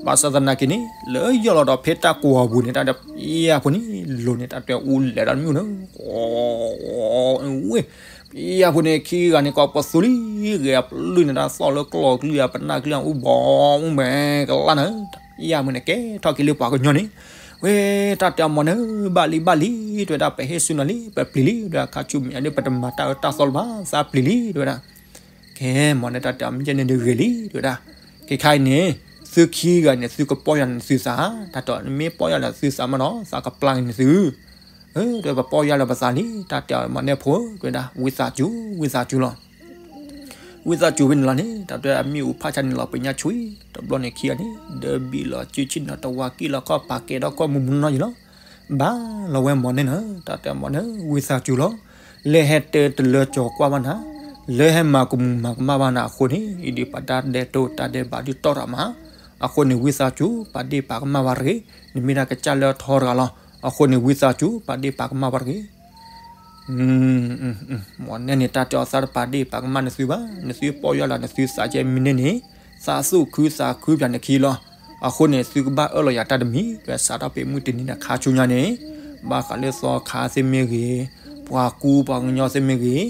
ဘၣ်ဆၣ်သနာ်က့န့ၣ် လၢယီၢ်လီၤဒီးဖဲတၢ်ကိးအပူၤန့ၣ် တၢ်တဲယၤဖိန့ၣ် လိၤန့ၣ် တၢ်တဲအူလဲၤဒီးမုၢ်နၤ, ဝဲ ယၤဖိန့ၣ် ခံဂၤန့ၣ် ကိးပသူလံ, ဂဲၤအပျုၢ်န့ၣ် တၢ်သီၣ်လၢကျီၢ်ကျုၢ်အပနၢ်ကျုၢ်အူဘီမူမဲကလါနၤ, ယၤမုၢ်န့ၣ်ကဲထီၣ်က့ၤလၢပှၤကညီန့ၣ်, ဝဲတၢ်တဲအမီၢ်န့ၣ် ဘၣ်လံဘၣ်လံ, တဲဝဲဒၣ် ပဟ့ၣ်ဆူနၤလံ ပပျံၤလံ, တဲဝဲဒၣ် ခါဆူမဲာ်ညါဒီး ပတမၤတၢ်အၢတၢ်သီလၢၤဘၣ် သးပျံၤလံ တဲဝဲဒၣ်, ကဲမီၢ်န့ၣ် တၢ်တဲအမီၢ်န့ၣ်ဒုးဂ့ၤလံ တဲဝဲဒၣ်, ခဲခါအံၤန့ၣ် သုခံဂၤန့ၣ် သုကပီၢ်ယၢ်လီၤနသုသး, တၢ်တဲမ့ၢ်ပီၢ်ယၢ်လီၤသုသးမးနီၤ သးကပျၢ်က့ၤနသု တဲပပီၢ်ယၢ်လီၤပသးလံ, တၢ်တဲအမီၢ်န့ၣ်ဖိ တဲဝဲဒၣ် ဝံသးစူၤ ဝံသးစူၤလီၤ, ဝံသးစူၤဖဲန့ၣ်လီၤန့ၣ် တၢ်တဲအမ့ၣ်အူဖးဆါန့ၣ်လီၤ ပညါဆူၣ်အံၤ တဘျီန့ၣ်ခံဂၤန့ၣ် ဒၢဘံၣ်လီၤစုဆံၣ်နီၤ တဝၤကံၣ်လီၤခီၣ် ပာ်ကဲဒီးကီၢ်မူးမူးနီၢ်နီၢ်ယံၤလီၤ, ဘၣ်လီၤဝဲမီၢ်န့ၣ်နၤ, တၢ်တဲအမီၢ်န့ၣ် ဝံသးစူၤလီၤ, လၢဟဲတဲတလၢကၠီၤကွၢ်ဘၣ်နၤ, လၢဟဲမၤကမူၤမၤကမၣ်ဘၣ်နၤအဃိန့ၣ် အံၤဒုးပတၢ်ဒဲးတိၢ်တၢ်ဒဲးဘးဒုးတီၢ်ရၣ်မး, အဃိန့ၣ် ဝံသးစူၤ ပာ်ဒ့ၣ်ပာ်ကမၣ်ဝဲတဂ့ၤ, နမ့ၢ်ဒၣ်ကစၢ်လၢထီတဂၤလီၤ, အဃိန့ၣ် ဝံသးစူၤ ပာ်ဒ့ၣ်ပာ်ကမၣ်ဝဲတဂ့ၤ မီၢ်နဲၣ်န့ၣ် တၢ်တဲအီၤသးတပာ်ဒ့ၣ်ပာ်ကမၣ်နသုဘၣ်, နသုပီၢ်ယၢ်လီၤနသုသးကဲမံၤန့ၣ်န့ၣ်, သးသူၣ်ခုသးခုပၠးနခံလီၤ, အဃိန့ၣ် သုကဘၣ်အၢၣ်လီၤယၤတၢ်တမံၤ, ကစးထီၣ်ဖဲမုၢ်တနံၤန့ၣ်ခါဆူညါန့ၣ်, ဘၣ်ဃးလၢသီခါသ့ၣ်မ့ၢ်ဂ့ၤ, ပှၤကူပှၤကညီသ့ၣ်မ့ၢ်ဂ့ၤ,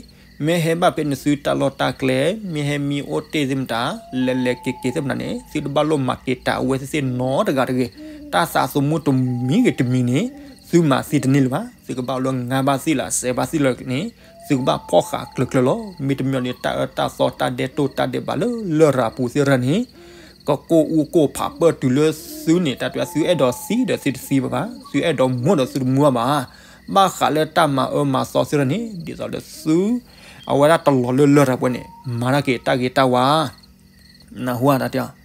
မ့ၢ်ဟဲဘၣ်ဖဲနသုတၢ်လီၢ်တၢ်ကျဲ, မ့ၢ်ဟဲမံအိၣ်တ့ၢ်သ့ၣ်မတၤ, လဲၤလဲၤက့ၤက့ၤသ့ၣ်မတၤန့ၣ် သုတဘၣ်လိၣ်မၤက့ၤတၢ်အဝဲသ့ၣ်သ့ၣ်နီတဂၤတဂ့ၤ, တၢ်သးသမူတမံၤဂ့ၤတမံၤန့ၣ် သုမၤသံတန့ၢ်လၢၤဘၣ်, သုကဘၣ်အိၣ်လၢငါးဘးသ့ၣ်လး စဲးဘးသ့ၣ်လးန့ၣ်, သုကဘၣ်ဖီၣ်ဃာ်ကျၢၤကျၢၤလီၤ, မ့တမ့ၢ်န့ၣ် တၢ်အၢတၢ်သီတၢ်ဒဲးတိၢ်တၢ်ဒဲးဘးလၢလရာ်ပူၤသ့ၣ်တဖၣ်န့ၣ်, ကကိၢ်အူကိၢ်ဖးပၢၢ်တုၤလၢသုန့ၣ် တၢ်တဲသုအဲၣ်ဒိးသံဒီးသုတသံဘၣ်ဘၣ်, သုအဲၣ်ဒိးမူဒီးသုတမူဘၣ်ဘၣ်, ဘၣ်ဃးလၢတၢ်မၤအၢမၤသီသ့ၣ်တဖၣ်န့ၣ် ဒ်သိးလၢသု အဝဲဒၣ်တလီၤလၢလရာ်ပူၤန့ၣ် မၤတၢ်က့ၤတၢ်ဂ့ၤတၢ်ဝါ နၢ်ဟူဧါတၢ်တဲအီၤ,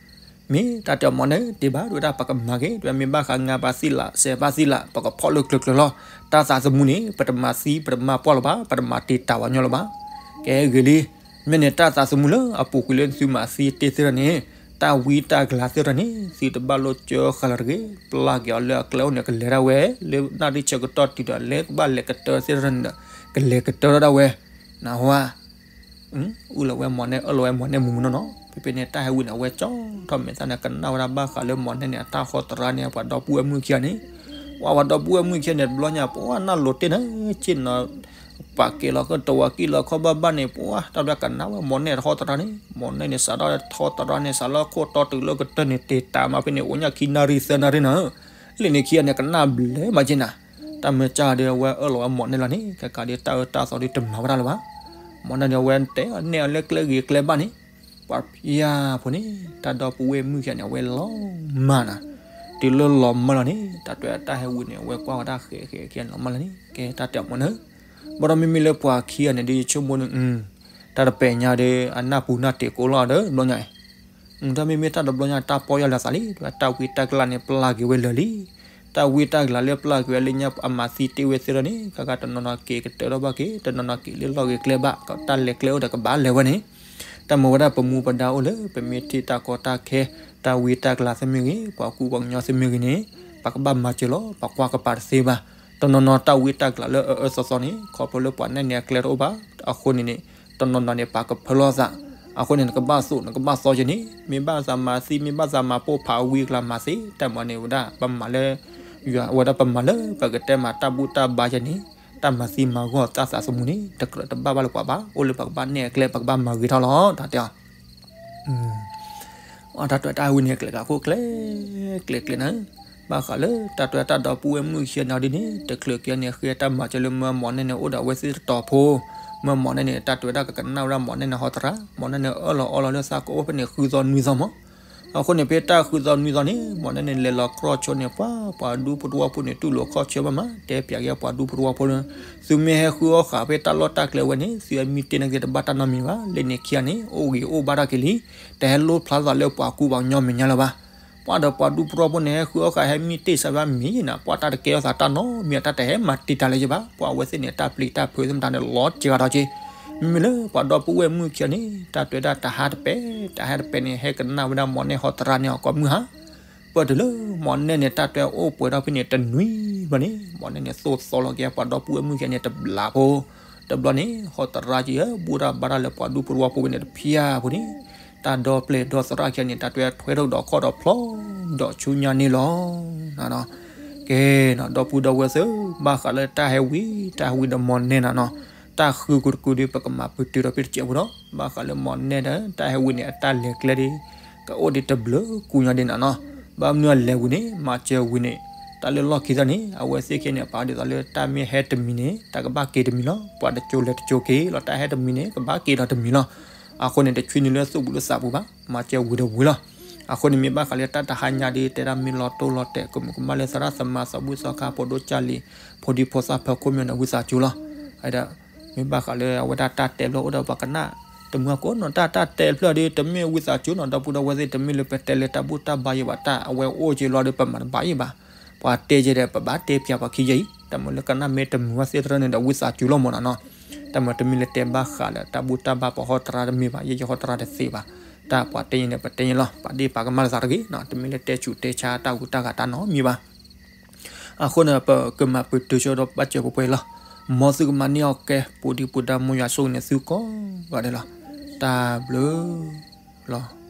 မ့ၢ်တၢ်တဲအီၤမီၢ်န့ၣ် တ့ၢ်ဘၣ် တဲဝဲဒၣ် ပကမၤက့ၤ တဲဝဲ မ့ၢ်ဘၣ်ဃးငါးဘးသ့ၣ်လး စဲးဘးသ့ၣ်လး ပကဖီၣ်လၢကျၢၤကျၢၤလီၤ, တၢ်သးသမူန့ၣ် ပတမၤသံ ပတမၤပှၢ်လၢၤဘၣ် ပတမၤတ့ၢ်တၢ်ဝဲညီလၢၤဘၣ်, ကဲဂ့ၤလံ, မ့ၢ်န့ၣ်တၢ်သးသမူလၢအပူၤကွံာ်လၢသုမၤသံတ့ၢ်သ့ၣ်တဖၣ်န့ၣ်, တၢ်ဝံတၢ်ကလၤသ့ၣ်တဖၣ်န့ၣ် သုတဘၣ်လိၣ်စၢဃာ်လၢၤတဂ့ၤ, ပျၢ်က့ၤအီၤလၢအကျဲအိၣ်န့ၣ် ကလဲၤဒၣ်ဝဲ, လၢနၣ်ရံၣ်ဆၢကတီၢ်တုၤဒီးလၢကဘၣ်လဲၤကတၢၢ်သ့ၣ်တဖၣ်န့ၣ်ဒီး ကလဲၤကတၢၢ်ဒၣ်ဝဲ, နၢ်ဟူဧါ အုၣ်လီၤဝဲမီၢ်နဲၣ် အၢၣ်လီၤဝဲမီၢ်နဲၣ်မုၢ်မုၢ်နီၢ်နီၢ်, ဖဲဖဲန့ၣ် တၢ်ဟဲဝံၤန့ၣ် အဝဲကၠီထီၣ်မဲာ်သၣ်န့ၣ် ကနၣ်ဝဲဒၣ်ဘၣ်ဃးလၢမီၢ်နဲၣ်န့ၣ် အတၢ်ဟီတရါန့ၣ် ပှၤဒီပုၢ်ဝဲၢ်မုၣ်ခံဂၤန့ၣ်, ပှၤ ပှၤဒီပုၢ်ဝဲၢ်မုၣ်ခံဂၤန့ၣ် တဘျီညါ ပှၤနၢ်လိၤတ့ၢ်န့ၣ် ဆ့ၣ်နီၤ ပာ်ကဲလီၤကတဝီၤကံၣ်လီၤခီၣ်ဘၣ်ဘၣ်န့ၣ် ပှၤတၢ်ဘျါကနၣ်ဝဲမီၢ်နဲၣ်တဟီတရါန့ၣ်, မီၢ်နဲၣ်န့ၣ် စးထီၣ်ဟီတရါန့ၣ် စးလၢခိၣ်တီတုၤလၢကတၢၢ်န့ၣ် တ့ၢ်တၢ်မးဖဲန့ၣ် အိၣ်ညါခံနၣ်ရံၣ်သၢနၣ်ရံၣ်နီၤ, လၢန့ၣ်ခံဂၤန့ၣ် ကနၣ်ဘျဲးမးက့နၤ တၢ်မၤစၢ်ဒီး အဝဲအၢၣ်လီၤဝဲမီၢ်နဲၣ်လီၤန့ၣ် ခဲကးဒီး တၢ်အၢတၢ်သီဒီးတမၤဝဲဒၣ်လၢၤဘၣ်. မီၢ်နဲၣ်ဒီး အဝဲတဲအီၤနဲၣ်အီၤလၢကျဲဂ့ၤကျဲဘၣ်န့ၣ်, ပှၤဖံယါဖိန့ၣ် တၢ်ဒီပုၢ်ဝဲၢ်မုၣ်ခံဂၤန့ၣ် အဝဲလီၤမၢ်နၤ, တုၤလၢလီၤမၢ်လီၤန့ၣ် တၢ်တဲတၢ်ဟဲဝံၤန့ၣ် အဝဲကွၢ်ဝဲဒၣ်ဃဲးဃဲးခံဂၤန့ၣ် လီၤမၢ်လီၤန့ၣ် ကဲတၢ်တဲမီၢ်နဲၣ်, ဘၣ်ဒီးမ့မ့ၢ်လၢပှၤခံဂၤန့ၣ်ဒီး ယဆိကမိၣ်န့ၣ် တၢ်တပဲာ်ညါဒီး အနၢ်ပူၤနၢ်တ့ၢ်ကိးလီၤဒီး ဘျီညါအံၤ တၢ်မ့မ့ၢ်တၢ်တဘျီညါ တၢ်ပီၢ်ယၢ်လၢသးလံ တဲဝဲ တၢ်ဝံတၢ်ကလၤန့ၣ် ပျၢ်က့ၤဝဲလၢာ်လံ. တၢ်ဝံတၢ်ကလၤလၢပျၢ်က့ၤဝဲလၢညါ အမၤသံတ့ၢ်ဝဲသ့ၣ်ဒီးန့ၣ် ခါခါတနီၤနီၤက့ၤကတၢၢ်ထီၣ်ဘၣ်က့ၤ တနီၤနီၤက့ၤလၢလီၢ်ဂ့ၤကျဲဘၣ် တၢ်လဲၤကျဲအိၣ်ဒီးကဘၣ်လဲၤဝဲန့ၣ် တၢ်မၤဝဲဒၣ်ပမူပဒါအိၣ်လၢ ပမ့ၢ်ထံၣ်တၢ်ကီတၢ်ခဲ တၢ်ဝံတၢ်ကလၤသ့ၣ်မ့ၢ်ဂ့ၤ ပှၤကူပှၤကညီသ့ၣ်မ့ၢ်ဂ့ၤန့ၣ် ပကဘၣ်မၤစၢၤလီၤ ပကွၢ်ကပၤတသ့ဘၣ်. တနီၤနီၤတၢ်ဝံတၢ်ကလၤလၢအအၢအၢသီသီန့ၣ် ခီဖျိလၢပှၤနဲၣ်န့ၣ်အကျဲတအိၣ်ဘၣ် အဃိန့ၣ်န့ၣ် တနီၤနီၤန့ၣ် ပာ်ကဖၢလီၤသး အဃိန့ၣ် နကဘၣ်သိၣ် နကဘၣ်သီက့ၤန့ၣ် မ့ၢ်ဘၣ်သးမၤသံ မ့ၢ်ဘၣ်သးမၤပိၢ်ဖးဝံအကျါမၤသ့ တၢ်မၤန့ၣ်ဝဲဒၣ် ပမၤလၢ ယွၤဝဲဒၣ်ပမၤလၢပကတဲမၤတၢ်ဘူၣ်တၢ်ဘါယဲန့ၣ် တၢ်မၤသံမၤဂီၢ်တၢ်သးသမူန့ၣ် တကြၢးတဘၣ်ဘၣ်လၢပှၤဘၣ် အိၣ်လၢပကဘၣ်နဲၣ်အကျဲ ပကဘၣ်မၤဂ့ၤထီၣ်လီၤ တၢ်တဲအီၤ တၢ်တွဲတၢ်ဝံန့ၣ် ကျဲကခိၣ်ကျဲ ကျဲကျဲနၤ ဘၣ်ဃးလၢတၢ်တွဲတၢ်ဒီပုၢ်ဝဲၢ်မုၣ်ခံဂၤန့ၣ်ဒ်န့ၣ် တချုးက့ၤန့ၣ် ဃ့တၢ်မၤစၢၤလၢမၢမီၢ်နဲၣ်န့ၣ် အိၣ်ဒီးအဝဲသ့ၣ်တတီၤဖိ မၢမီၢ်နဲၣ်န့ၣ် တၢ်တွဲတၢ်ကကနၣ်ဝဲဒၣ်မီၢ်နဲၣ်န့ၣ်ဟီတရါ မီၢ်နဲၣ်န့ၣ် အၢၣ်လီၤအီလီၤလၢသးကအိၣ်ဖဲန့ၣ် ဃုသီနွံသီမး အဃိန့ၣ် ဖဲတၢ်ဃုသီနွံသီန့ၣ် မီၣ်နဲၣ်န့ၣ် လဲၤလီၤကြီဆိန့ၣ် ပှၤ ပှၤဒူဖိတဝီဖိန့ၣ် တူၢ်လိာ်ခီၣ်ဆၢဘၣ်မး တဲပၠးက့ၤပှၤဒူဖိတဝီဖိလၢ သုမ့ၢ်ဟဲဃုအီၣ်ဃာ်ဖဲတၢ်လီၢ်တၢ်ကျဲဝဲန့ၣ် သုအမံတ့ၢ်န့ၣ်က့ၤတဘၣ်တၢ်နီတမံၤဘၣ် လၢန့ၣ်ခံဂၤန့ၣ် အိၣ်ဂ့ၤအိၣ်ဘၣ်ထီၣ်က့ၤလံ တဟဲလိၣ်ဖျါသးလၢပှၤကူပှၤကညီမဲာ်ညါလၢၤဘၣ်. ပှၤဒီးပှၤဒူဖိတဝီဖိန့ၣ် ဟဲဃုအီၣ်ဃာ်ဟဲမံတ့ၢ်စၢ်ဘၣ်မံၤနၤ ပှၤတၢ်တကဲထီၣ်သးတၢ်နီတမံၤ အတၢ်တဟဲမၤတံာ်တာ်လၢၤဘၣ် ပှၤအဝဲသ့ၣ်န့ၣ် တၢ်ပျံၤတၢ်ဖုးသ့ၣ်မတၤန့ၣ် လီၤစှၤကဒီးက့ၤ မ့မ့ၢ်လၢပှၤဒီပုၢ်ဝဲၢ်မုၣ်ခံဂၤန့ၣ် တၢ်တဲဝဲဒၣ်တဟါတပဲာ် တဟါတပဲာ်န့ၣ် ဟဲကနၣ်ဝဲဒၣ်မီၣ်နဲၣ်ဟီတရါန့ၣ်အကိးမုၢ်ဟါ ပၢၢ်တုၤလၢမီၣ်နဲၣ်န့ၣ် တၢ်တဲအိၣ်ပှဲၤထီၣ်ဖဲန့ၣ်တနွံဘျီန့ၣ် မီၣ်နဲၣ်န့ၣ် သိၣ်သီလီၤက့ၤပှၤဒီပုၢ်ဝဲၢ်မုၣ်ခံဂၤန့ၣ်တဘျီဖိ တဘျီန့ၣ် ဟီတရါက့ၤ ဘူၣ်တၢ်ဘါတၢ်လၢပှၤဒူဖိတဝီဖိဝဲန့ၣ်တဖၠၣ်ဖိန့ၣ် တၢ်ဒီပျဲၢ်ဒီသရၣ်ခံဂၤန့ၣ် တၢ်တဲထွဲထီၣ်ဒီးခီၣ်ဒီးဖျီဒီးဆူညါန့ၣ်လီၤ. ကဲနီၤ ဒီပုၢ်ဒီဝဲၢ်သ့ၣ် ဘၣ်ဃးလၢတၢ်ဟဲဝံၤ တၢ်ဟဲဝံၤဒီးမီၣ်နဲၣ်နၤနီၤ တၢ်ဃုကတကုာ်ဒီး ပကမၤပတုာ်ဒီးဖဲတစဲးဖိဒီး ဘၣ်ဃးလၢမီၣ်နဲၣ်ဒီး တၢ်ဟဲဝံၤန့ၣ် အတၢ်လဲၤကျဲဒီး ကအိၣ်ဒံးတဘျုးကူညီဒံးနၤနီၤ ဘၣ်မနုၤအလဲၤဝံၤန့ၣ် မၤစၢၤဝံၤန့ၣ် တၢ်လၢလီၢ်ခံသၢန့ၣ် အဝဲသ့ၣ်ခံဂၤန့ၣ် ပာ်ဒ်သိးလၢတၢ်မ့ၢ်ဟဲတမံၤန့ၣ် တၢ်ကဘၣ်က့ၤတမံၤလီၤ ပှၤတကၠိလဲၤတကၠိက့ၤလီၤ တၢ်ဟဲတမံၤန့ၣ် ကဘၣ်က့ၤဒီးတမံၤလီၤ. အဃိန့ၣ် တဆံနံၤလၢသူၣ်ပူၤလၢသးပူၤဘၣ် မၤစၢၤဝံၤဒီးဝံၤလီၤ. အဃိန့ၣ်မ့ၢ်ဘၣ်ဃးလၢတၢ်တဟါညါဒီး တဲဒၣ်မ့ၢ်လီၤတိၢ်လီၤတဲာ် ကမုၢ်ကမၣ်လၢသရၣ်သမါသးဘုၣ်သီခါ ဖိဒိၣ်ကၢ်လံၤ ဖိဒံဖိသၣ်ဖၢခိၣ်မ့ၢ်န့ၣ် ဝံသးစူၤလီၤ. မ့ၢ်ဘၣ်ဃးလၢအဝဲဒၣ်တၢ်တဲဖျၢၣ်အိၣ်ဒီးပှၤကနၣ် တမုာ်ကိးနီၤ တၢ်တၢ်တဲဖျၢၣ်ဒီး တမ့ၢ်ဝံသးစူၤနီၤ ဒီပုၢ်ဒီဝဲၢ်သ့ၣ် တမ့ၢ်လၢပတဲလၢတၢ်ဘူၣ်တၢ်ဘါယံၤဘၣ် တၢ်အဝဲအိၣ်က့ၤလီၤဒီး ပမၤတဘၣ်ယံၤဘၣ်. ပှၤတဲယဲဒီး ပဘၣ်တဲပၠးပှၤခံယဲအံၤ တၢ်မ့ၢ်လၢကနၣ်မ့ၢ်တမုာ်ဝဲသ့ၣ်တရၢန့ၣ်ဒီး ဝံသးစူၤလီၤမ့ၢ်နီၤနီၤ. တၢ်မ့ၢ်တမ့ၢ်လၢတဲဘၣ်ဃးလၢတၢ်ဘူၣ်တၢ်ဘါပှၤဟီတရါတမ့ၢ်ဘၣ် ယဲယဟီတရါတသ့ဘၣ်. တၢ်ပှၤတဲယဲန့ၣ် ပတဲယဲလီၤ ပာ်ဒ့ၣ်ပာ်ကမၣ်လၢသးတဂ့ၤနီၤ တမ့ၢ်လၢတဲဆူးတဲဆါတၢ်ဂူာ်တၢ်ဂၤတၢ်နီတမံၤဘၣ်. အဃိန့ၣ် ပကမၤပတုာ်ဆိဒီးဘၣ်စၢၤပှဲၤပှဲၤလီၤ. မ်သုကမၤန့ၢ်အီၣ်ကဲ ပူၤဒံပူၤဒါ မ်ယွၤဆိၣ်ဂ့ၤန့ၢ်သုကိးဂၤဒဲးလီၤ. တၢ်ဘျုးလီၤ.